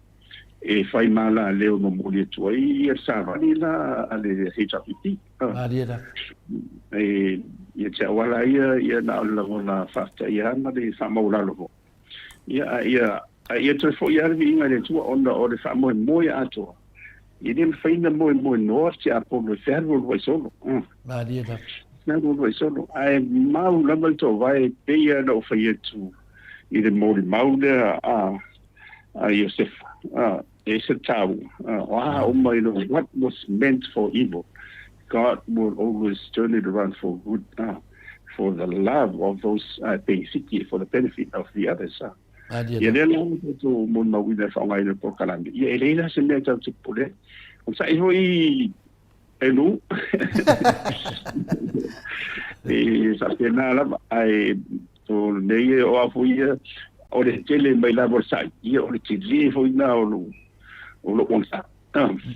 e fai malaleo e momoli atu ai ia le savali la a le HRPP. Malie lava. E ia te au ala ia ia na o le lagona faafetai lava ma le faamaualalo foi. Ia a ia a ia toe foi lava le viiga i le Atua ona o le faamoemoe atoa. E le mafai ona moemoenoa le tiapono e fealualu ai solo. Malie lava. Fealualu ai solo. Ae mau lava le toovae e pei lava ona ou fai atu i le molimau lea a a Iosefa. E ese le taua. O a uma, you know, what was meant for evil, God will always turn it around for good, for the love of those penefiti, for the benefit of the others. Ia lea la ua tatou molimauina e faaaogaina le polokalame, ia e leai la se mea tatou te popole ai. Onosai foi e nuu. E faapena lava, ae o lenei o au foi ia, o le tele mai lava o le sa'i, ia o le tele foi lena o lou o lou onosai.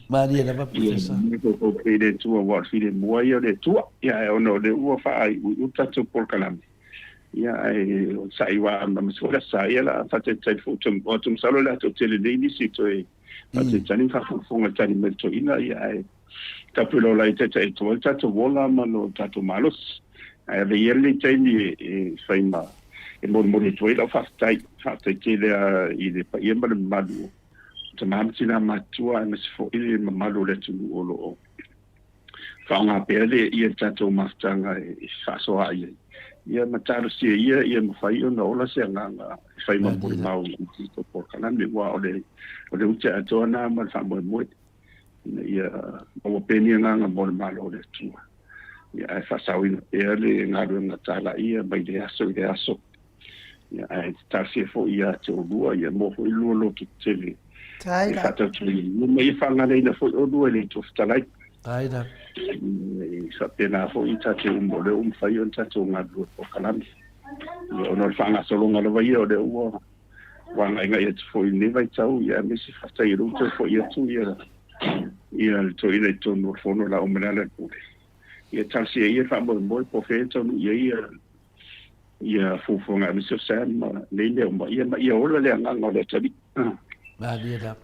Malie lava Professor. Ia, e le Atua, aua o le filemu lava ia o le Atua, ia ae ona o lea ua faaiuiu le tatou polokalame, Ia, ae o le sa'i aua ma foi le Aso Sa, ia o le a faatalitali foi, ou te masalo o le a toatele nei nisi e toe faatalitali ma faafogafoga i le tali mai a le toeaina, ia ae tapu i lo la e taitai atu ai le tatou ola ma lo tatou malosi. Ae ave ia lenei taimi e fai ma e molimoli atu ai lau faafetai, faafetai tele lava i le paia ma le mamalu o tama ma tina matutua aemaise foi le mamalu o le atunuu o lo o faaaoga pea le ia tatou mafutaga e faasoa ai ai. Ia ma talosia ia ia mafai ona ola se agaga e fai ma molimau i tatou polokalame aua o le o le ute atoa na ma le faamoemoe ina ia maua pea ni agaga mo le Malo o le Atua. Ia ae faasaoina pea le galuega talai mai le aso i le aso. Ia ae talosia foi ia te oulua ia maua foi lua loto tele e faatautoina ma ia faagaleina foi oulua e le Atua Fetalai. E faapena foi tatou uma o lea ua mafai ona tatou galulue polokalame. Ia ona o le faagasologa lava ia o lea ua ua agaigai atu foi i lenei vaitau, ia aemaise faafetai o lea ua toe foi atu ia ia le toeaina i totonu o le fono o le a uma le ala i le pule. Ia talosia ia le faamoemoe po o fea e taunuu i ai ia ia fuafuaga aemaise o Sam ma nei mea uma, ia ma ia ola le agaga o le atalii. Malie lava.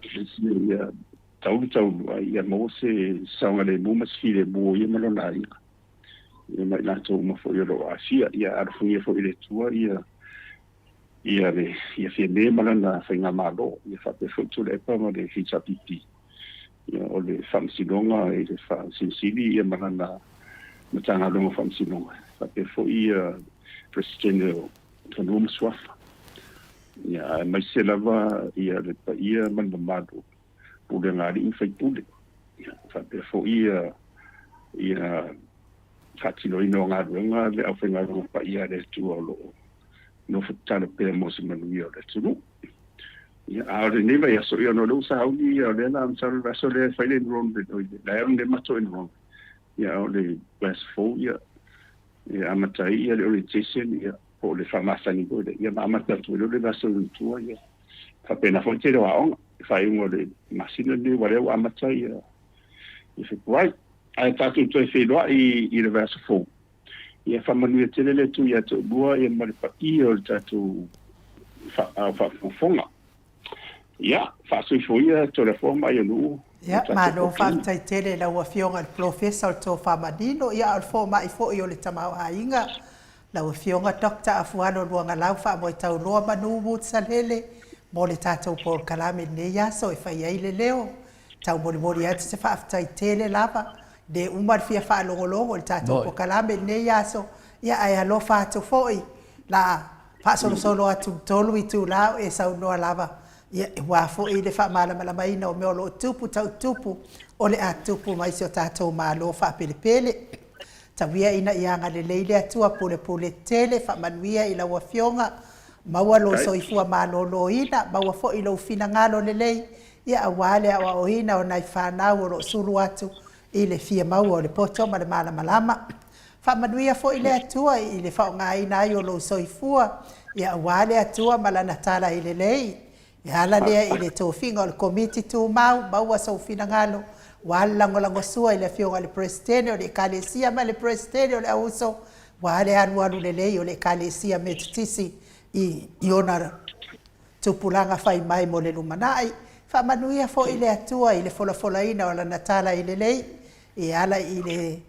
Ia taulu taulu a ia maua se saogalemu ma se filemu o ia ma lona aiga. Ia ma i latou uma foi o lo o aafia. Ia alofagia foi e le Atua ia ia le ia Fiame ma lana faigamalo, ia faapea foi Tuilaepa ma le HRPP. Ia o le Faamasinoga i le Faamasino Sili ia ma lana Matagaluega o Faamasinoga, faapea foi ia Peresetene o Fanua ma Suafa. Ia aemaise lava ia le paia ma le mamalu o Pulega a Alii ma Faipule. Ia faapea foi ia ia faatinoina o galuega le aufaigaluega paia a le Atua o lo o nofo tatalo pea mo se manuia o le atunuu. Ia, a o lenei vaiaso, ia, ona o lea ua sauni, ia, o lea la, masalo le vaiaso lea e fai le enrollment, oi, la e alu nei matou enrollment. Ia, a o le vaiaso fou, ia, e amata ai, ia, le orientation, ia, po o le faamasani foi lea, ia, ma amata atu ai loa le vaiaso i tua, ia, faapena foi le tele o aoga, i le faaiuga o le masina lenei, aua o lea ua amata, ia, i Fepuari. Ae tatou toe feiloai i le vaiaso fou. Ia faamanuia tele le Atua ia te oulua ia ma le paia o le tatou faafogafoga. Ia, faasoifua ia Toleafoa ma Aionuu. Ia, malo faafetai tele i lau Afioga i le Polofesa o le Tofa Manino, ia a o le fomai foi o le tamaoaiga, lau Afioga Doctor Afualo Luagalau Faamoetauloa Manu Motusalele mo le tatou polokalame i lenei aso e fai ai le leo. Tau molimoli atu se faafetai tele lava, le uma le fia faalogologo i le tatou polokalame i lenei aso, ia ae alofa atu foi, la faasolosolo atu i le 3 itula o e saunoa lava, ia aua foi le faamalamalamaina o mea o lo o tupu tau tupu, o le a tupu mai si o tatou Malo faapelepele. Tau ia ina ia agalelei le Atua pulepule tele faamanuia i lau Afioga, maua lou soifua maloloina, maua foi lou finagalo lelei, Ia aua le aoaoina o nai fanau o lo o sulu atu i le fia maua o le poto ma le malamalama. Faamanuia foi le Atua i le faaaogaina ai o lou soifua, ia aua le Atua ma Lana tala i lelei. E ala lea i le tofiga o le Komiti Tumau, maua sou finagalo, aua le lagolagosua i le Afioga i le Peresetene o le Ekalesia ma le Peresetene o le Auuso, aua le alualu lelei o le Ekalesia Metotisi i ona tupulaga fai mai mo le lumanai. Faamanuia foi le Atua i le folafolaina o Lana tala i lelei e ala i le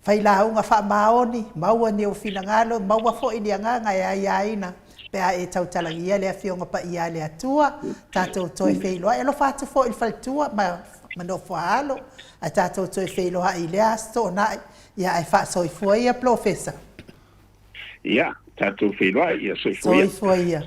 failauga faamaoni, maua ni ou finagalo, maua foi ni agaga e aiaina pe a e tautalagia le Afioga Paia a le Atua. Tatou toe feiloai. Alofa atu foi i le faletua ma ma nofo a alo, ae tatou toe feiloai i lea Aso Toonai, ia ae faasoifua ia Polofesa. Ia, tatou feiloai, ia soifua ia. Soifua ia.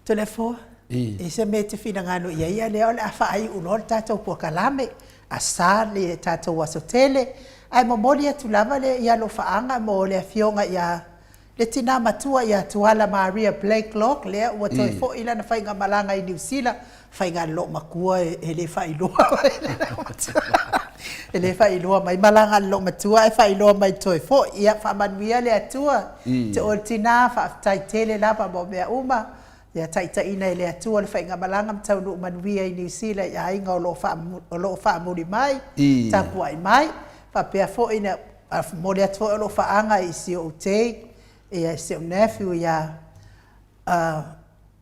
Toleafoa, e se mea e te finagalo i ai, a lea o le a faaiu loa le tatou polokalame, asa le tatou aso tele, ae momoli atu lava le i alofaaga mo le afioga ia le tina matua ia Tuala Maria Blakelock, lea ua toe foi lana faigamalaga i Niu Sila, faiga a le loomatua e le faailoa mai e le faailoa mai malaga a le loomatua ae faailoa mai toe foi. Ia faamanuia le Atua te oe le tina, faafetai tele lava mo mea uma. Ia taitaiina e le Atua le faigamalaga ma taunuu manuia i Niu Sila i aiga o lo o faamuli mai, tapuai mai. Faapea foi na momoli atu foi o lou faaga i si ou tei, ia si ou nephew ia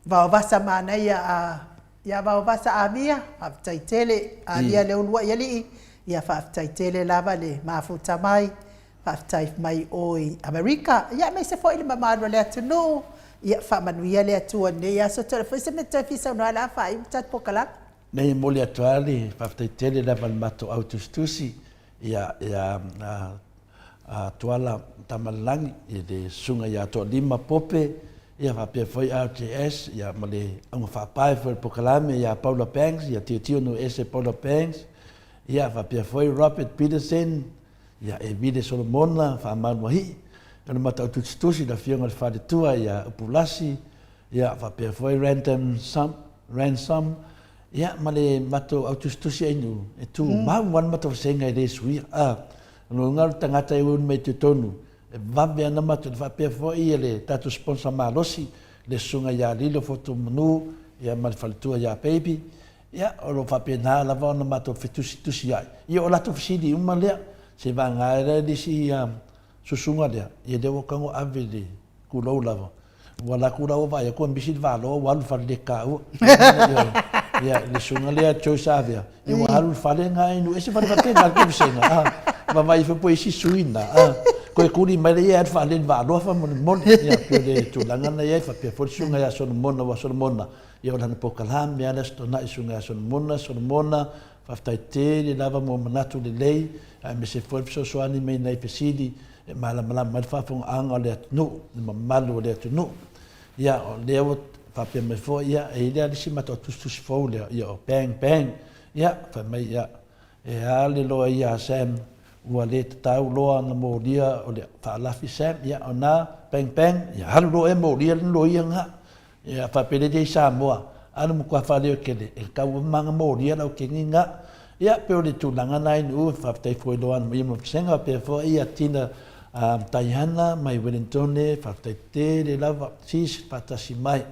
Vaovasa manaia a ia Vaovasa Amia, faafetai tele Amia le uluai alii, ia faafetai tele lava le mafuta mai, faafetai mai o i Amerika, ia aemaise foi le mamalu o le atunuu, ia faamanuia le Atua i lenei aso. Toe foi se mea e toe fia saunoa ai o le a faaiu le tatou polokalame. Nei e momoli atu lava le faafetai tele lava i le matou au tusitusi ia ia a Tuala Tamalelagi i le Susuga ia Toalima Pope, ia faapea foi RJS, ia ma le auga faapae foi o le polokalame ia Paula Banks, ia Tilotilo Nuuese Paula Banks, ia faapea foi Robert Peterson, ia Evile Solomona Faamanuahii, o le matautusitusi le Afioga i le Faletua ia Upulasi, ia faapea foi Random Sum, Ransom, ia ma le matou autusitusi ainu e tumau lava le matou vasega e le suia. A, o lona uiga o le tagata e ui mai totonu, e vave ana matou, faapea foi ia le tatou sponsor malosi, le susuga ia Lilo Fotumanu, ia ma le faletua ia Baby, ia o lo o faapena lava ona matou fetusitusi ai. Ia o latou fesili uma lea, seivaga lea le isi susuga lea, ia lea ua tago ave i le Tulou lava. Ua alu atu la ua vaai atu ua misi le valo ua alu i le fale letaua. Ia, le susuga lea Joyce Avea, ia ua alu i le fale na inu ese fale faapena le toesega. A, vaavaai ifo po o i ai se sui na. A, toe tuli mai lea ia alu faalele valoa faamolemole. Ia, pei o le tulaga na i ai faapea foi le susuga ia Solomona aua o Solomona, ia o lana polokalame lava le Aso Toonai le susuga ia Solomona, Solomona, faafetai tele lava mo manatu lelei aemaise foi le fesoasoani mai nai fesili e malamalama ai le faafofogaaga o le atunuu, le mamalu o le atunuu. Ia, o lea ua faapea mai foi, ia, e i ai lea le isi matou tusitusi fou lea, ia, o Bang Bang. Ia, fai mai, ia, e a le loa ia Sam, ua le tatau loa ona molia o le faalafi Sam, ia, o na, Bang Bang, ia alu loa e molia le loia na. Ia faapea lea i Samoa, a na matua faaleo tele, e tatau uma ona molia lau keni na. Ia, pei o le tulaga na i faafetai foi loa ana ia ma vasega, faapea foi ia Tina Taihana mai Wellingtone, faafetai tele lava, sis faatasi mai.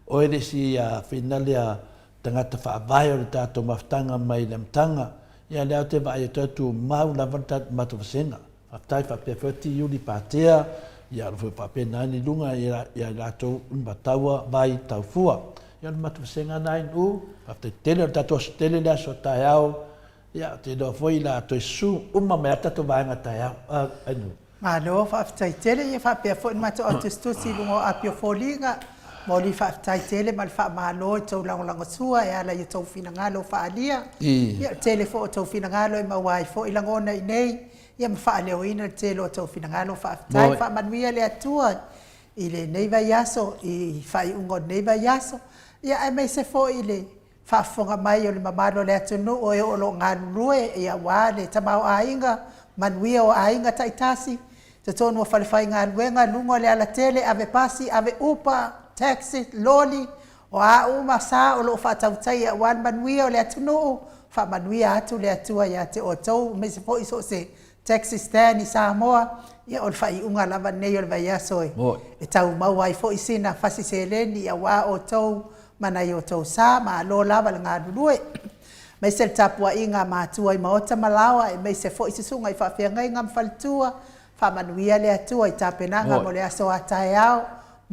Oe le isi whina lea tagata faavae o le tatou mafutaga mai le amataga, ia lea ou te vaai atu ai tumau lava le matou vasega. Faafetai faapea foi ati Iuli Patea, ia alo foi faapena ni luga ia i latou ma taua vai taufua. Ia o le matou vasega na i u, faafetai tele o le tatou aso tele le aso taeao, ia ou te iloa foi la toe susu uma mai lava le tatou vaega taeao. Ainu. Malo faafetai tele, ia faapea foi le matou au tusitusi i luga o api o foliga, momoli faafetai tele ma le faamalo i tou lagolagosua e ala i tou finagalo faaalia. Ia o le tele foi o tou finagalo e maua ai foi lagona i inei, ia ma faaleoina le tele o tou finagalo. Faafetai, faamanuia le Atua i lenei vaiaso, i faaiuga o lenei vaiaso, ia aemaise foi i le faafofoga mai o le mamalu o le atunuu o e o lo o galulue ia aua le tamaoaiga, manuia o aiga taitasi, totonu o falefaigaluega, luga o le alatele, ave pasi, ave upa, taxi, loli, o a uma sa o lo o faatautaia aua le manuia o le atunuu, faamanuia atu le Atua ia te outou, aemaise foi so o se taxi stand i Samoa, ia o le faaiuga lava lenei o le vaiaso e tau maua ai foi sina fasi seleni aua outou ma nai outou sa, malo lava le galulue. Aemaise le tapuaiga a matua i maota ma laoa, aemaise foi susuga i faafeagaiga ma faletua, faamanuia le Atua i tapenaga mo le aso a taeao.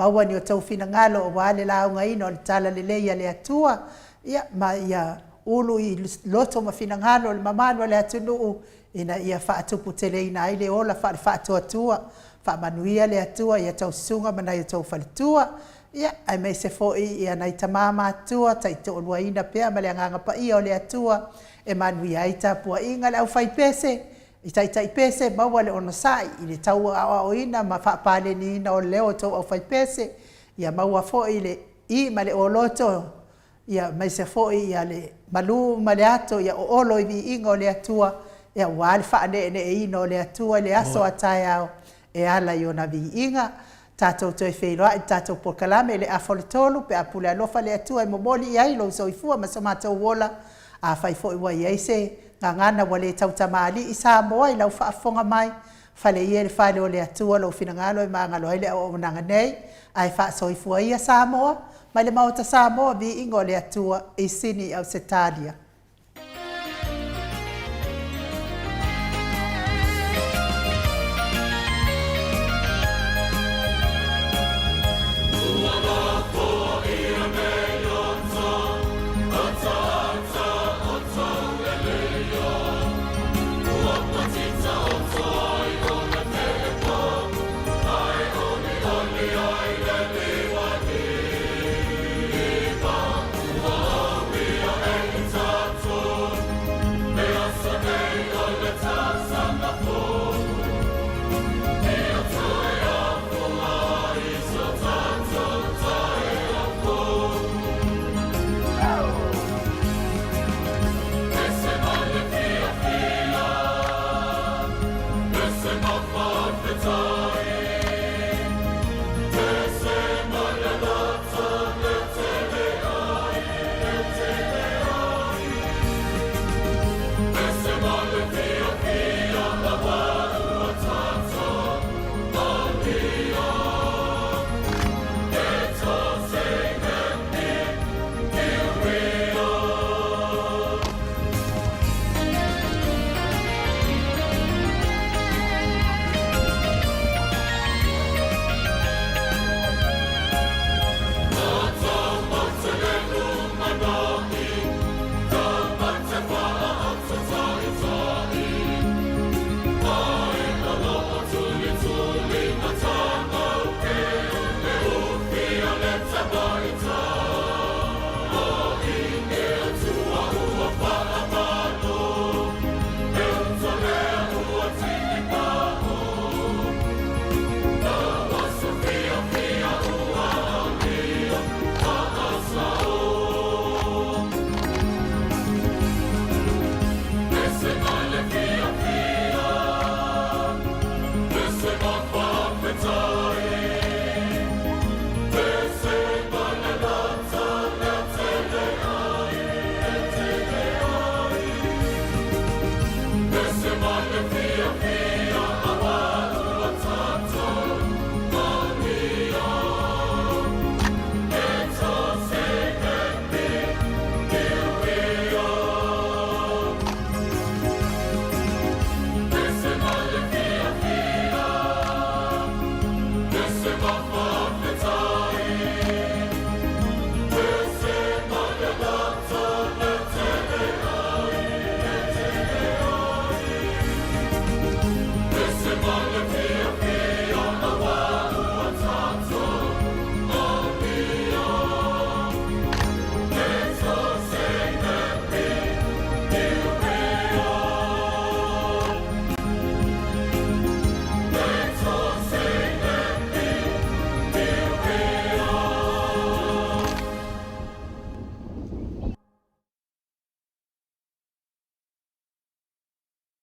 Maua ni o tou finagalo aua le laugaina o le Talalelei a le Atua, ia, ma ia ulu i loto ma finagalo o le mamalu o le atunuu ina ia faatuputeleina ai le ola faale-faatuatua. Faamanuia le Atua i a outou susuga ma nai o outou faletua, ia, aemaise foi ia nai tama matutua taitoaluaina pea ma le Agaga Paia o le Atua e manuia ai tapuaiga a le aufaipese, i taitai pese, maua le onosai i le tau aoaoina ma faapaleniina o le leo o tou aufaipese, ia maua foi le i ma le oloto, ia aemaise foi le malu ma le ato ia oolo i viiga o le Atua, aua le faaneeneeina o le Atua i le aso a taeao e ala i ona viiga. Tatou toe feiloai i le tatou polokalame i le afa o le 3:00 pe a pule alofa le Atua e momoli i ai lou soifua ma so matou ola. Afai foi ua i ai se gagana ua le tautamalii Samoa i lau faafofoga mai, fale ia i le fale o le Atua lou finagalo e magalo ai le auaunaga nei. Ae faasoifua ia Samoa mai le Maota Samoa, viiga o le Atua i Sini, Ausetalia.